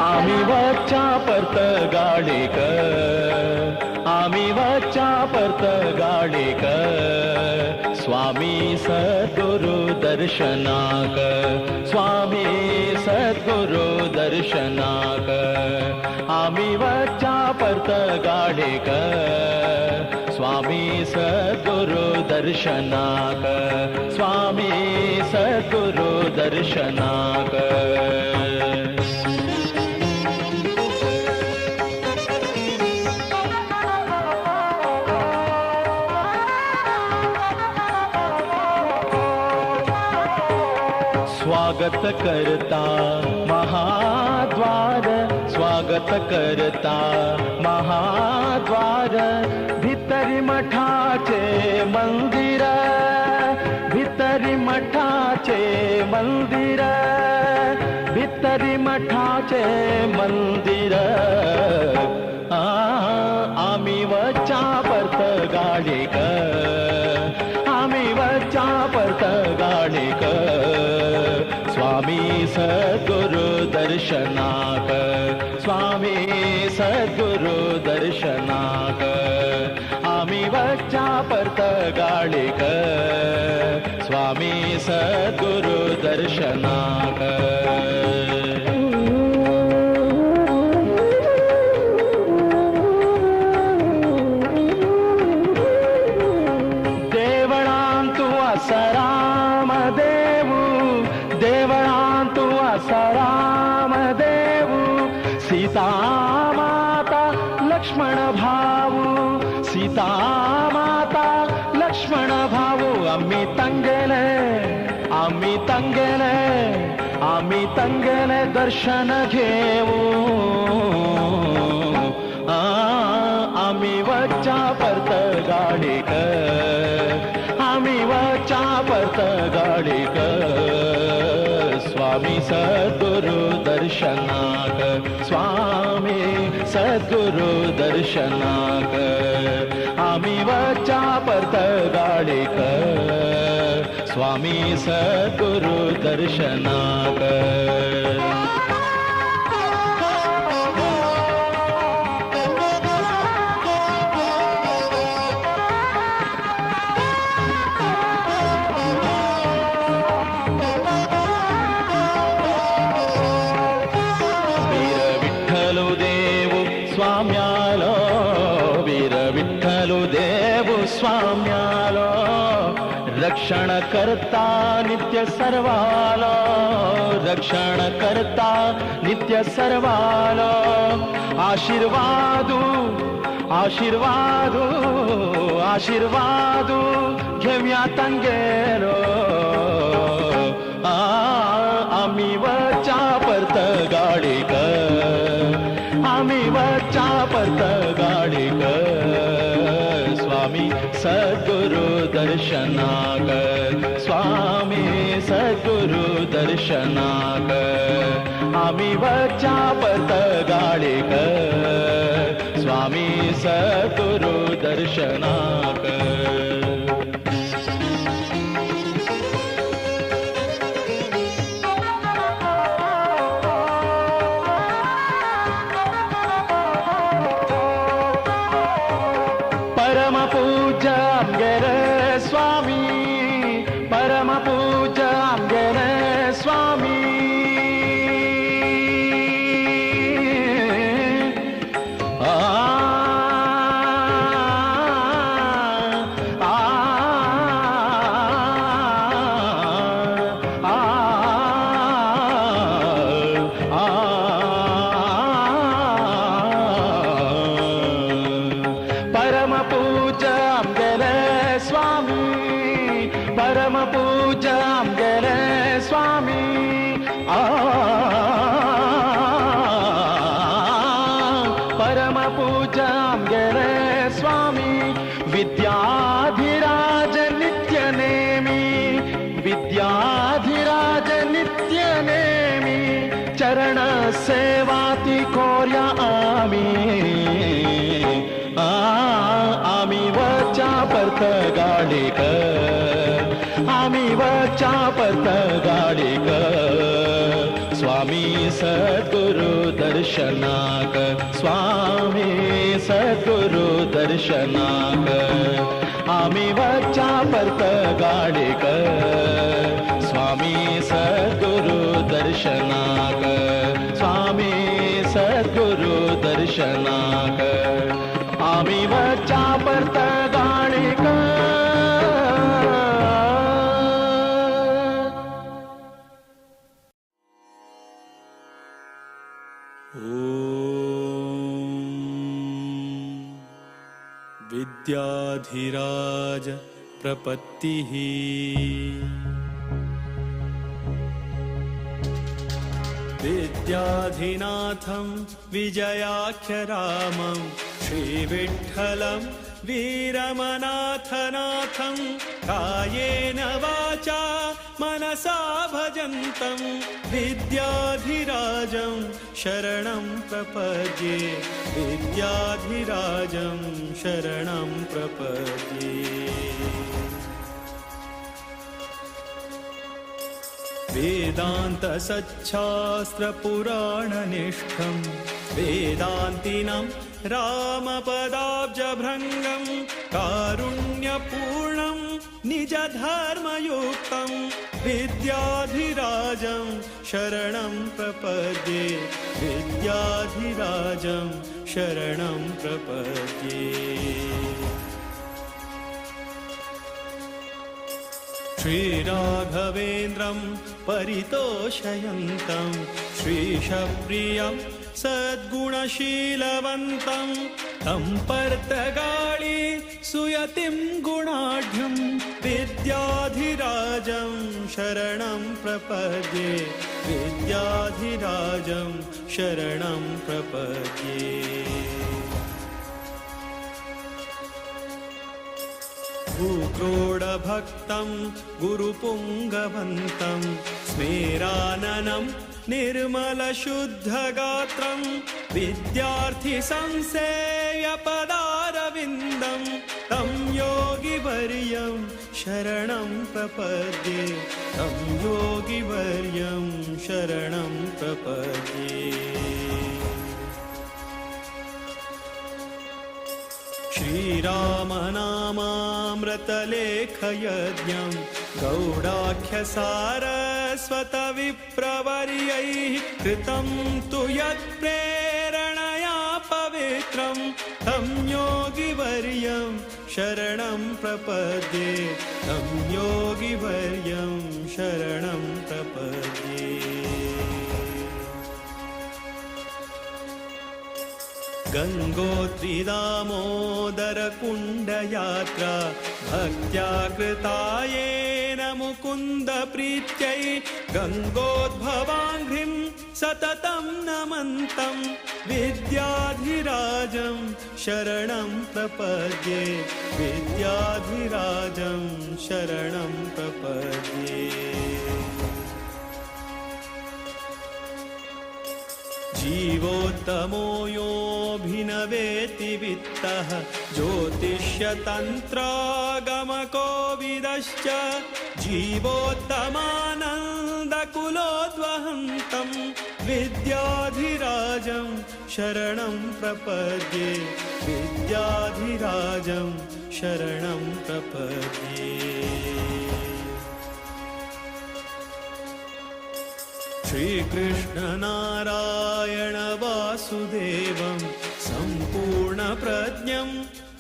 P: आम्ही वच्चा परत गाडेक, आम्ही वच्चा परत गाडेक, स्वामी सद्गुरु दर्शनाक, स्वामी सद्गुरु दर्शनाक आमी वच्चा परत गाडीक, स्वामी सद्गुरु दर्शनाक, स्वामी सद्गुरु दर्शनाक। स्वागत करता महाद्वार, स्वागत करता महाद्वार, भितरी मठाचे मंदिर, भितरी मठाचे मंदिर, भितरी मठाचे मंदिर। आमी वच्चा परत गाडीक, आमी वच्चा परत गाडीक, स्वामी सद्गुरु दर्शनाक, स्वामी सद्गुरु दर्शनाक आमी वच्चा परत गाडीक, स्वामी सद्गुरु दर्शनाक। देवळांतु आसा रामदेवू, देवळांतु आसा रामदेवू, सीता माता लक्ष्मण भाऊ, सीता माता लक्ष्मण भाऊ, आम्ही तंगेले, आम्ही तंगेले, आम्ही तंगेले दर्शन घेऊ। आमी वच्चा परत गाडीक, आमी वच्चा परत गाडीक, स्वामी सद्गुरु दर्शनाक, स्वामी सद्गुरु दर्शनाक आमी वच्चा परत गाडीक, स्वामी सद्गुरु दर्शनाक। स्वाम्यालो वीर विठ्ठलु देव स्वाम्यालो, रक्षण करता नित्य सर्वालो, रक्षण करता नित्य सर्वालो, आशीर्वादू आशीर्वादू आशीर्वादू घेवया तांगेलो। आमी वच्चा परत गाडीक, आमी वच्चा परत गाडीक, स्वामी सद्गुरु दर्शनाक, स्वामी सद्गुरु दर्शनाक आमी वच्चा परत गाडीक, स्वामी सद्गुरु दर्शनाक। परम पूज्य आमगेले स्वामी, परम पूज्य आमगेले स्वामी, आ आ आ आ परम पूज्य आमगेले स्वामी, परम पूज्य आमगेले स्वामी, आ परम पूज्य आमगेले स्वामी, विद्याधिराज नित्य नेमी, विद्याधिराज नित्य नेमी, चरण सेवाती कोर्या आमी। आमी वच्चा परत गाडीक, आमी वच्चा परत गाडीक, स्वामी सद्गुरु दर्शनाक, स्वामी सद्गुरु दर्शनाक आमी वच्चा पर्तगाळीक स्वामी सद्गुरु दर्शनाक स्वामी सद्गुरु दर्शनाक आमी वच्चा पर्तगाळीक.
C: विद्याधिराज प्रपत्तिः विद्याधिनाथं विजयाख्यरामं श्रीविठ्ठलं वीरमनाथनाथं कायेन वाचा मनसा भजन्तं विद्याधिराजं शरणं प्रपद्ये विद्याधिराजं शरणं प्रपद्ये. वेदान्त सच्छास्त्र पुराणनिष्ठं वेदान्तिनं रामपदाब्जभृङ्गं कारुण्यपूर्णं निजधर्मयुक्तं विद्याधिराजं शरणं प्रपद्ये विद्याधिराजं शरणं प्रपद्ये. श्रीराघवेन्द्रं परितोषयन्तं श्रीशप्रियं सद्गुणशीलवन्तं तं पर्तगाळी सुयतिं गुणाढ्यं विद्याधिराजं शरणं प्रपद्ये विद्याधिराजं शरणं प्रपद्ये. भूक्रोडभक्तं गुरुपुङ्गवन्तं स्मेराननं निर्मलशुद्धगात्रं विद्यार्थिसंसेयपदारविन्दं तं योगिवर्यं शरणं प्रपद्ये तं योगिवर्यं शरणं प्रपद्ये. श्रीरामनामामृतलेखयज्ञं गौडाख्यसारस्वतविप्रवर्यैः कृतं तु यत्प्रेरणया पवित्रं तं योगिवर्यं शरणं प्रपद्ये तं योगिवर्यं शरणं प्रपद्ये. गंगोत्री दामोदर कुंडयात्रा भक्त्या कृता येन मुकुंद प्रीत्यै गंगोद्भवाङ्घ्रिं सततं नमन्तं विद्याधिराजं शरणं प्रपद्ये विद्याधिराजं शरणं प्रपद्ये. जीवोत्तमो योऽभिनवेति वित्तः ज्योतिष्यतन्त्रागमकोविदश्च जीवोत्तमानन्दकुलोद्वहन्तं विद्याधिराजं शरणं प्रपद्ये विद्याधिराजं शरणं प्रपद्ये. श्रीकृष्ण नारायण वासुदेवं सम्पूर्णप्रज्ञं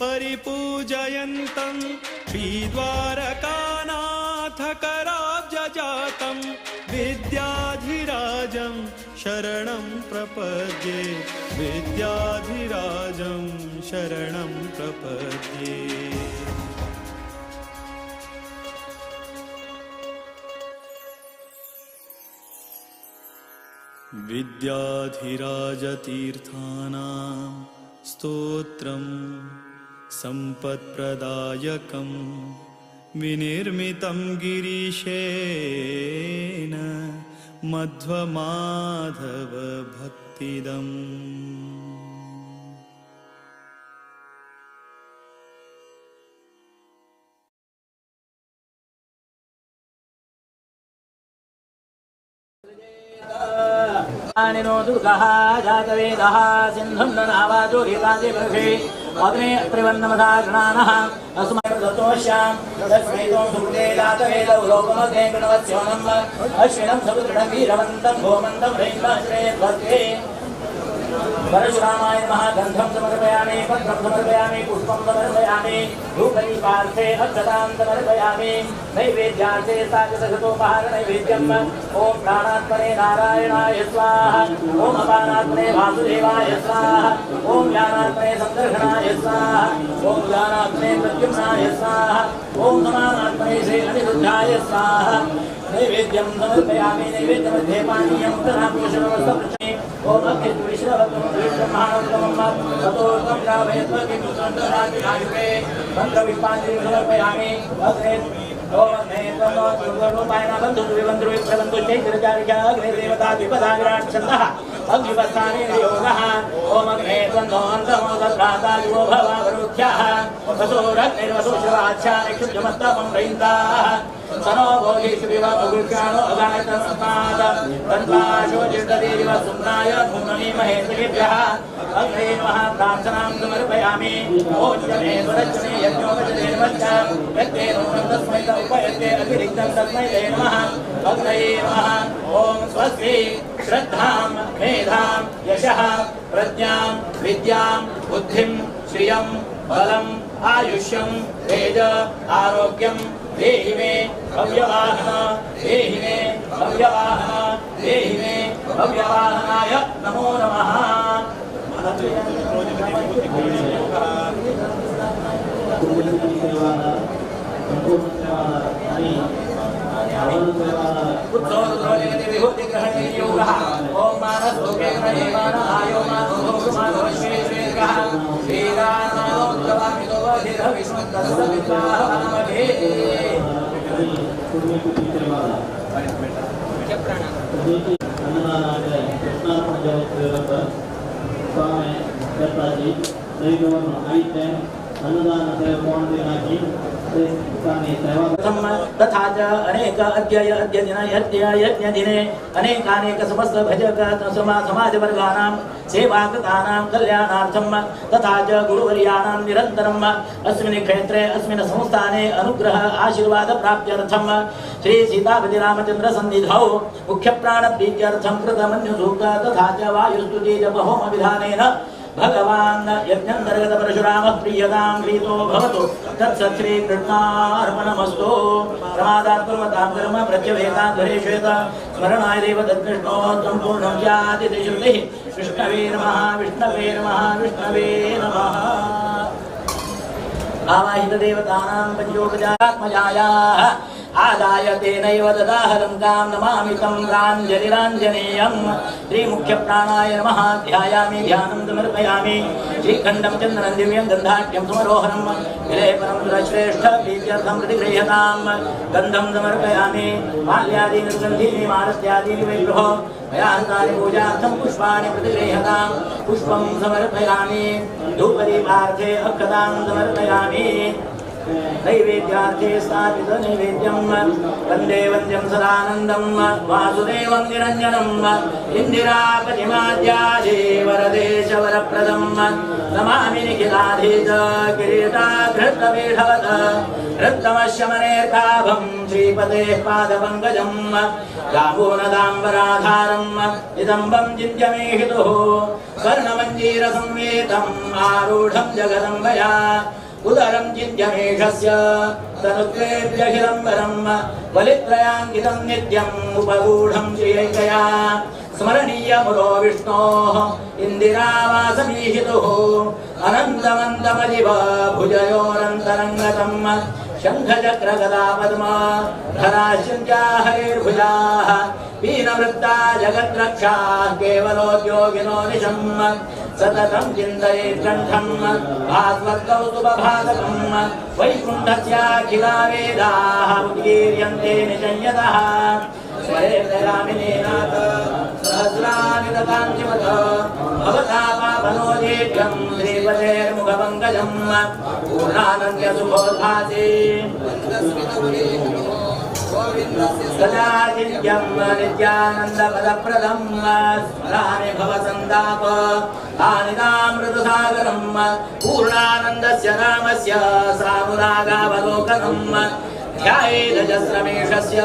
C: परिपूजयन्तं श्रीद्वारकानाथकराब्जजातं विद्याधिराजं शरणं प्रपद्ये विद्याधिराजं शरणं प्रपद्ये. विद्याधिराजतीर्थानां स्तोत्रं सम्पत्प्रदायकं विनिर्मितं गिरीशेन मध्वमाधवभक्तिदम्.
I: दुर्गः जातवेदः सिन्धुं ननावाचोरितादिमृषि अग्ने त्रिवन्नमधा गृणानः अस्मदतोष्यां तस्मै त्वं सुकृते जातवेदौ लोकमग्ने कृणवत्स्योनम् अश्विनं समुद्रणं वीरवन्तं गोमन्तं रैन्द्राश्रये भर्ते परशुरामाय नमः। गन्धं समर्पयामि, पत्रं समर्पयामि, पुष्पं समर्पयामि, धूपदीपार्थे अक्षतां समर्पयामि, नैवेद्यार्थे सागसघृतोपहार नैवेद्यम्। ॐ प्राणात्मने नारायणाय स्वाहा, ॐ अपानात्मने वासुदेवाय स्वाहा, ॐ ज्ञानात्मने सन्दर्शनाय स्वाहा, ॐ ज्ञानात्मने प्रद्युम्नाय स्वाहा, ॐ समानात्मने श्री अनिरुद्धाय स्वाहा। नैवेद्यं समर्पयामि। नैवेद्यमध्ये पानीयं तथा पोषणवस्तु। ॐ मन्त्रपुष्पाञ्जलिं समर्पयामि। अग्ने अग्निपस्थाने योगः। ॐ अग्ने त्वन्नोऽन्तमोदभ्राता युवो भवावरुख्याः वसोरग्निर्वसोश्रवाच्छानिक्षुब्धमस्तमं रयिन्ताः सनो भोगेषु विवगुह्याणो अगायतस्मात् तन्वाशोचिष्टदेव सुम्नाय भूमनीमहे सखेभ्यः। अग्ने नमः। प्रार्थनां समर्पयामि। ओच्यमे स्वरच्यमे यज्ञोपचते नमश्च यत्ते नूनं तस्मै त उपयत्ते अतिरिक्तं तस्मै ते नमः। अग्नये नमः। ॐ स्वस्ति श्रद्धां मेधां यशः प्रज्ञां विद्यां बुद्धिं श्रियं बलम् आयुष्यं तेज आरोग्यं देहि मे भव्यवाहन, देहि मे भव्यवाहन, देहि मे भव्यवाहनाय नमो नमः। ॐ मानसलोके गणदेवान आयो मानो मानो श्रीश्रीकः श्रीरामानोद्गवामितो विष्णुतस्सविद्वाहमहे। तथा च अनेक अद्य यज्ञदिने अनेकानेक समस्त भजक समाजवर्गाणां सेवाकृतानां कल्याणार्थं तथा च गुरुवर्याणां निरन्तरम् अस्मिन् क्षेत्रे अस्मिन् संस्थाने अनुग्रह आशीर्वाद प्राप्त्यर्थं श्री सीतापति रामचंद्र सन्निधौ मुख्यप्राणप्रीत्यर्थं कृतमन्युसूक्त तथा च वायुस्तुति जप होम विधानेन भगवान् यज्ञान्तर्गत परशुराम प्रीयतां प्रीतो भवतु। तत्सत् श्री कृष्णार्पणमस्तु। प्रमादात् कुर्वतां कर्म प्रत्यवेताध्वरेष्वेत स्मरणाय देव तद्विष्णोः सम्पूर्णं स्यादिति श्रुतिः। विष्णवे नमः, विष्णवे नमः, विष्णवे नमः। आवाहितदेवतानां पञ्चोपचारात्मजायाः आदाय तेनैव ददाह लङ्कां नमामि तं प्राञ्जलिराञ्जनेयं। श्रीमुख्यप्राणाय नमः। ध्यायामि ध्यानं समर्पयामि। श्रीखण्डं चन्दनं दिव्यं गन्धाढ्यं समरोहणं विलेपनं सुरश्रेष्ठ प्रीत्यर्थं प्रतिगृह्यतां। गन्धं समर्पयामि। माल्यादीनि सुगन्धीनि मारस्यादीनि वै प्रभो मया हस्तानि पूजार्थं पुष्पाणि प्रतिगृह्यतां। पुष्पं समर्पयामि। धूपदीपार्थे अक्षतां समर्पयामि। नैवेद्यार्थे स्थापित नैवेद्यं वन्दे वन्द्यं सदानन्दं वासुदेवं निरञ्जनं इन्दिरापतिमाद्यादेवरदेशवरप्रदं नमामि निखिलाधीश किरीटाधृतपीठवत् हृत्तमशमनेर्काभं श्रीपतेः पादपङ्कजं जाम्बूनदाम्बराधारं नितम्बं चिन्त्यमेहितुः स्वर्णमञ्जीरसंवेतम् आरूढं जगदम्बया उदरं चिन्त्यमेषस्य तनुत्वेऽप्यखिलम्बरं बलित्रयाङ्कितं नित्यम् उपगूढं श्रियैकया स्मरणीयमुरो विष्णोः इन्दिरावासमीहितुः अनन्तमन्तमजिव भुजयोरन्तरङ्गतं शङ्खचक्रगदा पद्मा धराश्यन्त्या हरेर्भुजाः पीनवृत्ता जगद्रक्षाः केवलोद्योगिनो निशम् सततं चिन्तयेत्कण्ठं भास्वत्कौस्तुभभासकं वैकुण्ठस्याखिला वेदाः उद्गीर्यन्ते निशंयतः स्वरेन्द्रगामिनीनाथ सहस्राणि दतान्तिमथ भवता पापनोजेभ्यं श्रीपतेर्मुखपङ्कजं पूर्णानन्द्यसुखोद्भासे सदाचिन्त्यं नित्यानन्दपदप्रदं स्मरामि भवसन्ताप हानिदामृतसागरं।
J: सागरं पूर्णानन्दस्य रामस्य सानुरागावलोकनं ध्यायेदजस्रमेशस्य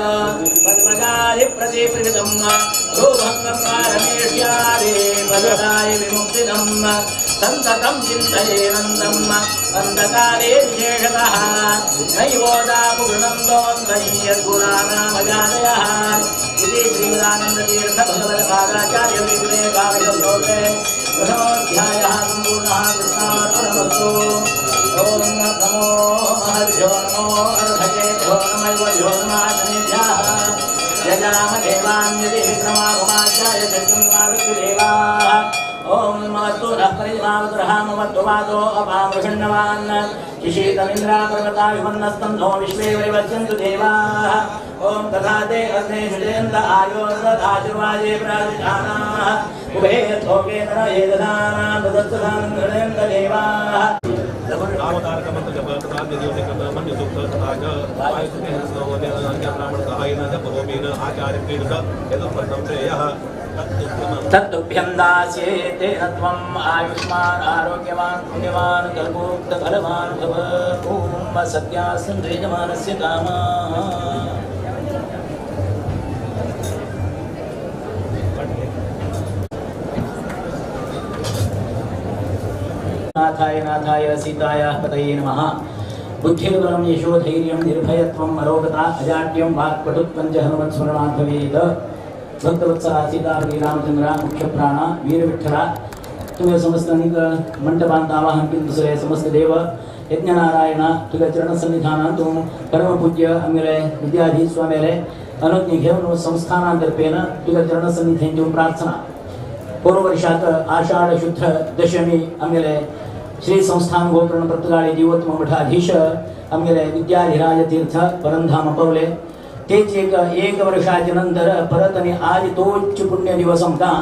J: पद्मजादिप्रतिपृतं भ्रूभङ्गं पारमेष्यादे पददाय विमुक्तिदं सन्ततं चिन्तयेनन्दम् अन्धकारे विशेषतः नैवोदापुगृणन्तोऽन्तयद्गुणानामजादयः इति श्रीमदानन्दतीर्थभगवत्पादाचार्यविद्वे काव्यश्लोके प्रथमोऽध्यायः सम्पूर्णः। कृष्णार्पणमस्तु। ॐ नमो महद्भ्यो नमो अर्धकेभ्यो नमैवभ्यो नमः शनेभ्यः यजाम देवान्यदि विक्रमाभुमाचार्य चक्रमाविद्युदेवाः। ॐ नमस्तु नः परिमावतुरहामवत्तुवादो अपामृषण्णवान् शिशीतमिन्द्रापर्वताभिमन्नस्तन्नो विश्वे वैवस्यन्तु देवाः। ॐ तथा ते अस्मे सुजयन्त आयोर्दधाचुर्वाजे प्रादिशानाः उभे यथोके नर एतदानां ददत्सदानं हृदयन्त देवाः। तत्तुभ्यं दास्ये तेन त्वम् आयुष्मान् आरोग्यवान् पुण्यवान् कल्पोक्तफलवान् भव। ॐ सत्यासन् यजमानस्य कामाः। नाथाय नाथाय सीतायाः पतये नमः। बुद्धिर्बलं यशोधैर्यं निर्भयत्वम् अरोगता अजाड्यं वाक्पटुत्वं च हनुमत्स्मरणात् भवेत्। भक्तवत्सला सीतापति रामचंद्र मुख्य प्राण वीरविठ्ठला तुझ्या समस्त अनेक मंटपांत आवाहन केले दुसरे समस्त देव यज्ञनारायण तुझ्या चरण सन्निधानांतु परमपूज्य आमगेले विद्याधीश स्वामीले अनुज्ञा घेऊन संस्थानांतर्फेन तुझ्या चरण सन्निधींची प्रार्थना। पूर्व वर्षात आषाढ शुद्ध दशमी आमगेले श्री संस्थान गोकर्ण पर्तगाळी जीवोत्तम मठाधीश आमगेले विद्याधिराज तीर्थ परंधाम पावले। तेच एक एक वर्षाच्या नंतर परत आणि आज तोच पुण्य दिवस आमकां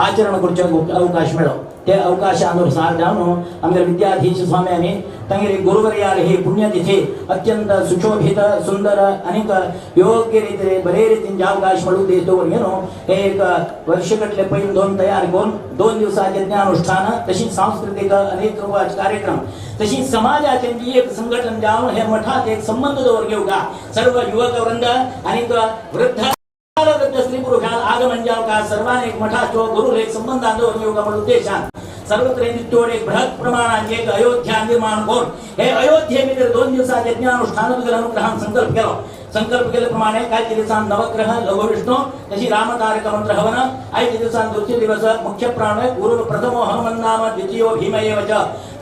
J: आचरण करचो अवकाश मेळ्ळो। ते अवकाश अनुसार जावन आमगेले विद्याधीश स्वाम्यांनी तांगेली गुरुवर्याल ही पुण्यतिथी अत्यंत सुशोभित सुंदर आनीक योग्य रीतीन बरे रीतीन अवकाश मेळूं उद्देश दवरून न्हू हे एक वर्षकटले पयलीं दोन तयार करून 2 दिवसाचे ज्ञानुष्ठान तशीच सांस्कृतिक अनेक कार्यक्रम तशीच समाजाचे एक संघटन जावन हे मठात एक संबंध दवर घेवका सर्व युवक वृंद आनीक वृद्ध वृद्ध स्त्री पुरुषान आगमन जावका सर्वांनी एक मठाचो गुरु एक संबंधान दवर घेवका म्हण उद्देशान सर्वत्र नित्योड एक बृहत् प्रमाणात एक अयोध्या निर्माण करून हे अयोध्ये भितर 2 दिवसाचे ज्ञानुष्ठान अनुग्रहान संकल्प केलो। संकल्प केल्याप्रमाणे कालच्या दिवसान नवग्रह लघुविष्णू तशी रामतारक मंत्र हवन आयच्या दिवसान दुसरे दिवस मुख्य प्राण गुरु प्रथमो हनुमन नाम द्वितीयो भीम एव च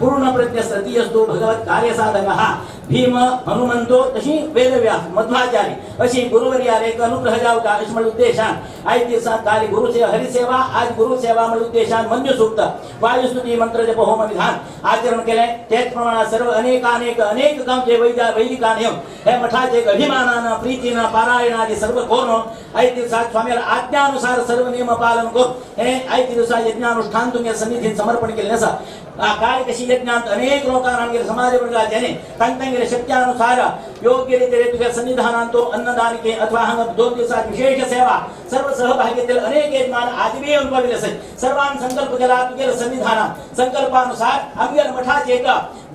J: पूर्ण प्रज्ञ तृतीयस्तु भगवत कार्यसाधकः भीम हनुमंतो तशी वेदव्यास मध्वाचार्य अशी गुरुवर्यार एक अनुग्रह जावका अशें म्हळ्या उद्देशान आयच्या दिवसान काल गुरुसेवा हरिसेवा आज गुरुसेवा म्हळ्या उद्देशान मन्युसूक्त वायुस्तुती मंत्र जप होम विधान आचरण केलें। तेच प्रमाणे सर्व अनेक अनेक अनेक गांवचे वैदिका नियम हे मठाचे एक अभिमानान प्रीतीन पारायणादी सर्व करून आयच्या दिवसात स्वामीला आज्ञानुसार सर्व नियम पालन करून हे आयच्या दिवसा यज्ञानुष्ठान तुमच्या सन्निधीत समर्पण केलें आसा। काय कशी यज्ञांत अनेक लोकांना आमगेले समाज वर्गाचे तांगेले शक्त्यानुसार योग्य रीतीने तुझ्या सन्निधानांत तो अन्नदान के अथवा हांगा 2 दिवसात विशेष सेवा सर्व सहभागीतील अनेक यजमान आजबी येवन पाविल्ले आसत। सर्वान संकल्प केला तुगेले सन्निधानात संकल्पानुसार आमगेले मठाचे एक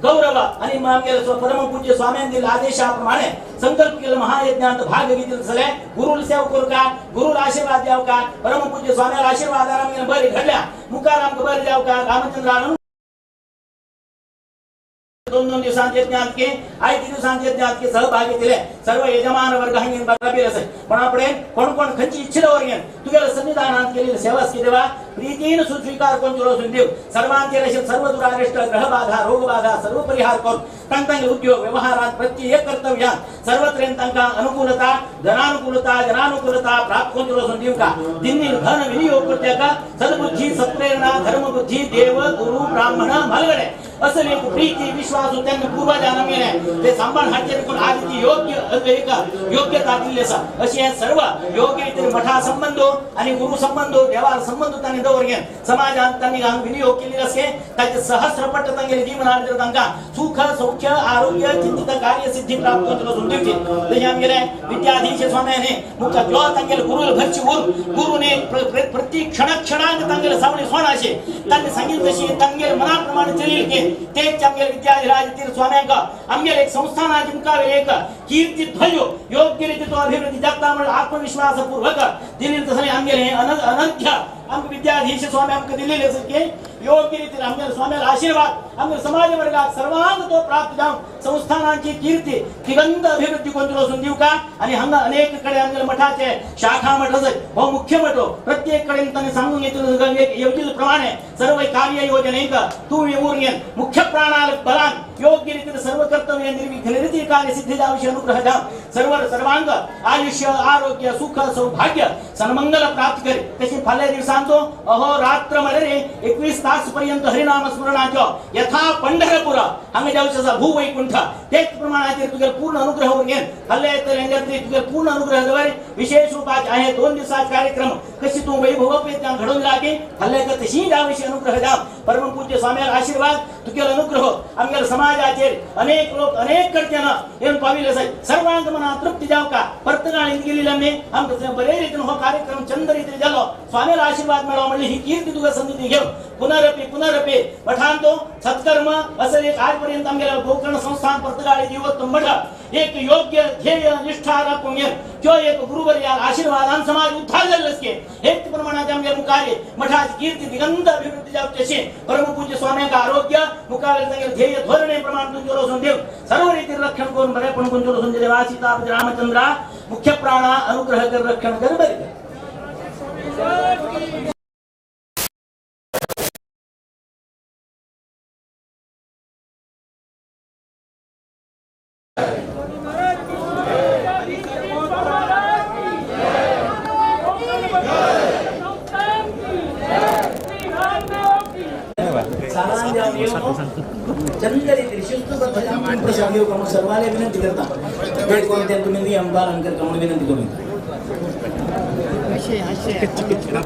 J: गौरव आणि आमगेले परमपूज्य स्वाम्यान दिल्ल्या आदेशाप्रमाणे संकल्प केलं महायज्ञांत भाग घेतले जाल्यार गुरुला सेवा करूका गुरुला आशीर्वाद द्यावका परमपूज्य स्वाम्याला आशीर्वादान आमगेले बरें घडल्या मुखार आमकां बरें जावका रामचंद्रान 2-2 दिवसांचे यज्ञात के आयच्या दिवसांचे यज्ञात के सहभागी दिले सर्व यजमान वर्ग हांगेन बराबीर आसत। पण आपणे कोण कोण खंयची इच्छा दवरगेन तुगेले सन्निधानांत केलेली सेवा कितें प्रीतीन सुस्वीकार करून तुला वचून देव सर्वांचेर अशें सर्व दुरारिष्ट ग्रह बाधा रोग बाधा सर्व परिहार करून तांकां उद्योग व्यवहारात प्रत्येक कर्तव्यात सर्वत्रेन तांकां अनुकूलता धनानुकूलता जनानुकूलता प्राप्त करून तुला वचून दिवका दिन्नी धन विनियोग करत्याका सद्बुद्धी सत्प्रेरणा धर्मबुद्धी देव गुरु ब्राह्मण म्हालगडे
I: असल एक प्रीती विश्वास त्यांना पूर्वजान आमगेले ते सांबाळ हाडचे देखून आज ती योग्य एक योग्यता दिल्ली आसा. अशी हे सर्व योग्य रितीन मठा संबंध आणि गुरु संबंध देवा संबंध तांणी दवरगे समाजात तांणी विनियोग केलेले आसके ताचे सहस्रपट तांगेले जीवनात तांकां सुख सौख्य आरोग्य चिंतित कार्य सिद्धी प्राप्त जातलो दिवची. तशें आमगेले विद्याधीश स्वाम्याने मुख्य जो तांगेले गुरुल भरची उर गुरुने प्रति क्षण क्षणाक तांगेले सावळी सोण अशे तांणी सांगितलं तशी तांगेले मनाप्रमाणे चलील की तेच आमगेले विद्याधिराज तीर्थ स्वाम्यांक आमगेले एक संस्थानाची मुखावेर एक कीर्ती ध्वज योग्य रीती तो अभिवृद्धी जाता म्हणून आत्मविश्वासपूर्वक दिलेले तसं आमगेले अनध्य आमकां विद्याधीश स्वामी आमकां दिलेले आसा की योग्य रीतीन आमगेले स्वाम्याला आशीर्वाद आमगेले समाज वर्गाक सर्वांक तो प्राप्त जावन संस्थानांची कीर्ती तिगंत अभिवृद्धी कोण वचून दिवका. आणि हांगा अनेक कडे आमगेले मठाचे शाखा मठ आसत हो मुख्य मठ प्रत्येक कडेन तांणी सांगून घेतले येवजिल प्रमाणे सर्व कार्य योजनेक तूं येवन मुख्य प्राणाल बलान योग्य रीतीन सर्व कर्तव्य निर्विघ्न रीती कार्य सिद्धी जावशी अनुग्रह जाव सर्व सर्वांग आयुष्य आरोग्य सुख सौभाग्य सन्मंगल प्राप्त करे. तशी फाल्यां दिवसांचो अहोरात्र मरे 21 तास पर्यंत हरिनाम स्मरणाचो यथा पंढरपूर हांगा जावचें आसा भूवैकुंठ तेच प्रमाणाचेर तुगेले पूर्ण अनुग्रह घेवन फाल्यां येतले तुगेले पूर्ण अनुग्रह दवर विशेष रूपाचे आहे 2 दिवसाचे कार्यक्रम कशी तूं वैभवोपेत घडोवन लागे फाल्यां तशी जावशी अनुग्रह जाव. परम पूज्य स्वाम्याला आशीर्वाद तुगेलो अनुग्रह आमगेले समाजाचेर अनेक लोक अनेक कडच्यान येवन पाविल्ले आसात सर्वांक मना तृप्ती जावका पर्तगाळींत गेल्ले आमी आमकां बरे रितीन हो कार्यक्रम चंद रितीन जालो स्वाम्याला आशीर्वाद मेळो म्हणले ही कीर्ती तुका संधी घेवन पुनरपी पुनरपी मठांतो सत्कर्म असं एक आजपर्यंत आमगेले गोकर्ण संस्थान पर्तगाळी जीवोत्तम मठ एक योग्य ध्येय निष्ठा राखून घेवन जो एक गुरुवर्या आशीर्वादान समाज उद्धार जाल्लो आसके हेच प्रमाणाचे आमगे मुखार मठाची कीर्ती दिगंत अभिवृद्धी जावची अशी परमपूज्य स्वाम्यांक आरोग्य मुखार तांगेले ध्येय धोरणे प्रमाण तुमचेर वचून देव सर्व रितीन रक्षण करून बरेपण तुमचेर वचून देवा सीतापती रामचंद्रा मुख्य प्राणा अनुग्रह कर रक्षण कर बरे.
J: सर्वाले विनंती करता कोणत्या तुम्ही नियम पालन करता म्हणून विनंती करून
O: वंदनाभिवंदना।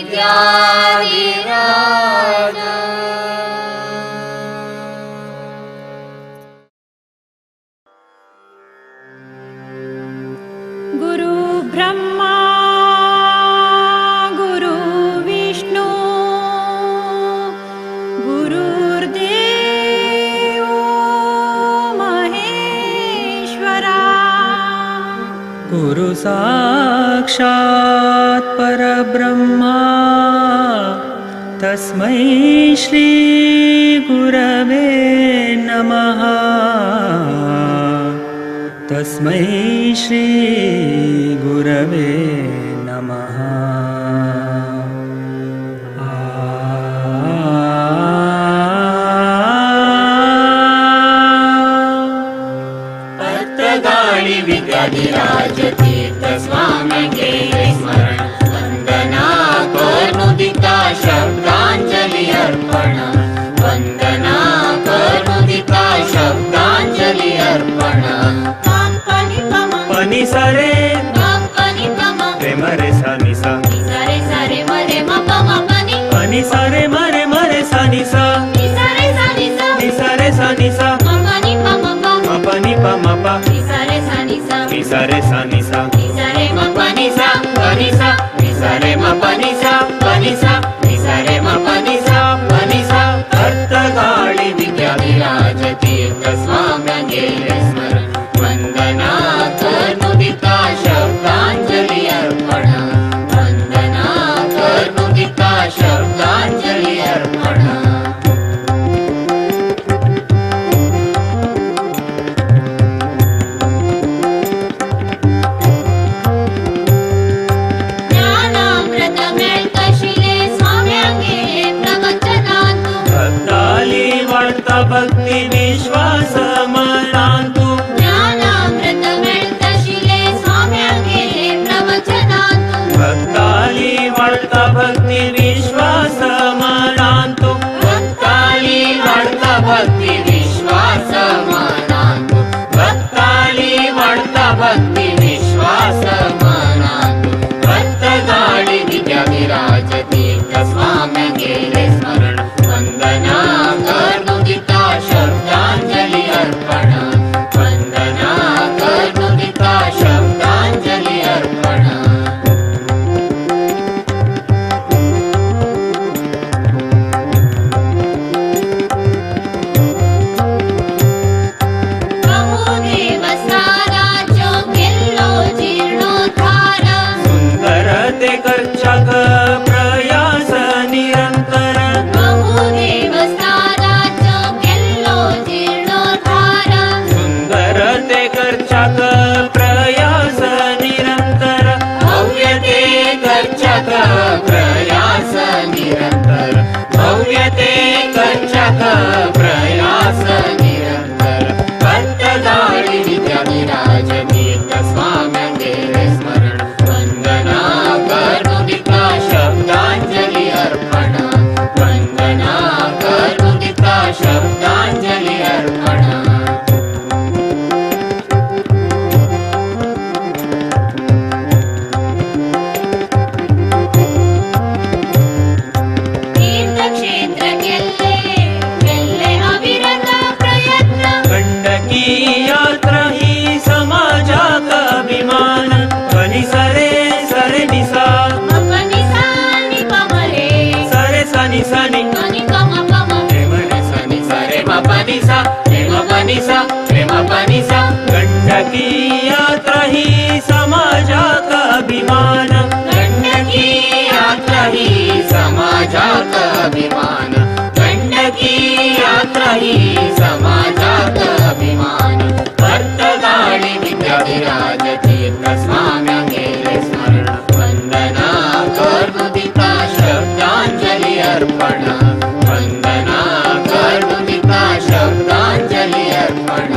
B: विद्याधिराज.
Q: गुरु ब्रह्मा गुरु विष्णु गुरुर्देवो महेश्वरा.
C: गुरु साक्षात् परब्रह्मा तस्मै श्री गुरवे नमः. तस्मै श्री गुरवे नमः.
B: पर्तगाळी विद्याधिराज तीर्थ स्वाम्यांगेले स्मरण. वंदना करनुदिता शब्दांजली अर्पण. वंदना करनुदिता शब्दांजली अर्पण.
C: पनी सारे रे मरे सा नि सा पनी सारे मरे मरे सा नि सा नि सा रे सा नि सा म प नि प म प नि सा रे सा नि सा
B: रे म प नि सा प नि सा नि सा रे म प नि सा प नि सा नि सा रे म प नि सा प नि सा. पर्तगाळी विद्याधिराज तीर्थ स्वाम्यांगेले स्मरण. वंदना करनुदिता शब्दांजली अर्पण. वंदना करनुदिता शब्दांजली अर्पण. ज्ञानामृत मेळतशिले स्वाम्यांगेले प्रवचनांतु.
C: भक्ताली वाढता भक्ती विश्वास मनांतु.
B: ज्ञानामृत मेळतशिले स्वाम्यांगेले प्रवचनांतु.
C: भक्ताली वाढता भक्ती विश्वास मनांतु.
B: भक्ताली वाढता भक्ती विश्वास मनांतु. भक्ताली वाढता भक्ती विश्वास मनांतु. पर्तगाळी विद्याधिराज तीर्थ स्वाम्यांगेले स्मरण. वंदना करनुदिता शब्दांजली अर्पण. वंदना करनुदिता शब्दांजली अर्पण. बहुदेवस्थानाचो केल्लो जीर्णोद्धार.
C: सुंदर ते करच्याक प्रयास निरंतर.
B: बहुदेवस्थानाचो केल्लो जीर्णोद्धार.
C: सुंदर ते करच्याक प्रयास निरंतर.
B: भव्य ते करच्याक प्रयास निरंतर. भव्य ते करच्याक प्रयास निरंतर. पर्तगाळी विद्याधिराज तीर्थ स्वाम्यांगेले स्मरण. वंदना करनुदिता शब्दांजली अर्पण. वंदना करनुदिता शब्दांजली अर्पण. तीर्थक्षेत्र केल्ले केल्ले अविरत प्रयत्न.
C: गंडकी यात्रा ही समाजाक अभिमान. पनी सारे सारे निसा
B: म नि सा नि प म रे
C: सारे सा नि सा नि
B: प नि प म प म रे म रे सा नि सा रे म प नि सा रे म प नि सा रे म प नि सा.
C: गंडकी यात्रा ही समाजाक अभिमान.
B: गंडकी यात्रा ही समाजाक अभिमान. गंडकी यात्रा ही समाजाक अभिमान. पर्तगाळी विद्याधिराज तीर्थ स्वाम्यांगेले स्मरण. वंदना करनुदिता शब्दांजली अर्पण. वंदना करनुदिता शब्दांजली अर्पण.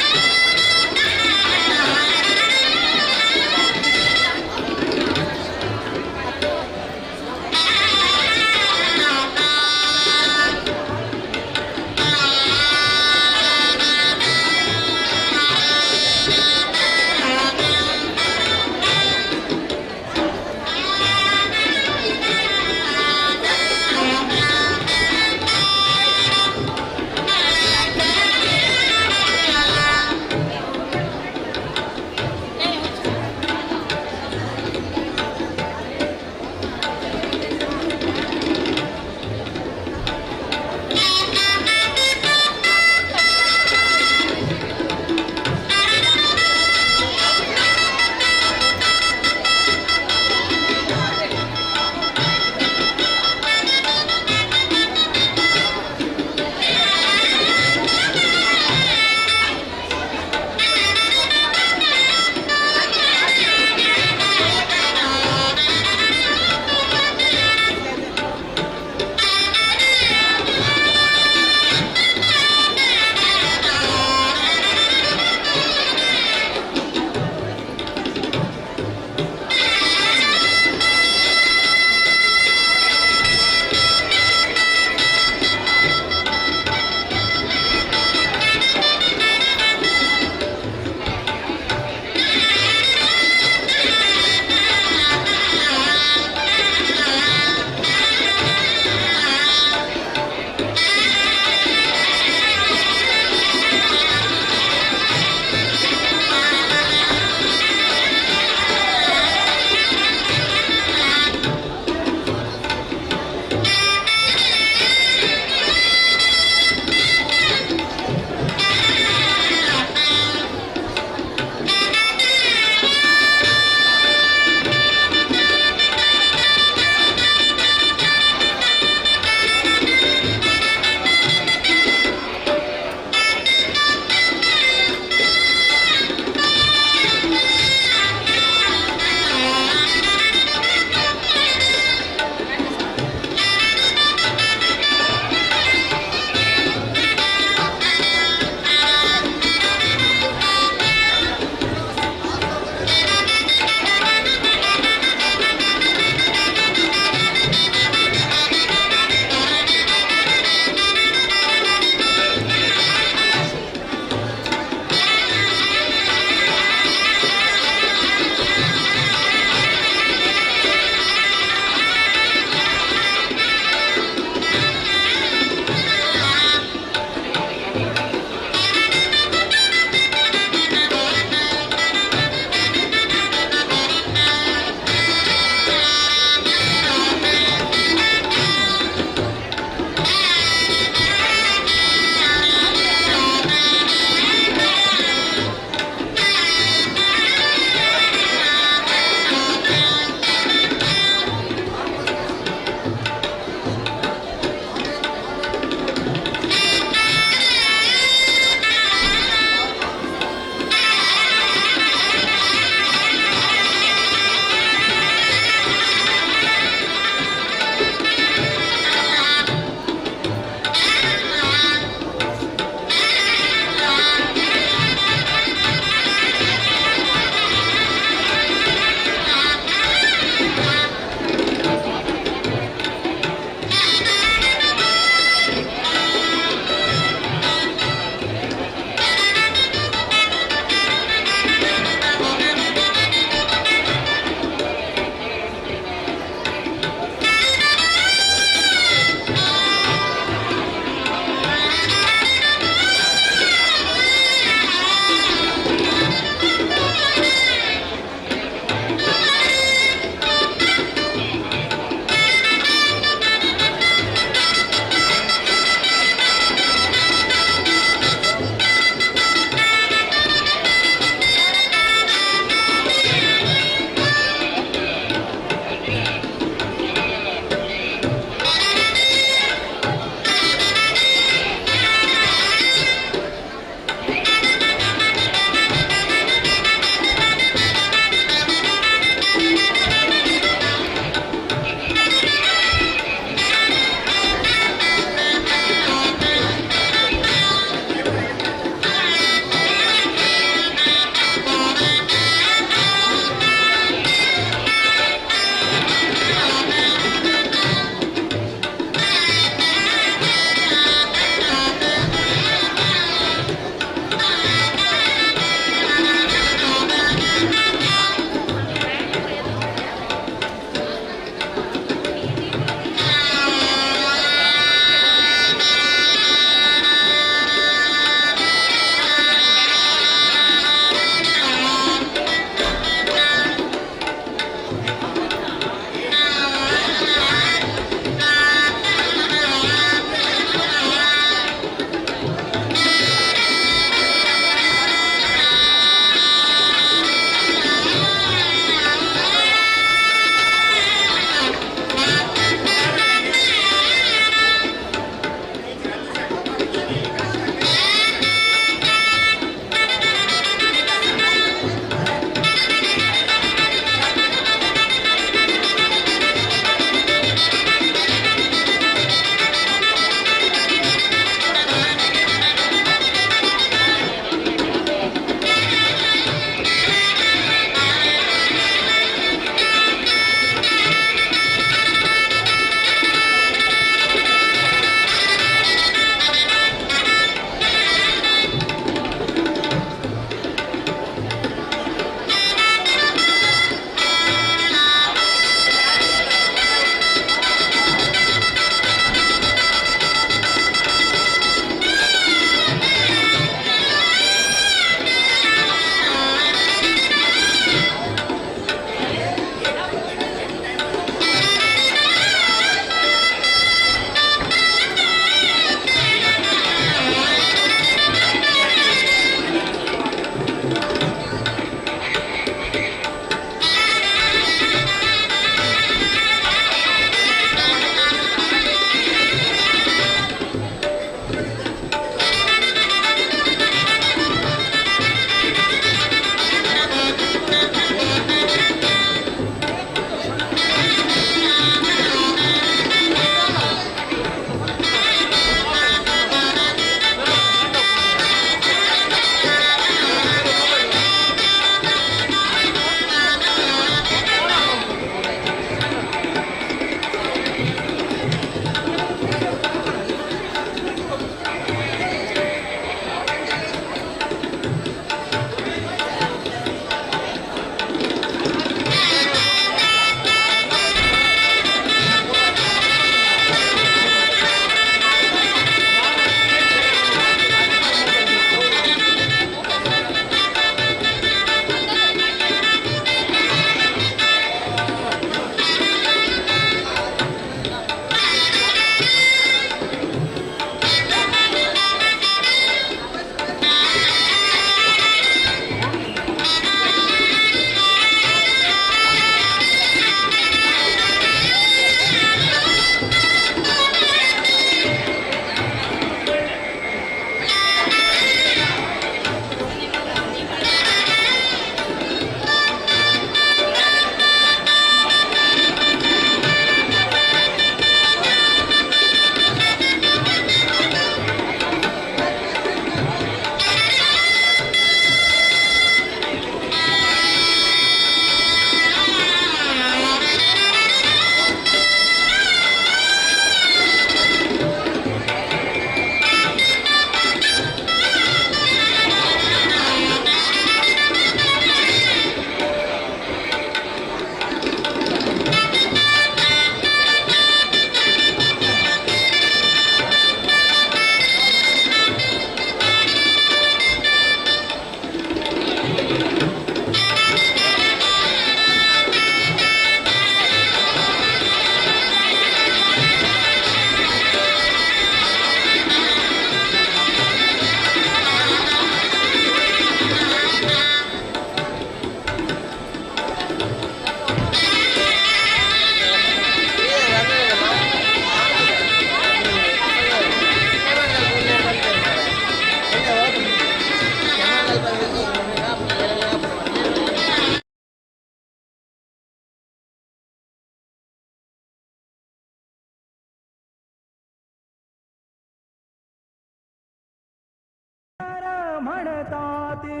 L: म्हणताती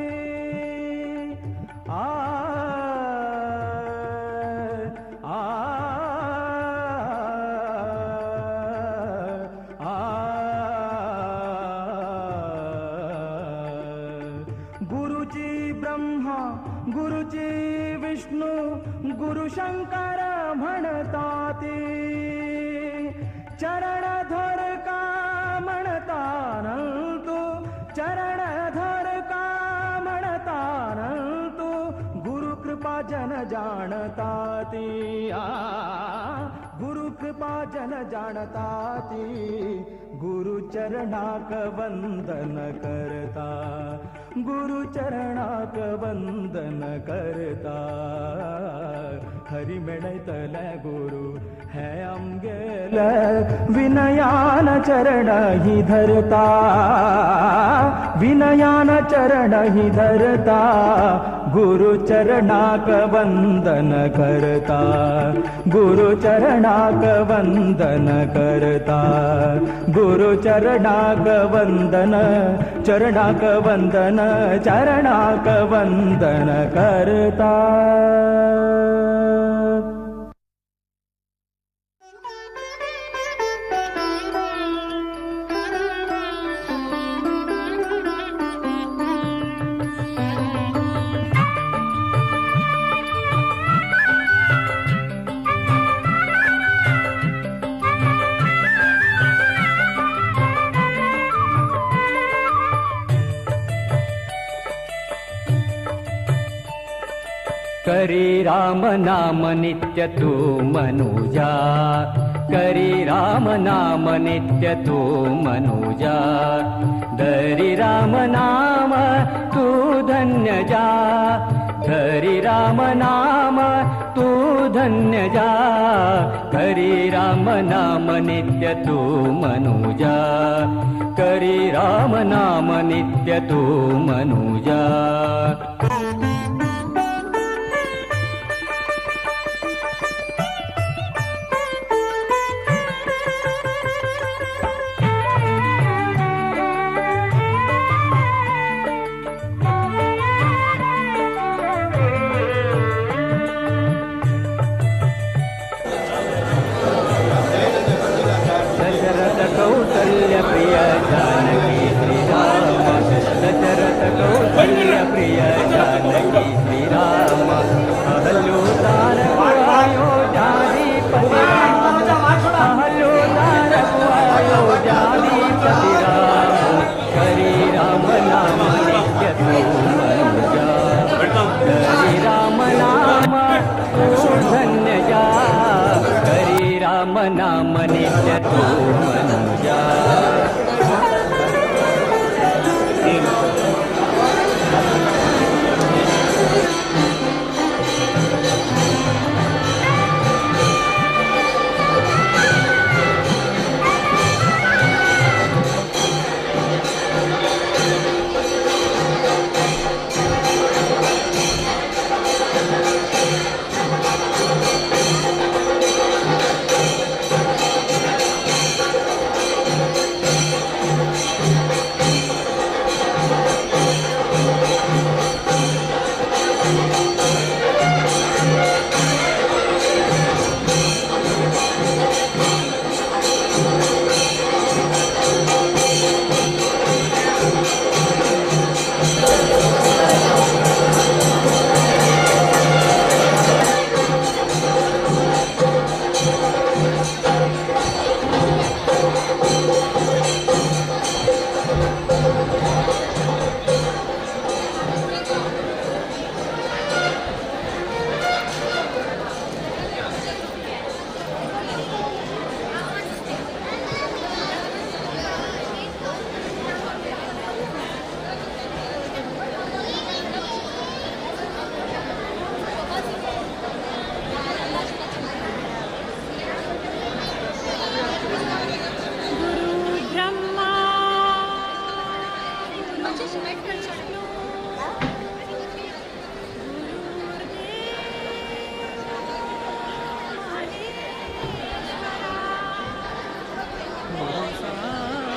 L: आ आ आ गुरुजी ब्रह्मा गुरुजी विष्णू गुरु शंकर म्हणताती चरण धर का म्हणतानंतु चरण धर का म्हणतानंतु गुरु कृपा जन जाणताती आ गुरु कृपा जन जाणताती गुरु चरणाक वंदन करता गुरु चरणाक वंदन करता हरि मेळयतले गुरु हे आमगेले विनयान चरण ही धरता विनयान चरण ही धरता गुरु चरणाक वंदन करता गुरु चरणाक वंदन करता गुरु चरणाक वंदन चरणाक वंदन चरणाक वंदन करता।
M: करी राम नाम नित्य तू मनुजा करी राम नाम नित्य तू मनुजा धरी राम नाम तू धन्य जा धरी राम नाम तू धन्य जा करी राम नाम नित्य तू मनुजा करी राम नाम नित्य तू मनुजा। कौसल्य प्रिय जानकी श्री राम दशरथ कौसल्य प्रिय जानकी श्री राम अहल्योदार आयो जानी पति अहल्योदार आयो जानी पति राम हरि राम नाम नित्य तू मनुजा हरि राम नाम तू धन्य जा हरि राम नाम नित्य तू मनुजा।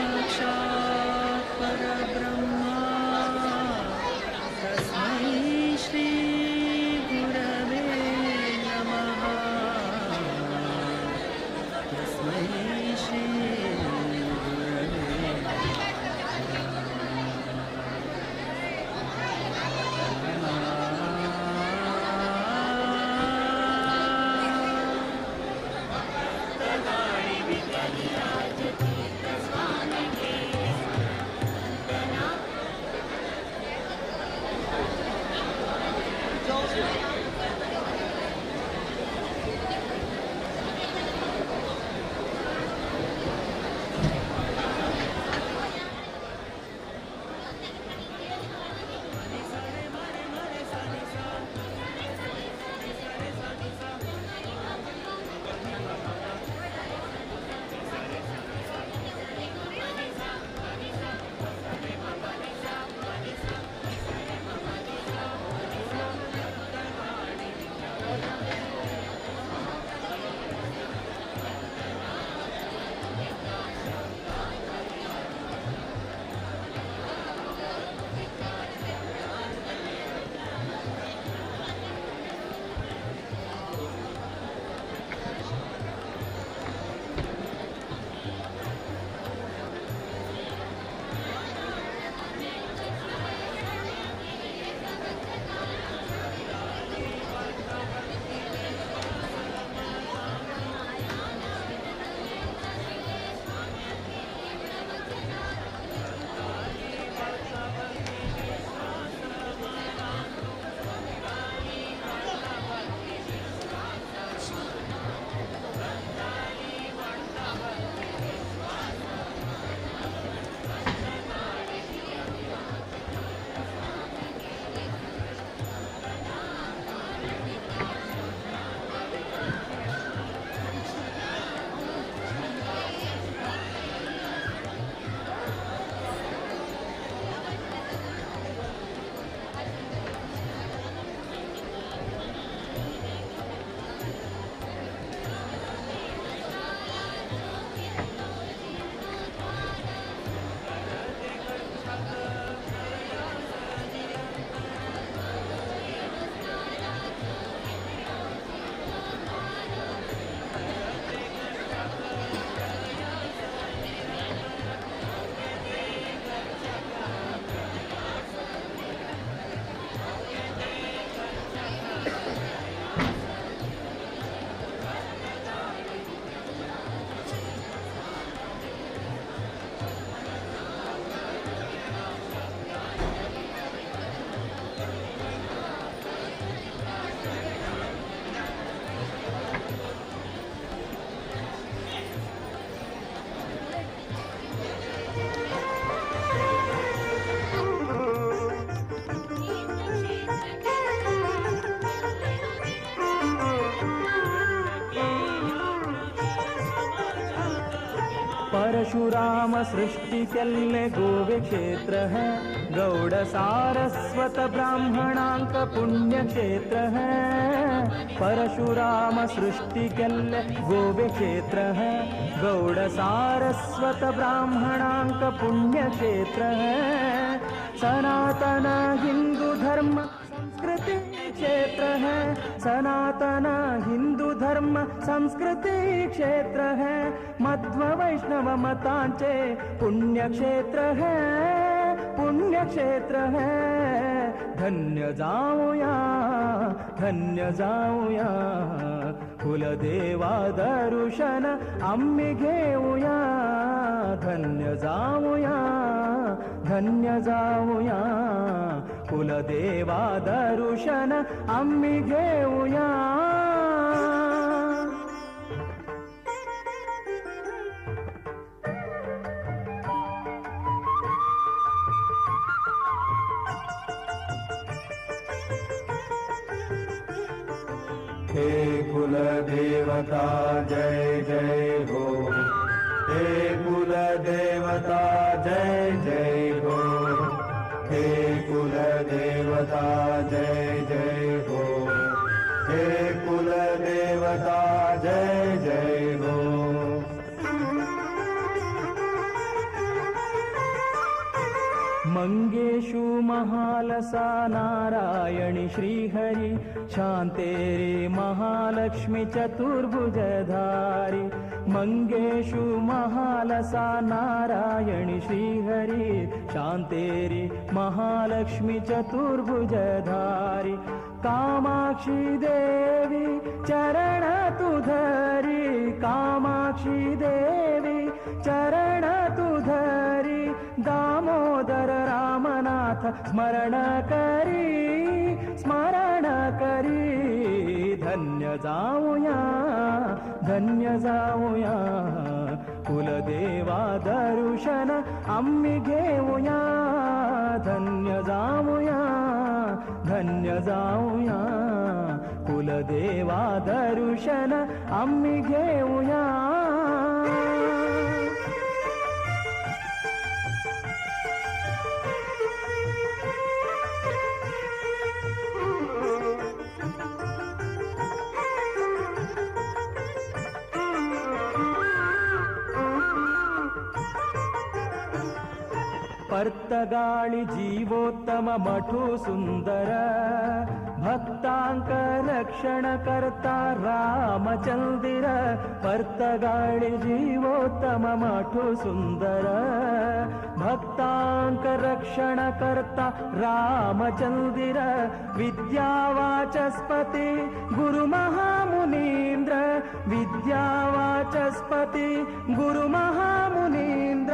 C: साक्षात् परब्रह्मा
L: परशुराम सृष्टि केल्ले गोवे क्षेत्र है, गौड़ सारस्वत ब्राह्मणांक पुण्य क्षेत्र है। परशुराम सृष्टि केल्ले गोवे क्षेत्र है, गौड़ सारस्वत ब्राह्मणांक पुण्य क्षेत्र है। सनातन हिंदू धर्म संस्कृति क्षेत्र है, सनातन हिंदू धर्म संस्कृति क्षेत्र है। मध्व वैष्णव मतांचे पुण्य क्षेत्र है, पुण्य क्षेत्र है। धन्य जाऊया, धन्य जाऊया, कुलदेवा दर्शन आम्ही घेऊया। धन्य जाऊया, धन्य जाऊया, कुलदेवा दर्शन आम्ही घेऊया।
R: हे कुलदेवता जय जय हो, हे कुलदेवता जय जय हो, हे कुलदेवता जय जय हो, हे कुलदेवता जय जय हो।
L: मंगेशु महालसा नारायणी श्रीहरि, शांतेरे महालक्ष्मी चतुर्भुजधारी। मंगेशु महालसा नारायणी श्रीहरि, शांतेरे महालक्ष्मी चतुर्भुजधारी। कामाक्षी देवी चरण तुधरी, कामाक्षी देवी चरण तुधरी। दामोदर रामनाथ स्मरण करी, स्मरण करी। धन्य जाऊया, धन्य जाऊया, कुलदेवा दर्शन आम्ही घेऊया। धन्य जाऊया, धन्य जाऊया, कुलदेवा दर्शन आम्ही घेऊया। पर्तगाळी जीवोत्तम मठू सुंदर, भक्तांक रक्षण करता रामचंद्र। पर्तगाळी जीवोत्तम मठू सुंदर, भक्तांक रक्षण करता रामचंद्र। विद्यावाचस्पती गुरु महामुनींद्र, विद्यावाचस्पती गुरु महामुनींद्र।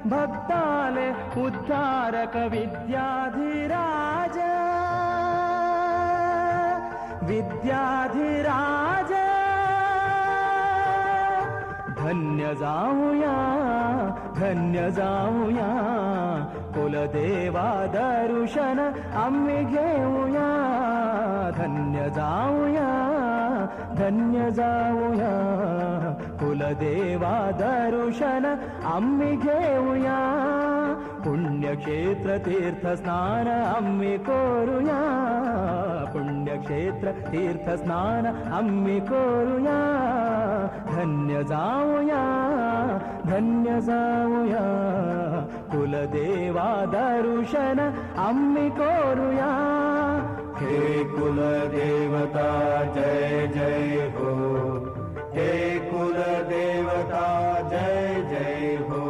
L: भक्ताले उद्धारक विद्याधिराज, विद्याधिराज। धन्य जाऊया, धन्य जाऊया, कुलदेवा दर्शन आम्ही घेऊया। धन्य जाऊया, धन्य जाऊया, कुलदेवा दर्शन आम्ही घेऊया। पुण्यक्षेत्र तीर्थ स्नान आम्ही करूया, पुण्यक्षेत्र तीर्थ स्नान आम्ही करूया। धन्य जाऊया, धन्य जाऊया, कुलदेवा दर्शन आम्ही करूया।
R: हे कुलदेवता जय जय हो, हे कुलदेवता जय जय हो,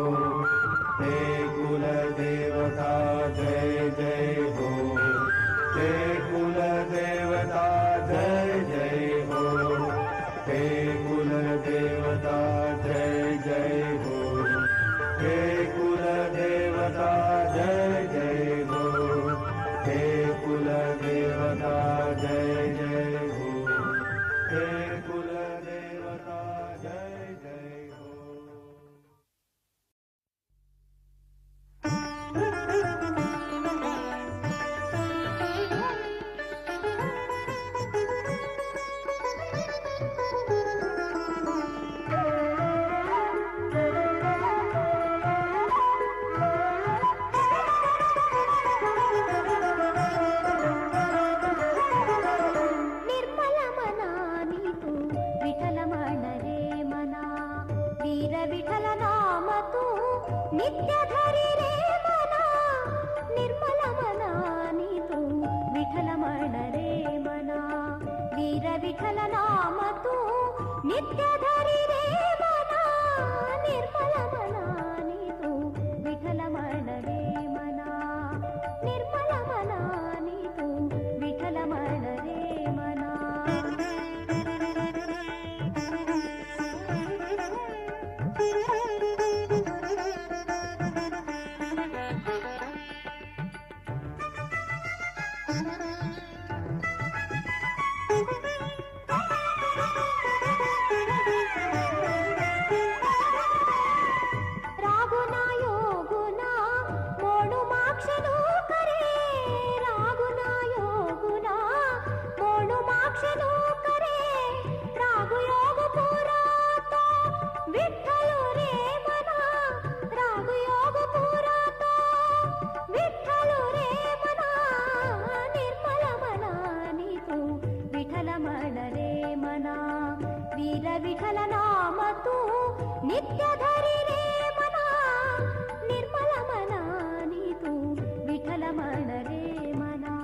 R: हे कुलदेवता जय जय हो, हे कुलदेवता जय जय हो, हे कुलदेवता जय जय हो, हे कुलदेवता जय जय हो, हे कुलदेवता जय जय हो, हे कुल
A: रागुना योगुना मोणु माक्षनु करे रागुना योगुना मोणु माक्षनु करे रागु योग पूरा तो विठ्ठल रे मना रागु योग पूरा तो विठ्ठल रे मना निर्मल मनानी तू विठ्ठल म्हण रे मना वीर विठ्ठल नाम तू नित्य धरी रे मना निर्मल मनानी तू विठ्ठल म्हण रे मना.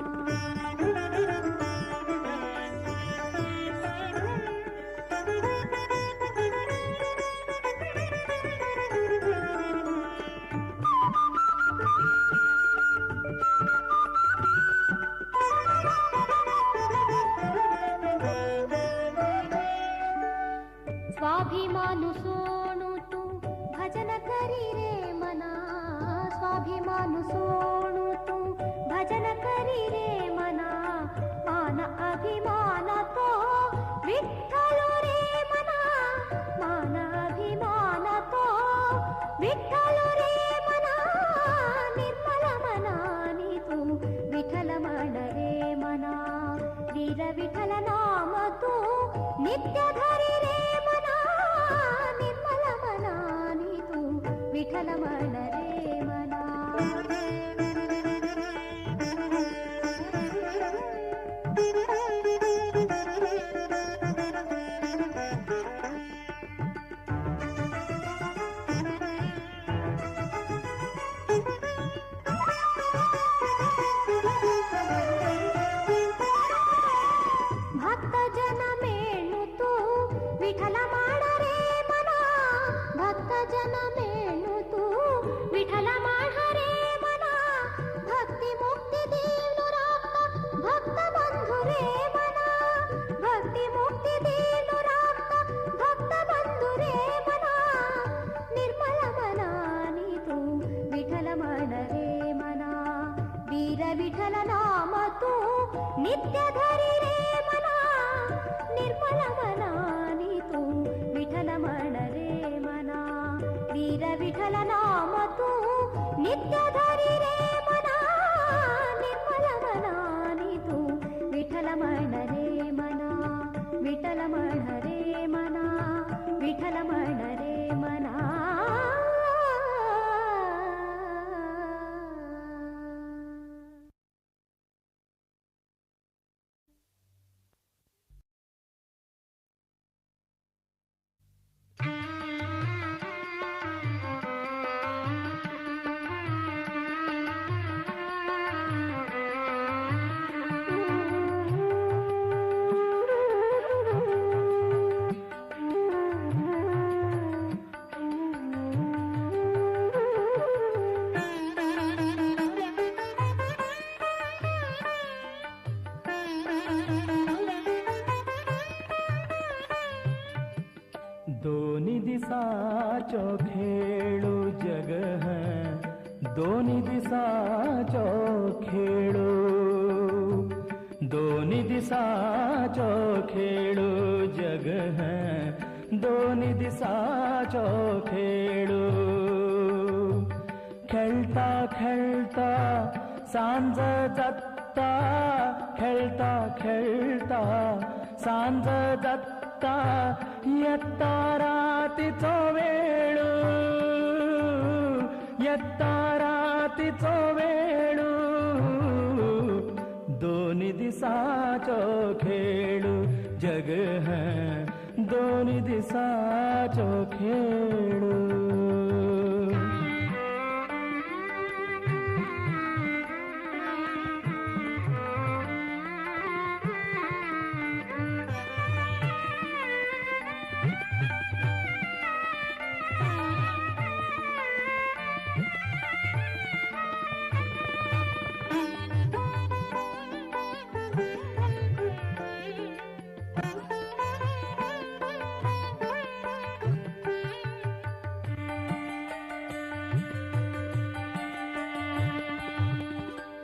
A: स्वाभिमानु सोणु तू भजन करी रे मना स्वाभिमानु सोणु तू भजन करी रे मना मान अभिमान तो विठ्ठल रे मना मान अभिमान तो विठ्ठल रे मना निर्मल मनानी तू विठ्ठल म्हण रे मना वीर विठ्ठल नाम तू नित्य धरी रे मना निर्मल मनानी तू विठ्ठल म्हण रे मना. भक्त जन मेणु तू विठ्ठल माण रे मना भक्त जन मेणु तू विठ्ठल माण रे मना भक्ती मुक्ती देवनु राखता भक्त बंधु रे मना भक्ती मुक्ती देवनु राखता भक्त बंधु रे मना निर्मल मनानी तू विठ्ठल म्हण रे मना वीर विठ्ठल नाम तू नित्य धरी रे मना निर्मल मनानी तू विठ्ठल म्हण रे मना वीर विठ्ठल नाम तू नित्य धरी रे मना निर्मल मनानी तू विठ्ठल म्हण रे मना विठ्ठल म्हण रे मना विठ्ठल म्हण रे मना.
L: दोन्ही दिसाचो खेळू जग है दोन्ही दिसाचो खेळू दोन्ही दिसाचो खेळू जग है दोन्ही दिसाचो खेळू खेळता खेळता सांज जाता खेळता खेळता सांज जाता येता रातीचो वेळू येता रातीचो वेळू दोन्ही दिसाचो खेळू जग है दोन्ही दिसाचो खेळू.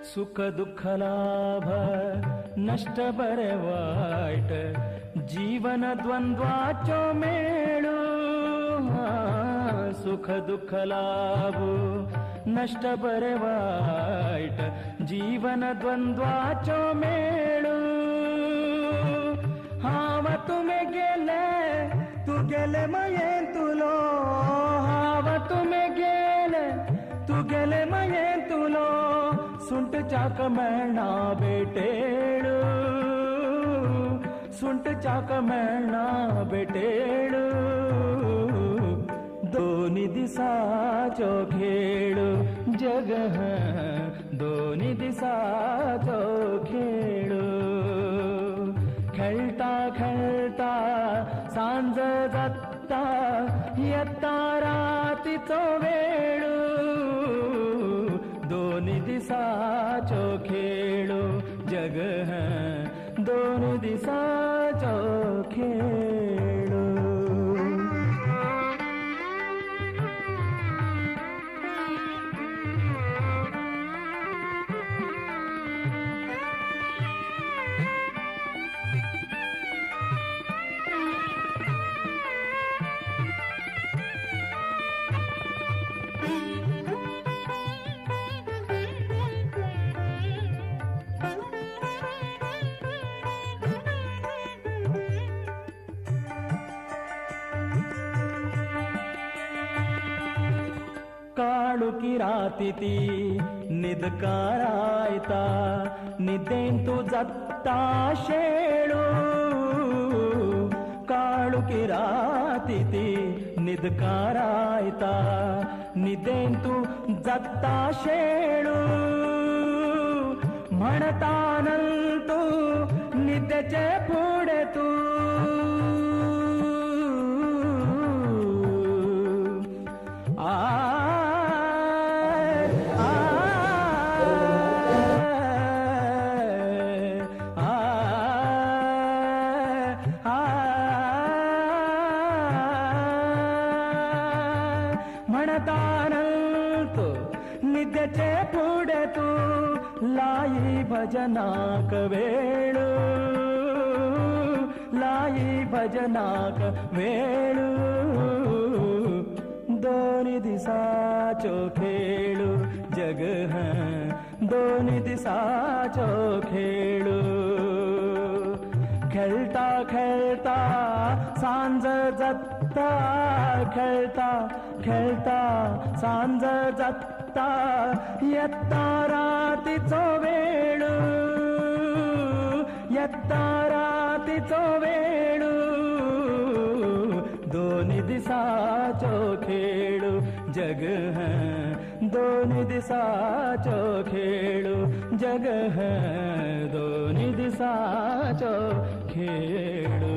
L: सुख दुःख लाभ नश्ट बरे वायट जीवन द्वंद्वाचो मेळू. सुख दुःख लाभ नश्ट बरे वायट जीवन द्वंद्वाचो मेळू. हांव तुमे गेले तू गेले मयेन तुलो. हांव तुमे गेले तू गेले मयेन तुलो. सुंट चाक मेळना बेटेळू. सुंट चाक मेळना बेटेळू. दोनी दिसाचो खेळू जग दोनी दिसाचो खेळू. खेळता खेळता सांज जाता येता रातीचो वेळू. दोनी दिसाचो खेळू जग दोन दिसाचो खेळू. काळुकी राती निदकारायता निदेंतु जाता शेळू. काळुकी राती निदकारायता निदेंतु जाता शेळू. म्हणतानंतु निदेचे फुडें तूं. आ निद्येचे फुडें तूं लाई भजनाक वेळू. लाई भजनाक वेळू. दोन दिसाचो खेळू जग दोन दिसाचो खेळू. खेळता खेळता सांज जाता. खेळता खेळता सांज जाता येता रातीचो वेळू. येता रातीचो वेळू. दोन दिसाचो खेळू जग दोन दिसाचो खेळू जग दोन दिसाचो खेळू.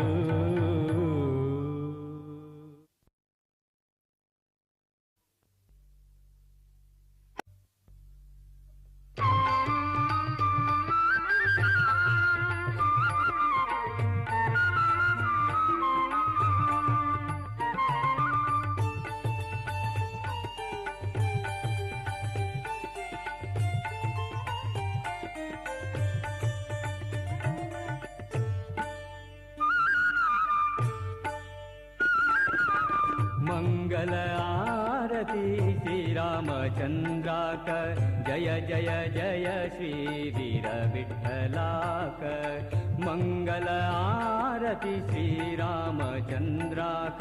M: मंगल आरती श्री रामचंद्राक जय जय जय श्री वीर विठ्ठलाक. मंगल आरती श्री रामचंद्राक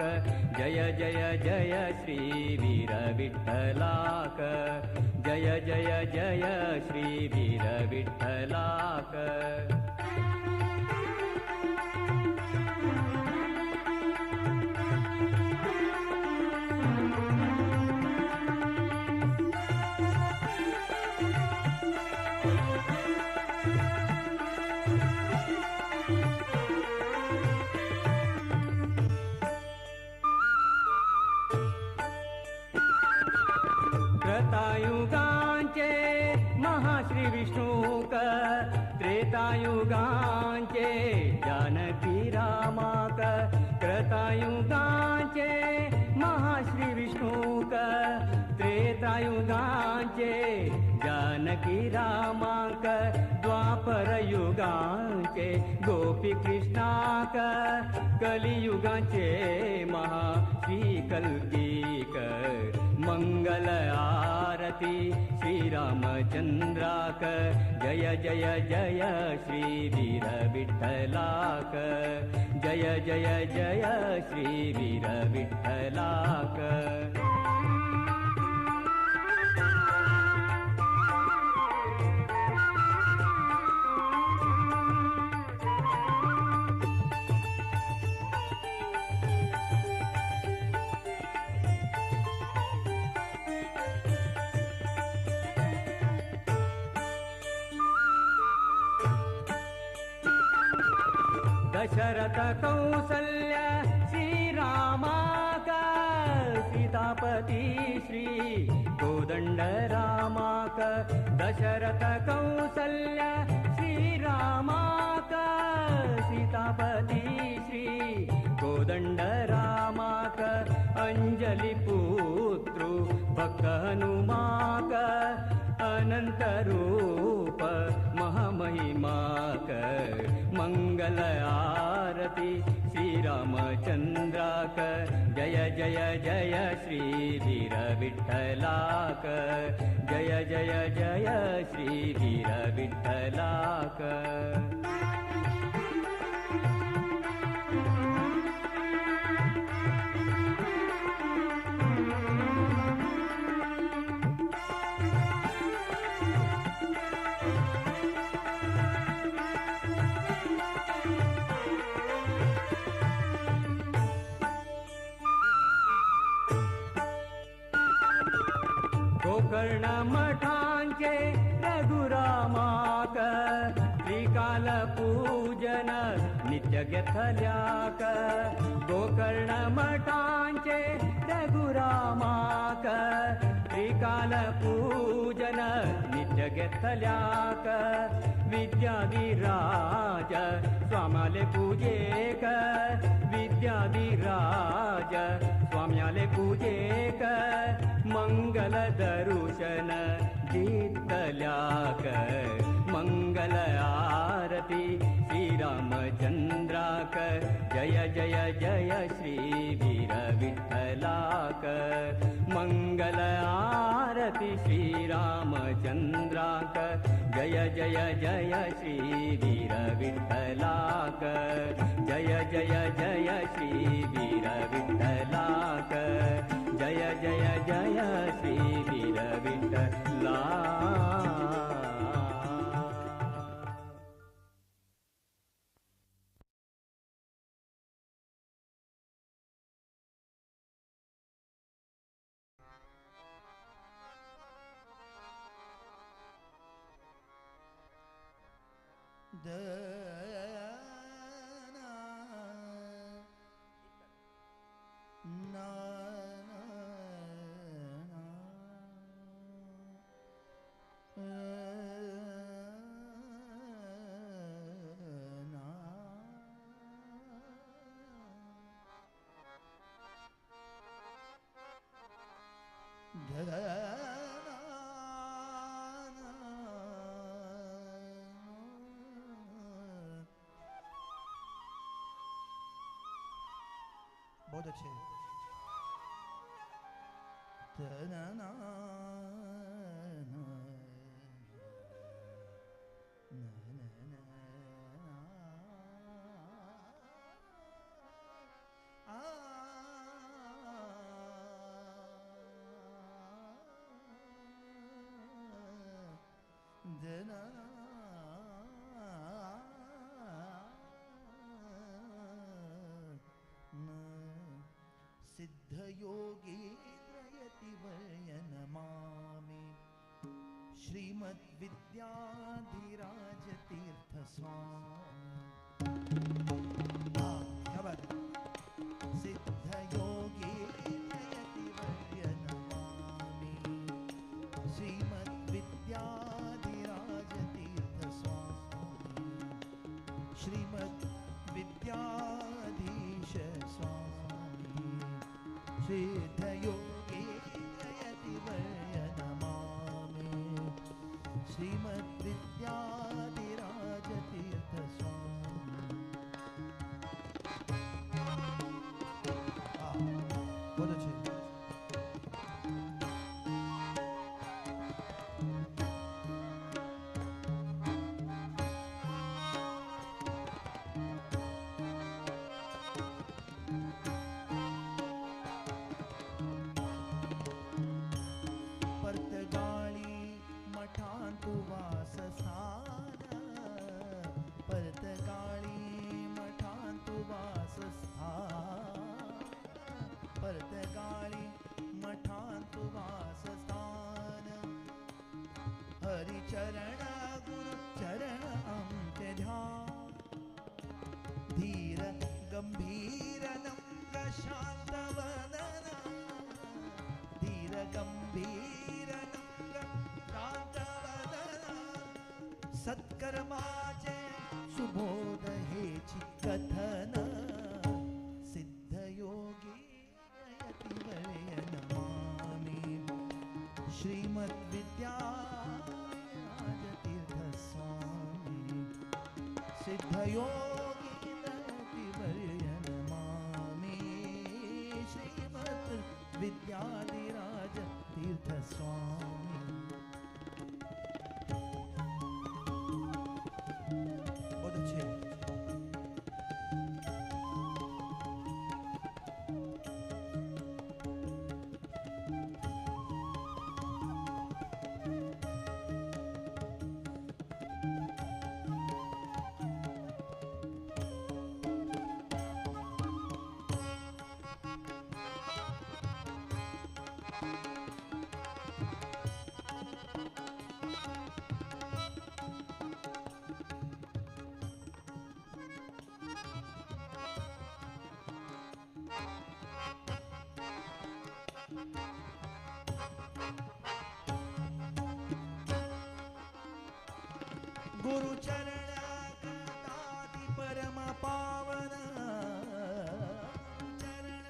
M: जय जय जय श्री वीर विठ्ठलाक. जय जय जय श्री वीर विठ्ठलाक. त्रेतायुगांचे महाश्री विष्णूक त्रेतायुगांचे जानकी रामाक. त्रतायुगांचे महाश्री विष्णूक त्रेतायुगांचे जानकी रामाक द्वापर युगांचे गोपी कृष्णाक कलियुगांचे महा श्री कल्कीक मंगल आरती श्री रामचंद्राक जय जय जय श्री वीर विठ्ठलाक जय जय जय श्री वीर विठ्ठलाक। दशरथ कौसल्य श्री रामाक सीतापति श्री कोदंड रामाक दशरथ कौसल्य श्री रामाक सीतापति श्री कोदंड रामाक अंजलि पुत्रु भक्त हनुमाक अनंत रूप महामहिमाक मंगल आरती श्री रामचंद्राक जय जय जय श्री वीर विठ्ठलाक जय जय जय श्री वीर विठ्ठलाक। गोकर्ण मठांचे रघुरामाक त्रिकाल पूजन नित्य घेतल्याक गोकर्ण मठांचे रघुरामाक त्रिकाल पूजन नित्य घेतल्याक विद्याधिराज स्वाम्याले पूजेक विद्याधिराज स्वाम्याले पूजेक मंगल दर्शन जितल्याक मंगल आरती श्री रामचंद्राक जय जय जय श्री वीर विठ्ठलाक मंगल आरती श्री रामचंद्राक जय जय जय श्री वीर विठ्ठलाक जय जय जय श्री वीर विठ्ठलाक जय जय जय श्री वीर विठ्ठलाक।
N: बहुत अच्छे। सिद्धयोगीन्द्रयतिवर्यनमामि श्रीमद्विद्याधिराजतीर्थस्वामी। क्या बात है। सिद्धयोगीन्द्रयतिवर्यनमामि श्रीमद्विद्याधिराजतीर्थस्वामी श्रीमद्विद्याधीश स्वामी सिद्धयोगी जयति वर्य नमामि। श्रीमद् विद्याधिराज तीर्थ स्वामी। बहुत अच्छे। पर्तगाळी मठांतु वासस्थान, पर्तगाळी मठांतु वासस्थान, पर्तगाळी मठांतु वासस्थान। हरिचरण गुरु चरण आमचे ध्यान, धीर गंभीर नम्र शांत वदन, धीर गंभीर नम्र शांत वदन। सत्कर्माचे सुबोध हेची कथन, सिद्ध योगी यतिवर्य नमामि। श्रीमद् विद्याराज तीर्थ स्वामी, सिद्ध योगी यतिवर्य नमामि। श्रीमद् विद्याधिराज तीर्थ स्वामी। बहुत अच्छे। गुरु चरण कृतादि परम पावन, चरण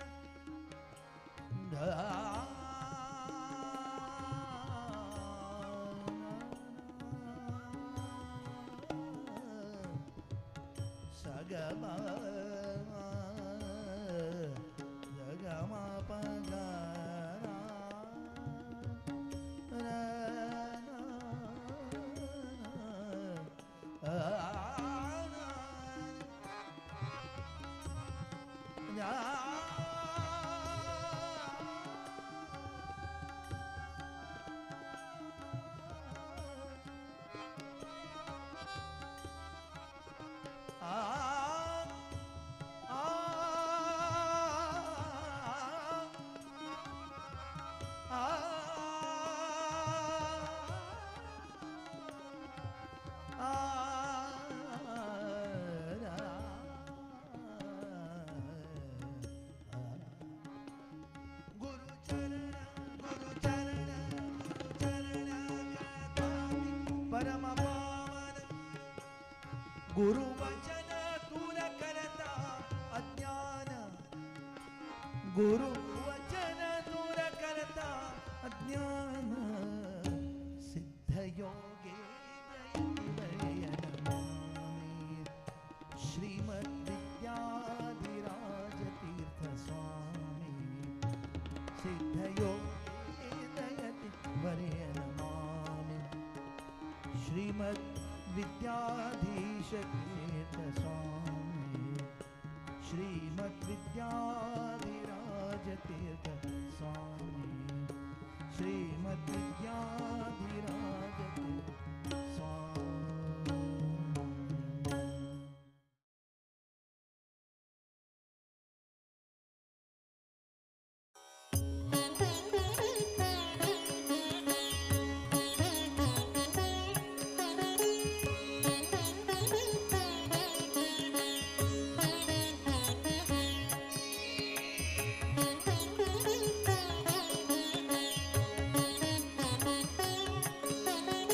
N: सगम जगम पगा परम पावन, गुरु वचन दूर करता अज्ञान, गुरु वचन दूर करता अज्ञान। सिद्ध योगे नमामि। श्रीमद् विद्याधिराज तीर्थ स्वामी, सिद्ध योगे दयति वर्य नमामि। श्रीमद् विद्याधीश तीर्थ स्वामी, श्रीमद् विद्याधिराज तीर्थ स्वामी, श्रीमद् विद्याधिराज तीर्थ स्वामी।
Q: Thank you.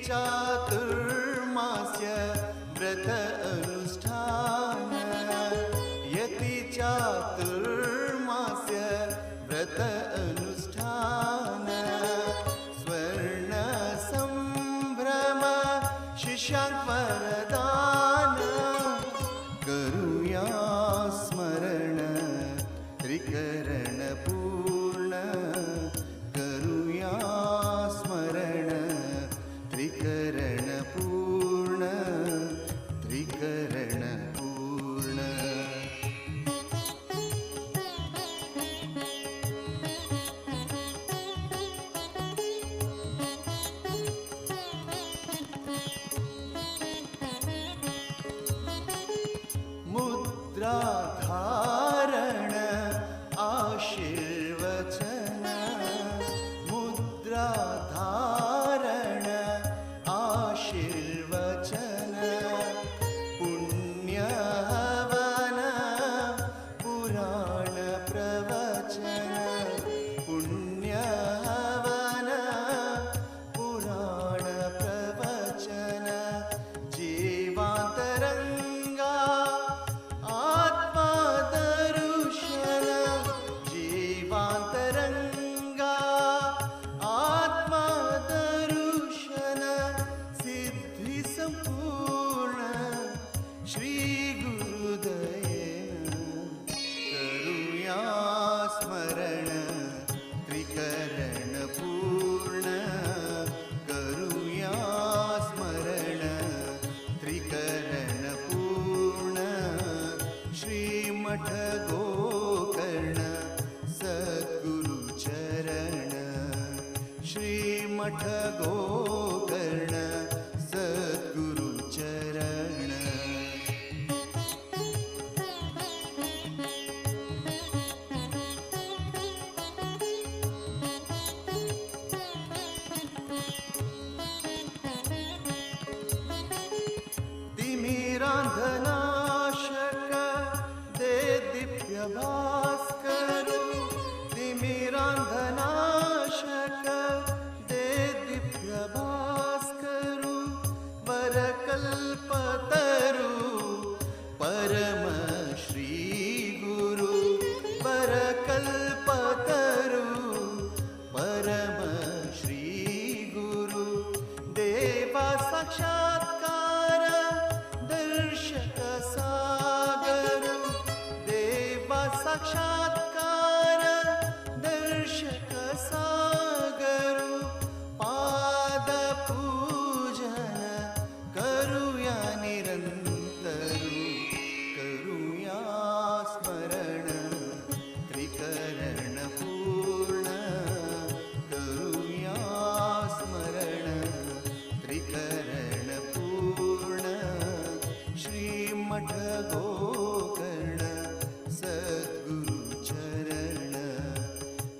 H: चातुर्मास्य व्रत अनुष्ठान यति चातुर्मास्य व्रत अनुष्ठान स्वर्ण संभ्रम शिष्यांक वरदान करूया स्मरण त्रिकरण पूर्ण करूया स्मरण त्रिकरण पूर्ण त्रिकरण पूर्ण। मुद्रा धारण आशीर्वचन मुद्रा धारण आशीर्वचन पुण्य हवन पुराण प्रवचन पुण्य हवन पुराण प्रवचन जीवांतरंगा आत्मा दर्शन जीवांतरंगा आत्मा दर्शन सिद्धि संपूर्ण श्री गुरुदयेन करूया स्मरण त्रिकरण पूर्ण करूया स्मरण त्रिकरण पूर्ण श्रीमठ गोकर्ण सद्गुरु चरण श्रीमठ गोकर्ण सद्गुरु चरण। तिमिरांधनाशक दे दिव्य भास्करु तिमिरांधनाशक दे दिव्य भास्करु वरकल्पतरु परम श्री गुरु वरकल्पतरु परम श्री गुरु देवा साक्षात्कार दर्शक सागरु देवा साक्षात्कार दर्शक सागरु पाद पूजन करूया निरंतरु करूया स्मरण त्रिकरण पूर्ण करूया स्मरण त्रिकरण पूर्ण श्रीमठ गोकर्ण सद्गुरु चरण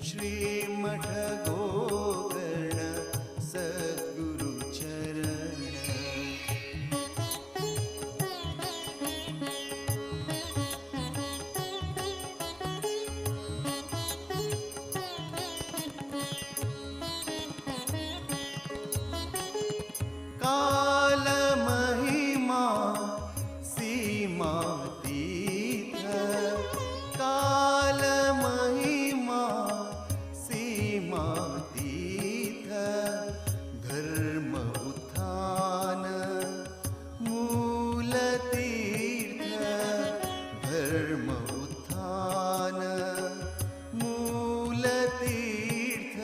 H: श्रीमठ गोकर्ण सद्गुरु चरण। काल महिमा सीमातीत काल महिमा सीमातीत धर्म उत्थान मूल तीर्थ धर्म उत्थान मूल तीर्थ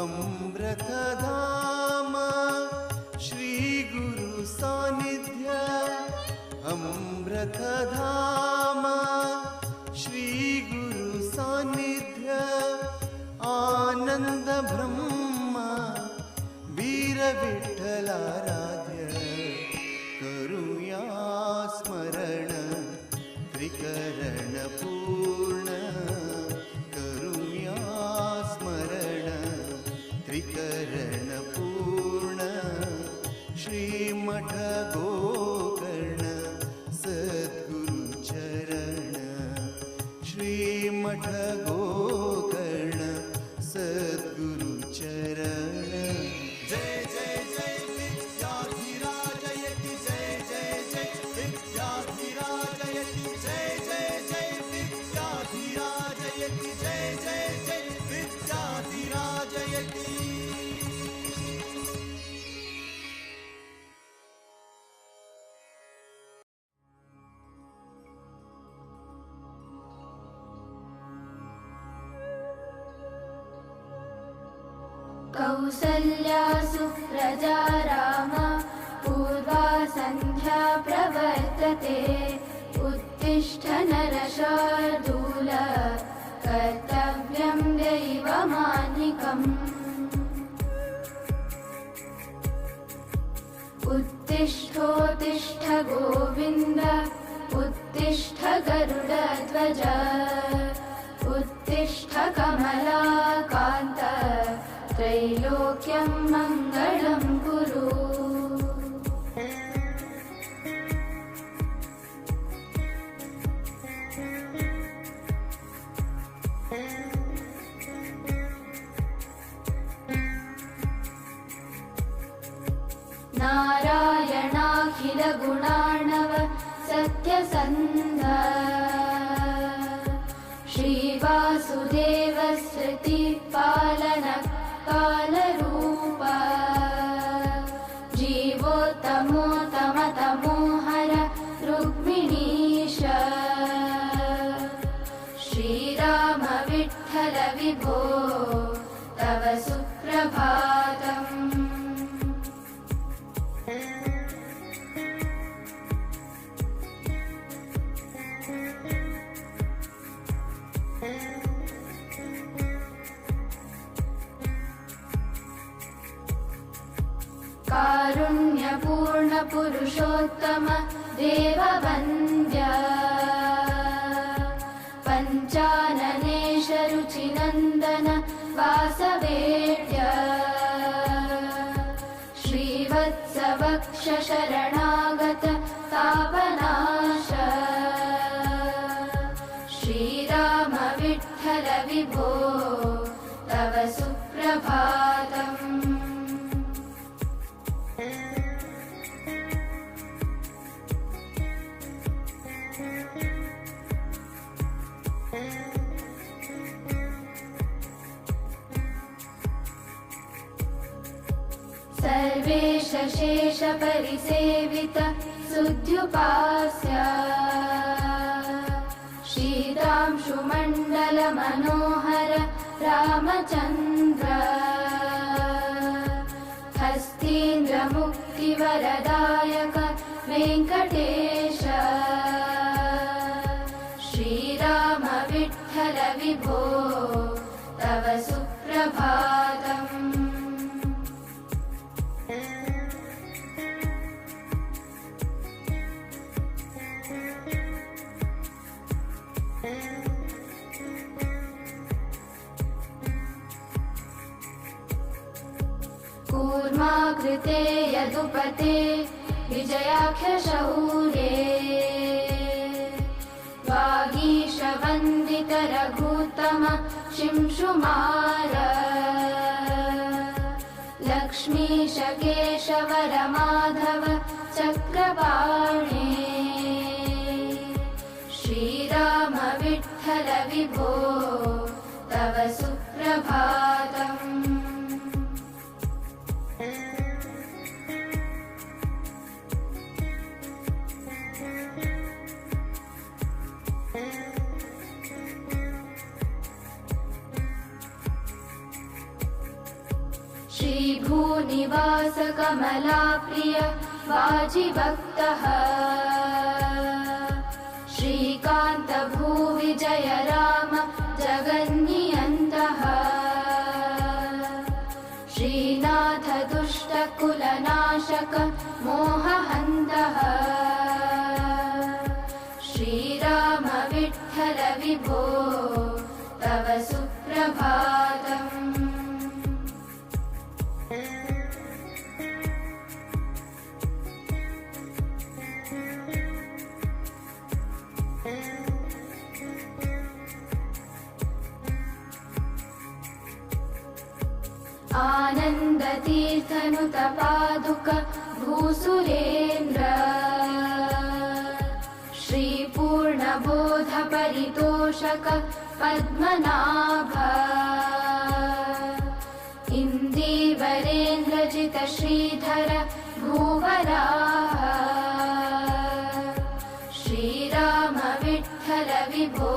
H: अमृत धाम श्री गुरु सानिध्य अमृत धाम श्री गुरु सानिध्य आनंद ब्रह्म वीर विठ्ठलाराध्य करूया स्मरण त्रिकरण पूर्ण करूया स्मरण त्रिकरण पूर्ण श्रीमठ गोकर्ण सद्गुरु चरण श्रीमठ गोकर्ण सद्गुरु चरण। जय जय जय।
O: कौसल्या सुप्रजा रामा पूर्वा सन्ध्या प्रवर्तते। उत्तिष्ठ नरशार्दूल कर्तव्यं दैवमानिकम्। उत्तिष्ठोत्तिष्ठ गोविन्द उत्तिष्ठ गरुडध्वज उत्तिष्ठ कमलाकान्त त्रैलोक्यं मङ्गलं कुरु। नारायणाखिलगुणार्णव सत्यसन्ध श्रीवासुदेव स्मृतिपालन कालरूप जीवोत्तमोत्तमतमोहर रुक्मिणीश श्रीराम विठ्ठल विभो तव सुप्रभातम्। कारुण्यपूर्ण पुरुषोत्तम देववन्द्य पञ्चाननेश रुचिनन्दन वासवेद्य श्रीवत्सवक्ष शरणागत तापनाश श्रीराम विठ्ठल विभो तव सुप्रभातम्। सर्वेश शेष परिसेवित सुद्युपास्य शीतांशुमण्डल मनोहर रामचन्द्र हस्तीन्द्र मुक्तिवरदायक वेङ्कटेश श्रीराम विठ्ठल विभो तव सुप्रभातम्। कूर्माकृते यदुपते विजयाख्यशौरे वागीशवन्दित रघुत्तम शिंशुमार लक्ष्मीश केशव रमाधव चक्रपाणे श्रीराम विठ्ठल विभो तव सुप्रभातम्। श्रीभूनिवास कमलाप्रिय वाजिभक्तः श्रीकान्त भूविजय राम जगन्नियन्तः श्रीनाथ दुष्टकुलनाशक मोहहन्तः श्रीराम विठ्ठल विभो तव सुप्रभातम्। आनन्दतीर्थनुतपादुक भूसुरेन्द्र श्रीपूर्णबोधपरितोषक पद्मनाभ इन्दीवरेन्द्रजित श्रीधर भूवराह श्रीराम विठ्ठल विभो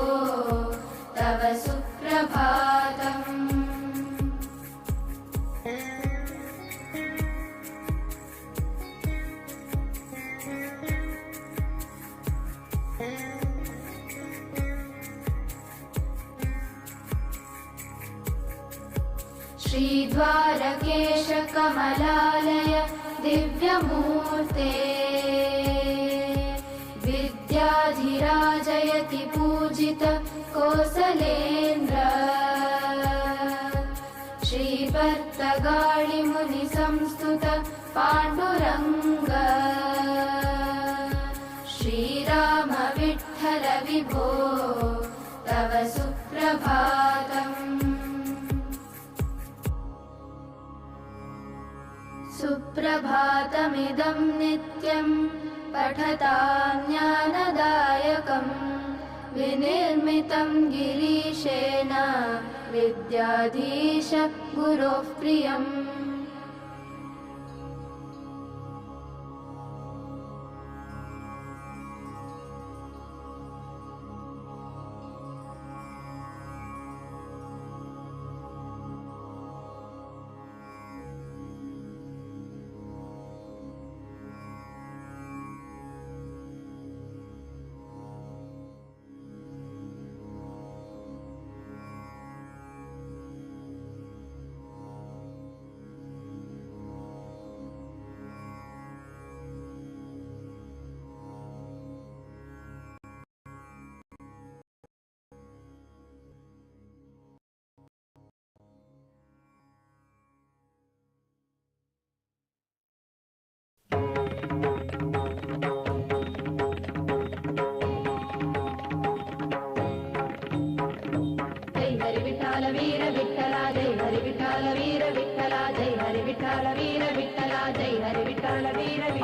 O: तव सुप्रभातम्। श्रीद्वारकेश कमलालय दिव्यमूर्ते विद्याधिराजयति पूजित कोसलेन्द्र श्रीपर्तगाळि मुनि संस्तुत पाण्डुरङ्ग श्रीराम विठ्ठल विभो तव सुप्रभातम्। सुप्रभातमिदं नित्यं पठतां ज्ञानदायकं विनिर्मितं गिरीशेन विद्याधीश गुरोः प्रियम्।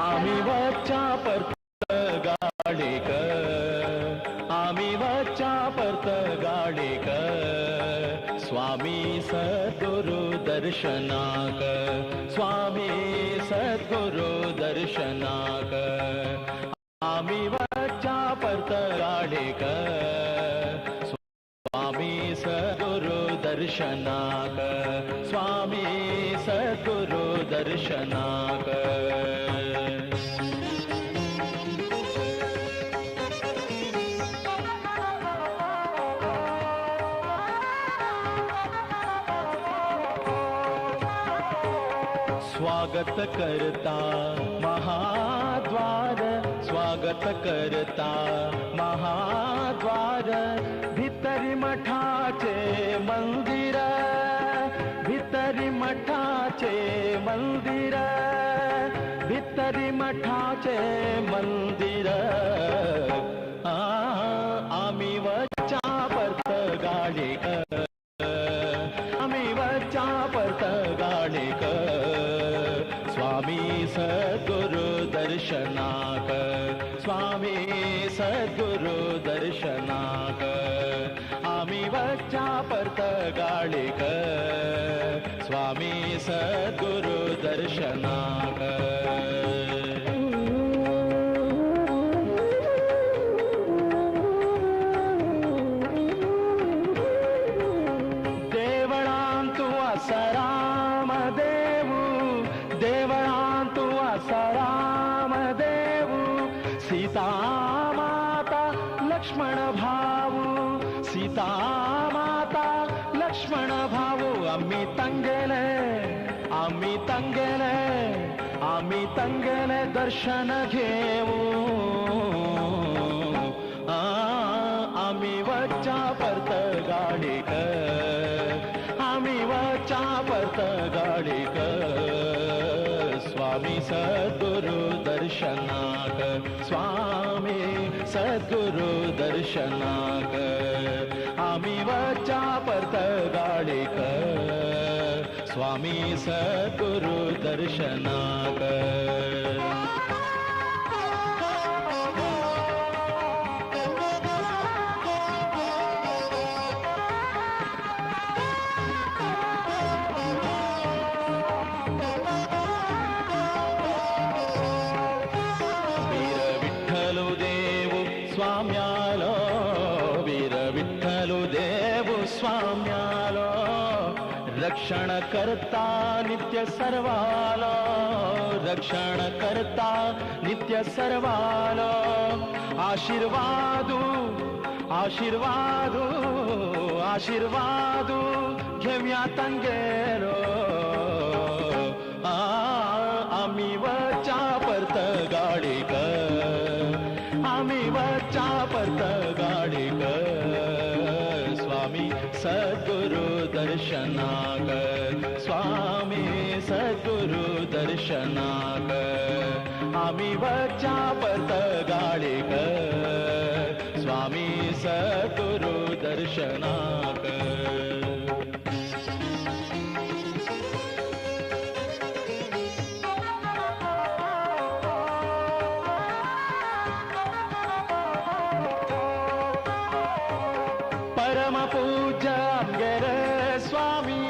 P: आम्ही वच्चा पर्तगाळीक, आम्ही वच्चा पर्तगाळीक, स्वामी सद्गुरु दर्शनाक, स्वामी सद्गुरु दर्शनाक. आम्ही वच्चा पर्तगाळीक, स्वामी सद्गुरु दर्शनाक, स्वामी सद्गुरु दर्शनाक. स्वागत करता महाद्वार, स्वागत करता महाद्वार, भितरी मठाचे मंदिर, भितरी मठाचे मंदिर, भितरी मठाचे मंदिर. आम्ही वच्चा पर्तगाळीक, आम्ही वच्चा पर्तगाळीक, स्वामी सद्गुरु दर्शनाक, स्वामी सद्गुरु दर्शनाक. आम्ही वच्चा पर्तगाळीक, स्वामी सद्गुरु दर्शनाक. देवळांतु आसा रामदेवू, देवळांतु आसा रामदेवू, सीता माता लक्ष्मण भाऊ, सीता माता लक्ष्मण भाऊ. आम्ही तंगेले, आम्ही तंगेले, आम्ही तंगेले दर्शन घेऊ. आम्ही वच्चा पर्तगाळीक, आम्ही वच्चा पर्तगाळीक, स्वामी सद्गुरु दर्शनाक, स्वामी सद्गुरु दर्शनाक. आम्ही वच्चा पर्तगाळीक, स्वामी सद्गुरु दर्शनाक. वीर विठ्ठलु देवु स्वाम्यालो, वीर विठ्ठलु देवु स्वाम्यालो, रक्षण करता नित्य सर्वालो, रक्षण करता नित्य सर्वालो. आशीर्वादू आशीर्वादू आशीर्वादू घेव्या तंगेलो. दर्शनाक आमी वच्या पर्तगाळीक स्वामी सद्गुरु दर्शनाक. परम पूज्य आमगेले स्वामी,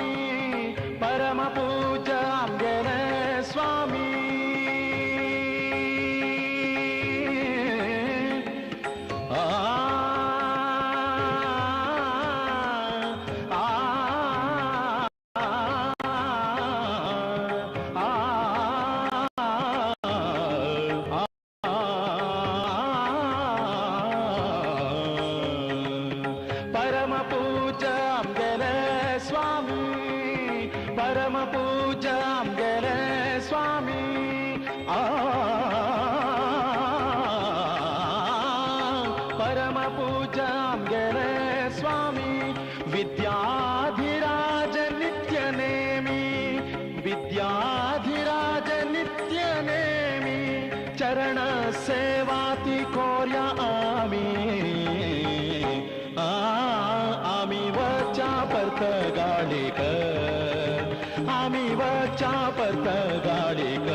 P: परम पूज्य आमगेले स्वामी, आ आ आ परम पूज्य आमगेले स्वामी, परम पूज्य आमगेले स्वामी, आ परम पूज्य आमगेले स्वामी, विद्याधिराज नित्य नेमी, विद्याधिराज नित्य नेमी, चरण सेवाती कोर्या आमी, आमी वच्या पर्तगाळीक, आमी वच्या पर्तगाळीक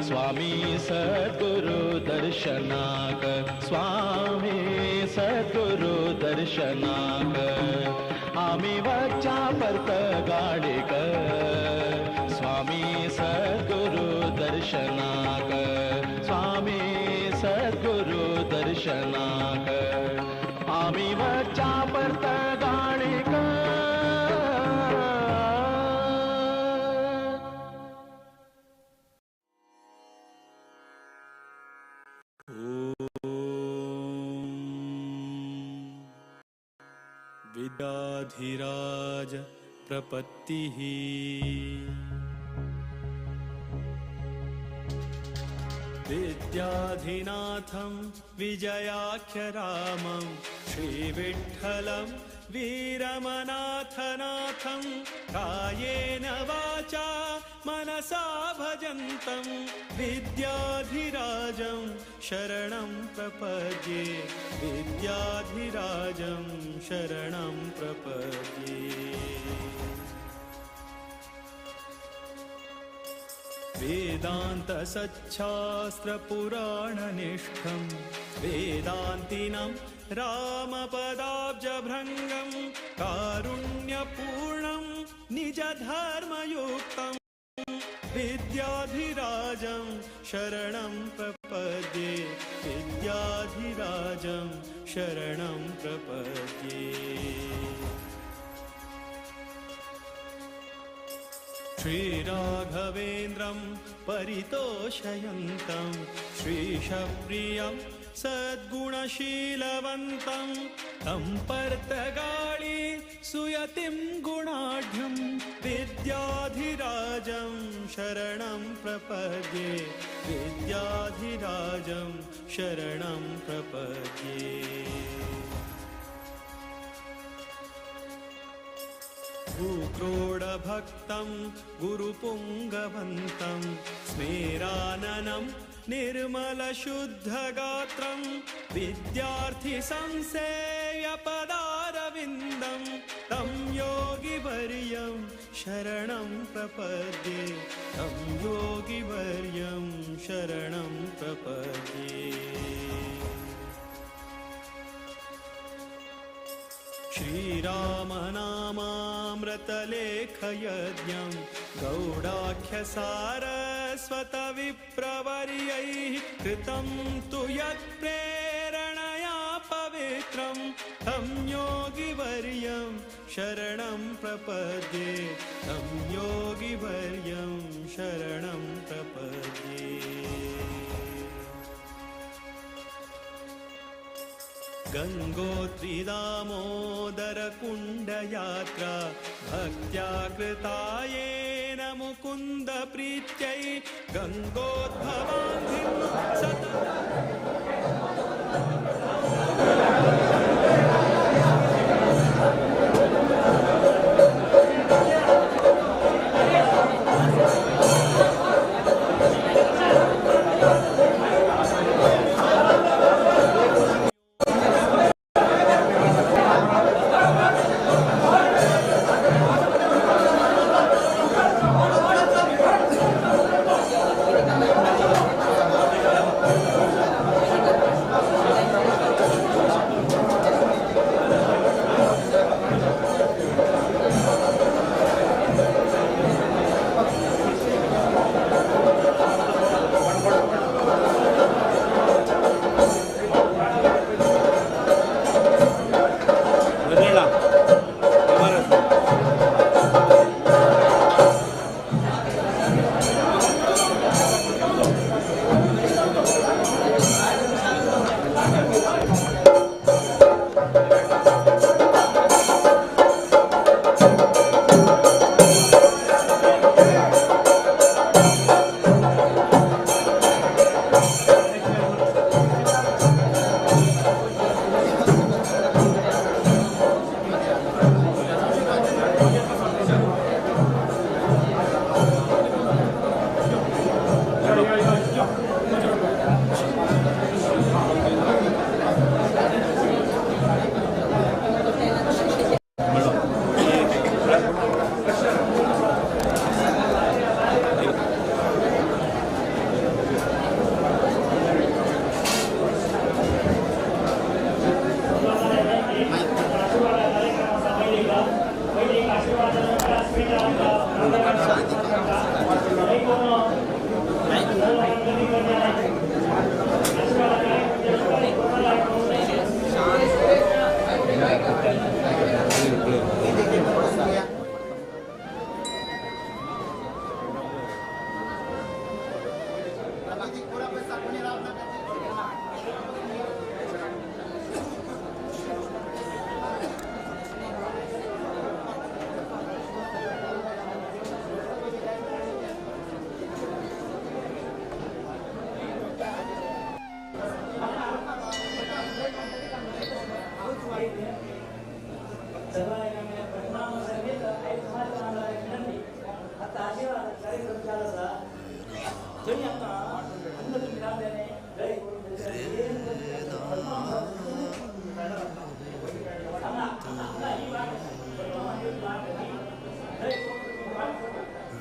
P: स्वामी सद्गुरु दर्शनाक, स्वामी सद्गुरु दर्शनाक आमी वच्या पर्तगाळीक स्वामी सद्गुरु दर्शनाक, स्वामी सद्गुरु दर्शनाक आमी वच्या पर्तगाळीक.
C: विद्याधिराज प्रपत्तिः विद्याधिनाथं विजयाख्यरामं श्रीविठ्ठलं वीरमनाथनाथं कायेन वाचा मनसा भजन्तं विद्याधिराजं शरणं प्रपद्ये, विद्याधिराजं शरणं प्रपद्ये. वेदान्त सच्छास्त्र पुराणनिष्ठं वेदान्तिनं रामपदाब्जभृङ्गं कारुण्यपूर्णं निजधर्मयुक्तं विद्याधिराजं शरणं प्रपद्ये, विद्याधिराजं शरणं प्रपद्ये. श्रीराघवेन्द्रं परितोषयन्तं श्रीशप्रियं सद्गुणशीलवन्तं तं पर्तगाळी सुयतिं गुणाढ्यं विद्याधिराजं शरणं प्रपद्ये, विद्याधिराजं शरणं प्रपद्ये. भूक्रोडभक्तं गुरुपुङ्गवन्तं स्मेराननं निर्मलशुद्धगात्रं विद्यार्थिसंसेव्यपदारविन्दं तं योगिवर्यं शरणं प्रपद्ये, तं योगिवर्यं शरणं प्रपद्ये. श्रीरामनामामृतलेखयज्ञं गौडाख्यसारस्वतविप्रवर्यैः कृतं तु यत्प्रेरणया पवित्रं तं योगिवर्यं शरणं प्रपद्ये, तं योगिवर्यं शरणं प्रपद्ये. गंगोत्री दामोदर कुंडयात्रा भक्त्या कृता येन मुकुंद प्रीत्यै गंगोद्भवांधिं सततं.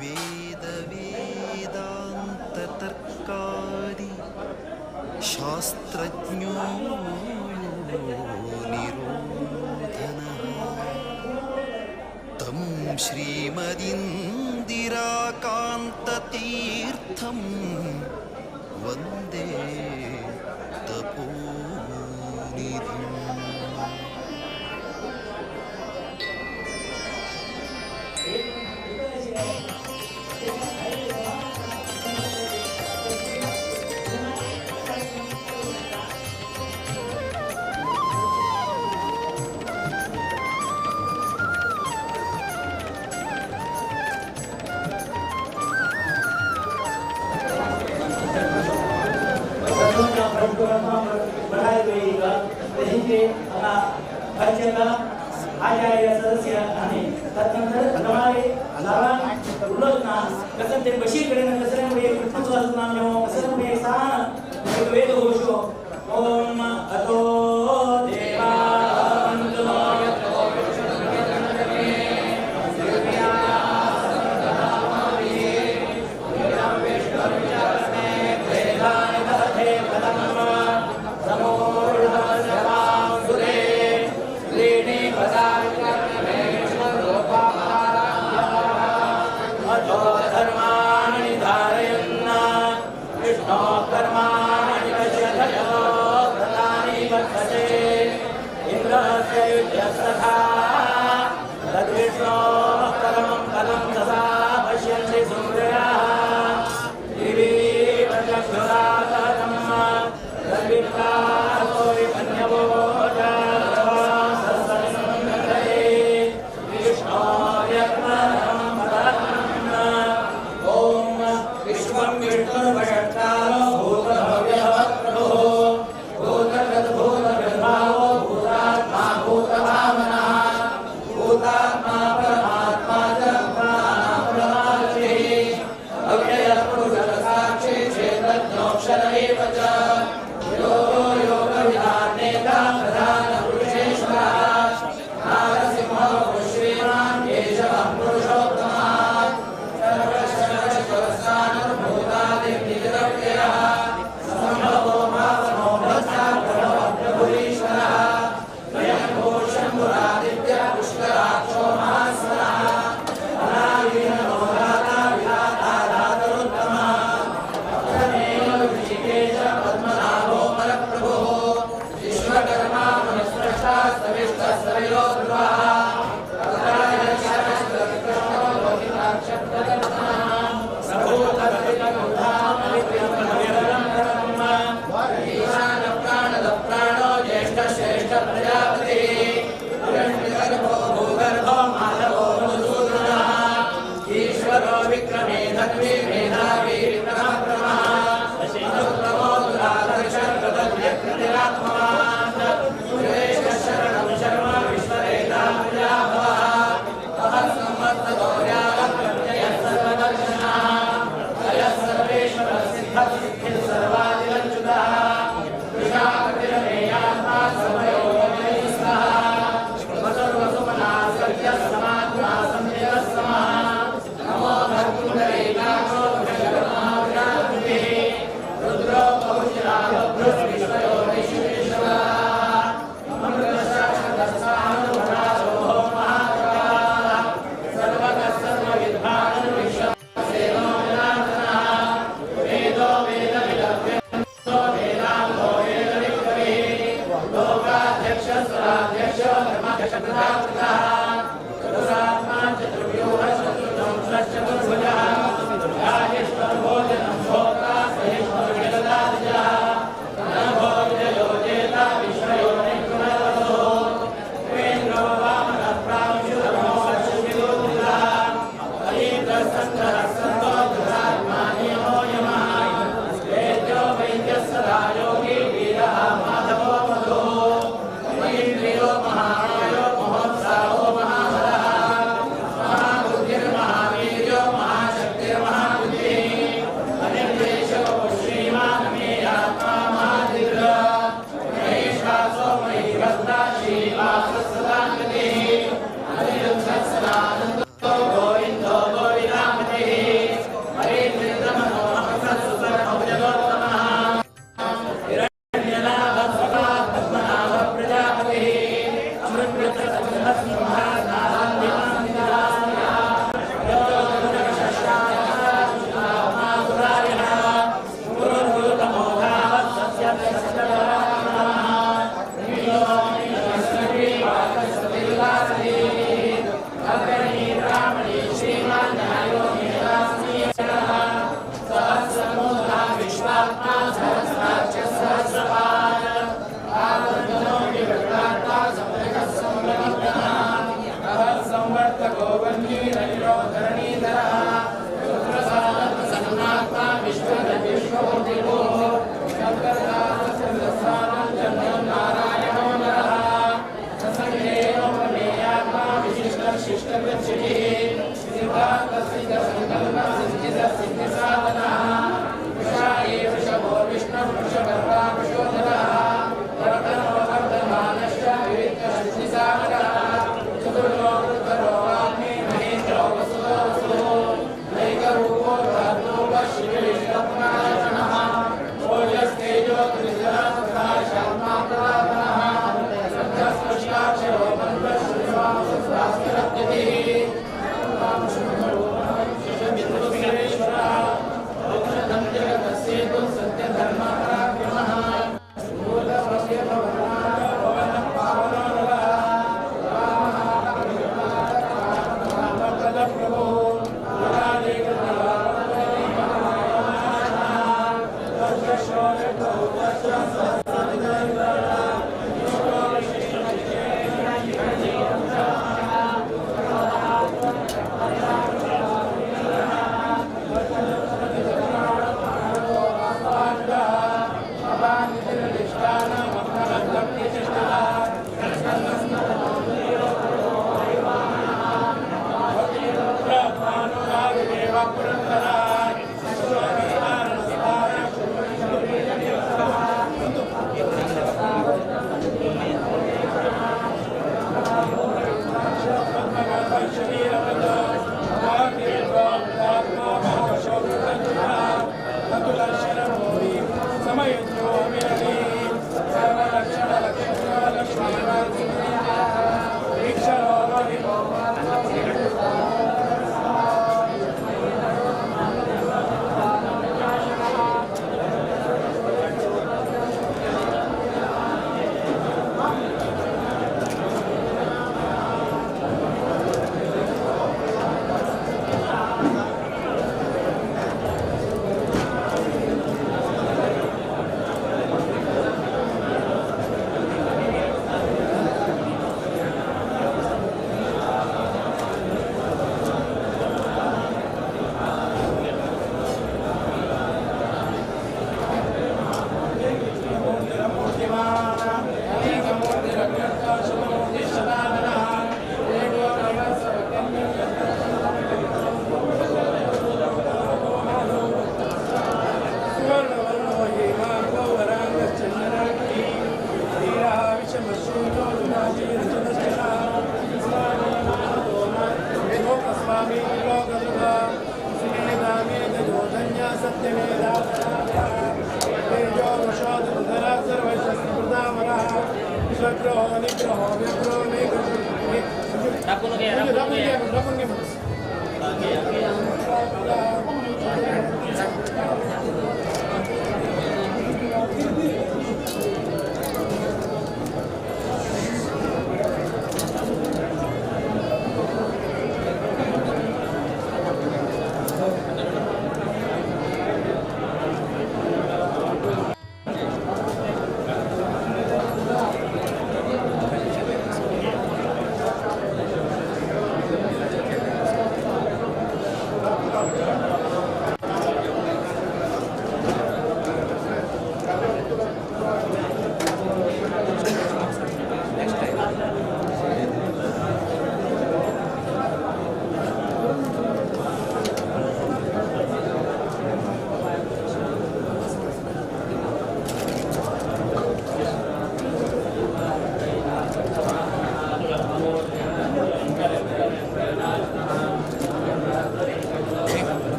H: वेद वेदांत तर्कादि शास्त्रज्ञो निरोधनः तं श्रीमदिन्दिराकान्ततीर्थं वन्दे तपोनिधिम्।
J: आचार्य सदस्य आणि तदनंतर તમારે ઉલ્લોચના कसं ते बशीर कडेन कसं नाम कसं सान वेद घोषो ओम अतो देवा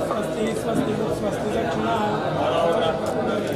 F: स्वस्ति स्वस्ति स्वस्ति दक्षिणा।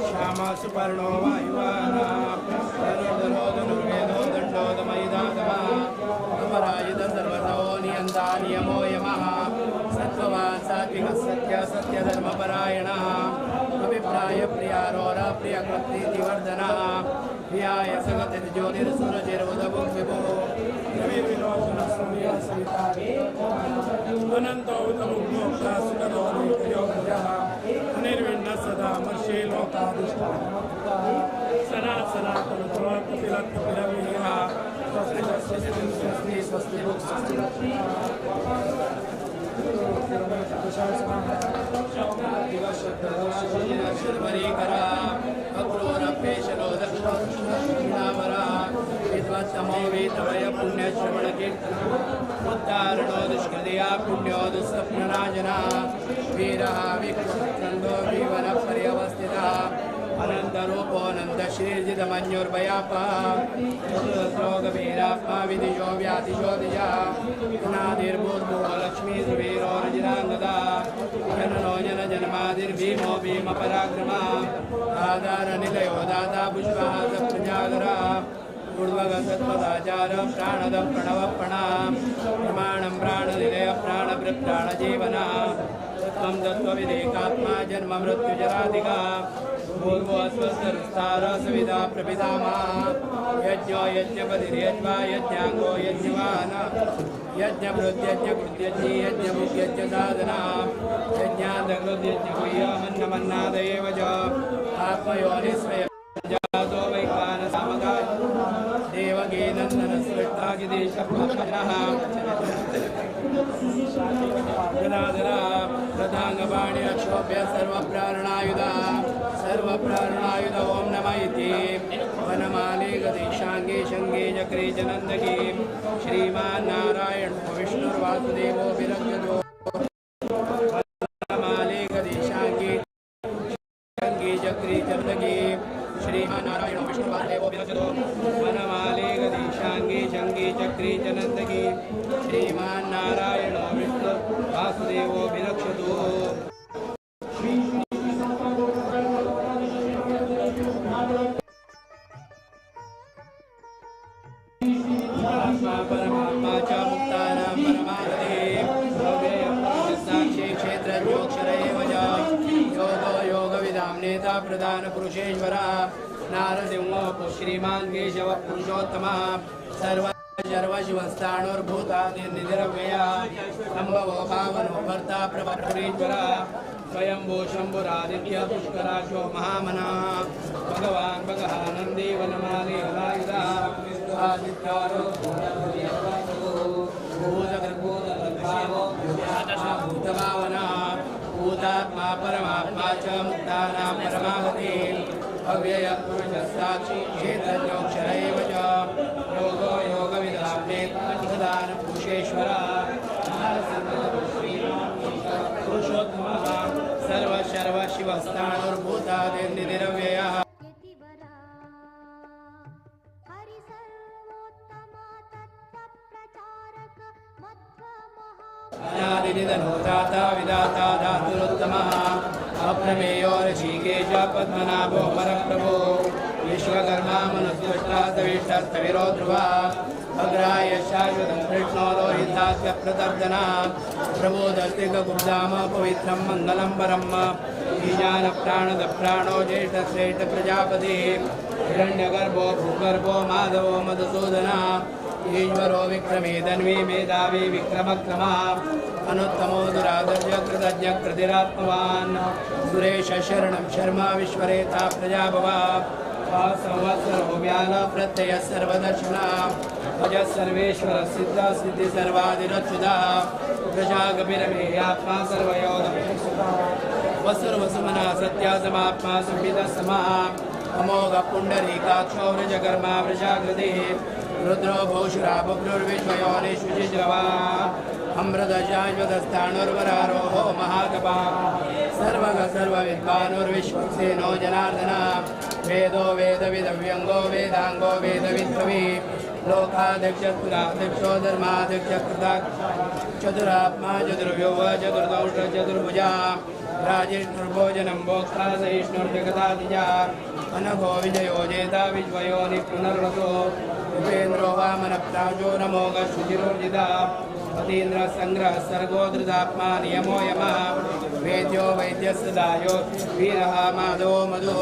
F: श्याम सुपर्णो वायुवानादमयिदातमरायुध सर्वतो नियन्ता नियमो यमः सत्त्ववान् सात्विकः सत्य सत्यधर्मपरायणः अभिप्राय प्रियारोर प्रियकृत्तीतिवर्धनः प्रियाय सगतिर्ज्योतिर्सुरचिरोदभुग्विभुः
S: अनंतो उतमुग्नोक्ता सुखदो योगजः अनिर्विण्ण सदा मर्षे लोकादिष्टानमत्तः सना सनातन कपिल कपिलवीरः स्वस्ति स्वस्ति स्वस्ति स्वस्ति स्वस्ति
F: अक्रूरपेशलो दक्षिणामरा विद्वत्तमो वेतवय पुण्यश्रवणकीर्तनः उद्धारणो दुष्कृतया पुण्यो दुःस्वप्ननाशनः वीरः विकृतन्दो जीवनपर्यवस्थितः अनन्तरूपोऽनन्तश्रीर्जितमन्युर्भयापः चतुर्गभीरात्मा विदिशो व्याधिशो दिशः अनादिर्भूर्भुवो लक्ष्मीसुवीरो रजिनाङ्गदा जननो जनजन्मादिर्भीमो भीमपराक्रमः आधारनिलयो दाता पुष्पः सप्रजागरः ऊर्ध्वगतत्वदाचार प्राणद प्रणवप्रणा प्रमाणं प्राणनिलय प्राणभृप्राणजीवना तत्त्वं तत्त्वविदेकात्मा जन्म मृत्युजराधिका भूर्भुवस्वस्वरुस्तार सविता प्रपितामह यज्ञो यज्ञपतिर्यज्वा यज्ञाङ्गो यज्ञवान् यज्ञभृत्यज्ञकृत्यज्ञी यज्ञभुग्यज्ञसाधना यज्ञान्तकृत्यज्ञगुह्यमन्नमन्नाद एव च आत्मयोनिस्वयं जातो वैकानसामगा देवकी नन्दनसृष्टागिदेशः गदाधरा रथाङ्गपाणि अक्षोभ्य सर्वप्राणायुध सर्वप्राणायुध ॐ नमः इति वनमाले गदेशाङ्गे शङ्गे चक्रे च नन्दके श्रीमान् नारायणो विष्णुर्वासुदेवो विरञ्जतो वनमाले गदेशाङ्गे शङ्गे चक्रे च नन्दके श्रीमान् नारायणो विष्णुर्वासुदेवो विरञ्जतो वनमाले गदेशाङ्गे शङ्गे चक्रे च नन्दके श्रीमान् नारायणो विष्णुर्वासुदेवो विरक्षतु। परमात्मा च मुक्तानां परमागतिः साक्षी क्षेत्रज्ञोऽक्षर एव च योगो योगविदां नेता प्रधानपुरुषेश्वरः नारसिंहो श्रीमान् केशवः पुरुषोत्तमः सर्व सर्वशिवस्थाणुर्भूतादिर्निधिरव्ययः सम्भवो पावनो भर्ता प्रभुरीश्वरः स्वयंभू शम्भुरादित्य पुष्कराशो महामना भगवान् भगः नन्दी वनमाली हलायुधः आदित्यारो भूतभावना भूतात्मा परमात्मा च मुक्तानां परमागतिः अव्ययः पुरुषः साक्षी क्षेत्रज्ञोऽक्षर एव च योगो योगविदां प्रधानपुरुषेश्वरः पुरुषोत्तमः सर्वशर्वशिवस्थाणुर्भूतादिर्निधिरव्ययः। अनादिनिधनो दाता विदाता धातुरुत्तमः अप्रमेयो ऋषिकेश पद्मनाभो परप्रभो विश्वकर्मा मनुस्पष्टा सविष्टस्तविरो ध्रुवः अग्राय शाश्वतं कृष्णो लोहितास्य प्रतर्दना प्रबोधस्तिकगुब्धाम पवित्रं मङ्गलं परम् ईशानप्राणदप्राणो ज्येष्ठश्रेष्ठ प्रजापतिः हिरण्यगर्भो भूगर्भो माधवो मधुसूदना ईश्वरो विक्रमे धन्वी मेधावी विक्रमक्रमः अनुत्तमो दुरादर्य कृतज्ञ कृतिरात्मवान् सुरेश शरणं शर्मा विश्वरेता प्रजाभवा संवत्सरो व्याल प्रत्यय सर्वदर्शना भज सर्वेश्वर सिद्ध सिद्धि सर्वादिरच्युता प्रजागभिरमेयात्मा सर्वयोध वसुर्वसुमना सत्या समात्मा संविद समाः अमोघ पुण्डरीकाक्षो वृजकर्मा वृषाकृतिः रुद्रो भौशुरा बभ्रुर्विश्वयोनिशुचिश्रवा अमृतशाश्वतस्थाणुर्वरारोहो महाकपा सर्वग सर्वविद्वानुर्विश्वक्सेनो जनार्दन वेदो वेदविदव्यङ्गो वेदाङ्गो वेदविद्भवि लोकाध्यक्षस्तुराध्यक्षो धर्माध्यक्षकृता चतुरात्मा चतुर्व्यूह चतुर्दौष चतुर्भुजा राजिष्णुर्भोजनं भोक्ता सहिष्णुर्जगदादिजा अनघो विजयो जेता विश्वयोनि पुनर्वसो उपेन्द्रो वामनप्राजो नमोघ शुचिरोर्जिता अतीन्द्र संग्रह सर्गो धृतात्मा नियमो यमः वेद्यो वैद्यसदायो वीरः माधवो मधुः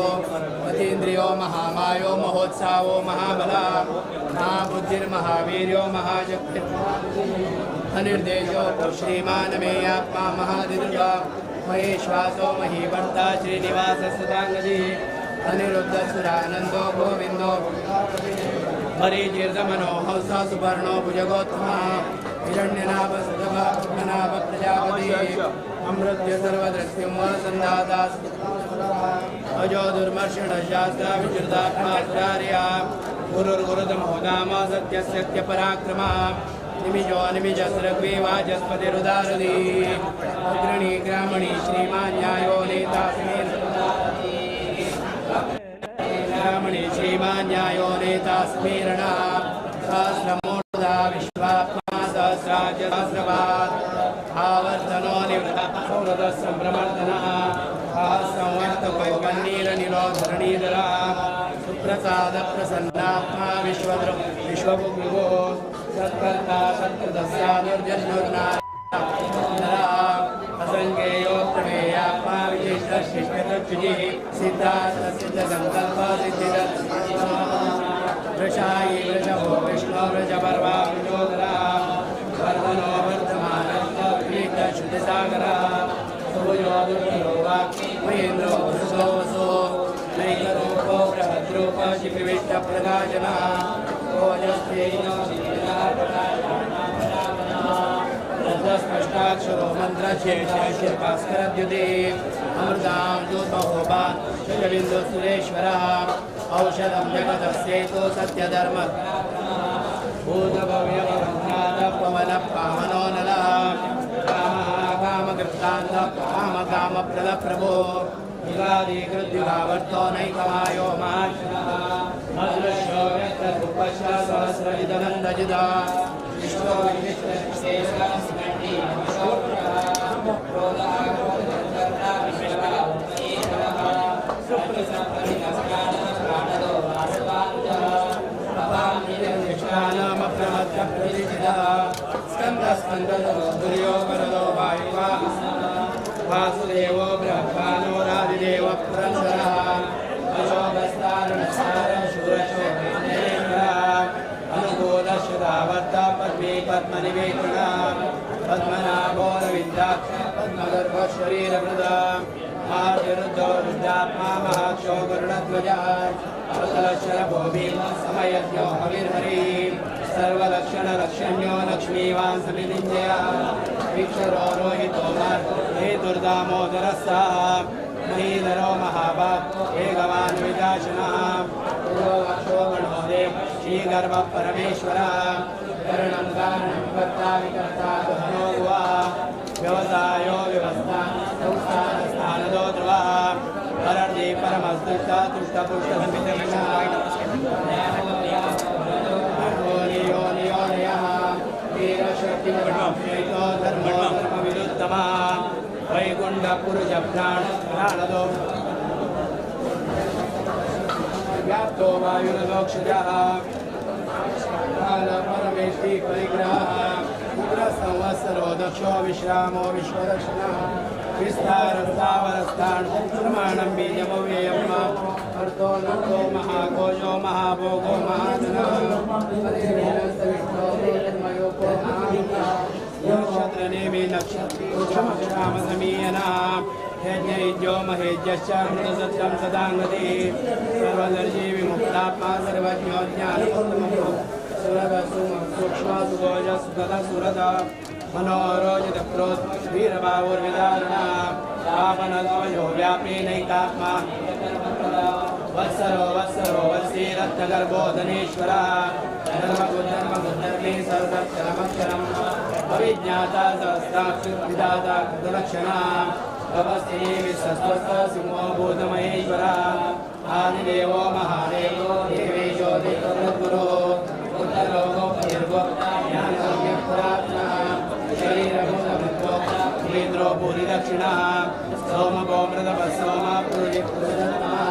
F: अतीन्द्रियो महामायो महोत्साहो महाबलः महाबुद्धिर्महावीर्यो महाशक्तिः अनिर्देशो श्रीमानमेयात्मा महादिदुर्गा महेश्वासो महीवर्ता श्रीनिवास सदांगदी अनिरुद्धसुरानन्दो गोविन्दो हरितीर्थमनो हंस सुपर्णो भुजगोत्तमः हिरण्यनाभ सुतभ पद्मनाभ प्रजापति अमृत्य सर्वदृष्टिं सन्दाता अजो दुर्मर्षण शास्त्र विचृतात्मा सुरार्या गुरुर्गुरुतमो नाम सत्यसत्यपराक्रमः निमिजो निमिजसृग्वी वाचस्पतिरुदारुदी अग्रणी ग्रामणी श्रीमान् न्यायो नेता ग्रामणी श्रीमान् न्यायो नेता स्मीरणा सहस्रमूर्धा विश्वात्मा सहस्राज सहस्रपात् आवर्तनो निवृत्तः सौरतः सम्प्रमर्दनः सहस्रंवर्तको वह्निरनिलो धरणीधरः सुप्रसाद प्रसन्नात्मा विश्वदृक् विश्वभुग्विभुः सत्कर्ता सत्कृतस्यानुर्जन्नुर्नारः असंज्ञेयो प्रमेयात्मा विशिष्टशिष्टतच्युतिः सिद्धार्थ सिद्धसङ्कल्प सिद्धिदत् वृषायी वृषभो विष्णो वृषपर्वा वृषोदरः वर्धनो वर्धमानश्रुतिसागरः सुभुजो दुर्बलो वाक् महेन्द्रो वसुसो वसो नैकरूपो बृहद्रूप शिपिविष्टप्रकाशनः स्पष्टाक्षरो मन्त्रशेषभास्करद्युते अमृतां ज्योतहोपान् शशबिन्दुसुरेश्वरः औषधं जगतस्येतो सत्यधर्म भूतभव्यभवनाथ पवनः पावनो नलः कामः कामकृतान्त कामकामप्रदप्रभो युगादिकृद्युगावर्तो नैकमायो महाशनः अदृश्यो व्यक्तरूपश्च सहस्रजिदनन्दजिदा विश्वो वासुदेवो ब्रह्मानो राधिदेव पुरन्दरः अनुकूलश्रुतावर्त पद्मे पद्मनिवेदना पद्मनाभोरविन्दाक्ष पद्मगर्भशरीरवृदा महाविरुद्धो रुद्रात्मा महाक्षो गरुडध्वजः अतलशरभो भीमः समयज्ञो हविर्हरिः सर्वलक्षणलक्षण्यो लक्ष्मीवान् समिलिञ्जयः विक्षरो रोहितो हेतुर्दामोदरः सः महीधरो महाभाग एकवान् विदाशनः पूर्वक्षो देव श्रीगर्भः परमेश्वरः करणं कारणं कर्ता विकर्ता गहनो गुहा व्यवसायो व्यवस्था संस्थानस्थानदो ध्रुवः परर्दे परमस्तुष्टा तुष्टपुष्टसमितयो धर्मो धर्मविदुत्तमः वैकुण्ठपुरुष प्राणदो व्याप्तो वायुरदोक्षजः परमेष्टि परिग्रहः उग्रसंवत्सरो दक्षो विश्रामो विश्वदक्षिणः विस्तारस्तावरस्थान् प्रमाणं बीजमव्ययम् अर्थो नर्थो महाघोषो महाभोगो महाधनः नक्षत्रनेमि नक्षत्रमसमीयनः यज्ञयुज्यो महेज्यश्च अमृतसत्यं सदाङ्गतिः सर्वदर्शी विमुक्तात्मा सर्वज्ञो ज्ञानमुक्तमो सुरद सूक्ष्म सुगोज सुगत सुरद मनोरोजितक्रोध वीरबाहुर्विदारुणा पापनद्वयो व्यापी नैकात्मा वत्सरो वत्सरो वत्सी रत्नगर्भो धनेश्वरः धर्मगुधर्मगुधर्मे सर्वक्षरमक्षरम् अविज्ञाता सहस्राक्षिर्विधाता कृतलक्षणा तपस्वी विश्वस्वस्थ सिंहो भूतमहेश्वरः आदिदेवो महादेवो देवेशो देवगुरुः उत्तरलोकोपनिर्गोप्ता ज्ञानयोग्यपुरात्मः शरीरभूतभृद्भोक्ता इंद्रो भूरिदक्षिणः सोमगोमृतपः सोम पूजिपुरुषत्तमः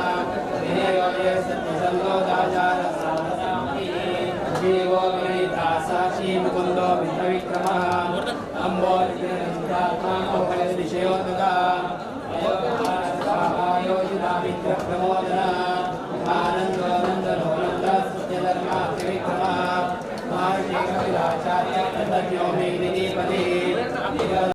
F: विनयोगे सत्यसङ्गोदाचारसाधसामि जीवो विनयिता साक्षी मुकुन्दो मित्रविक्रमः अम्बोनिधिरन्तात्मा कौशलविषयोदकः अयोजितामित्रप्रमोदनः आनन्दो नन्दनो नन्द सत्यधर्मा त्रिविक्रमः महर्षि कपिलाचार्य तज्ञो मेदिनीपतिः।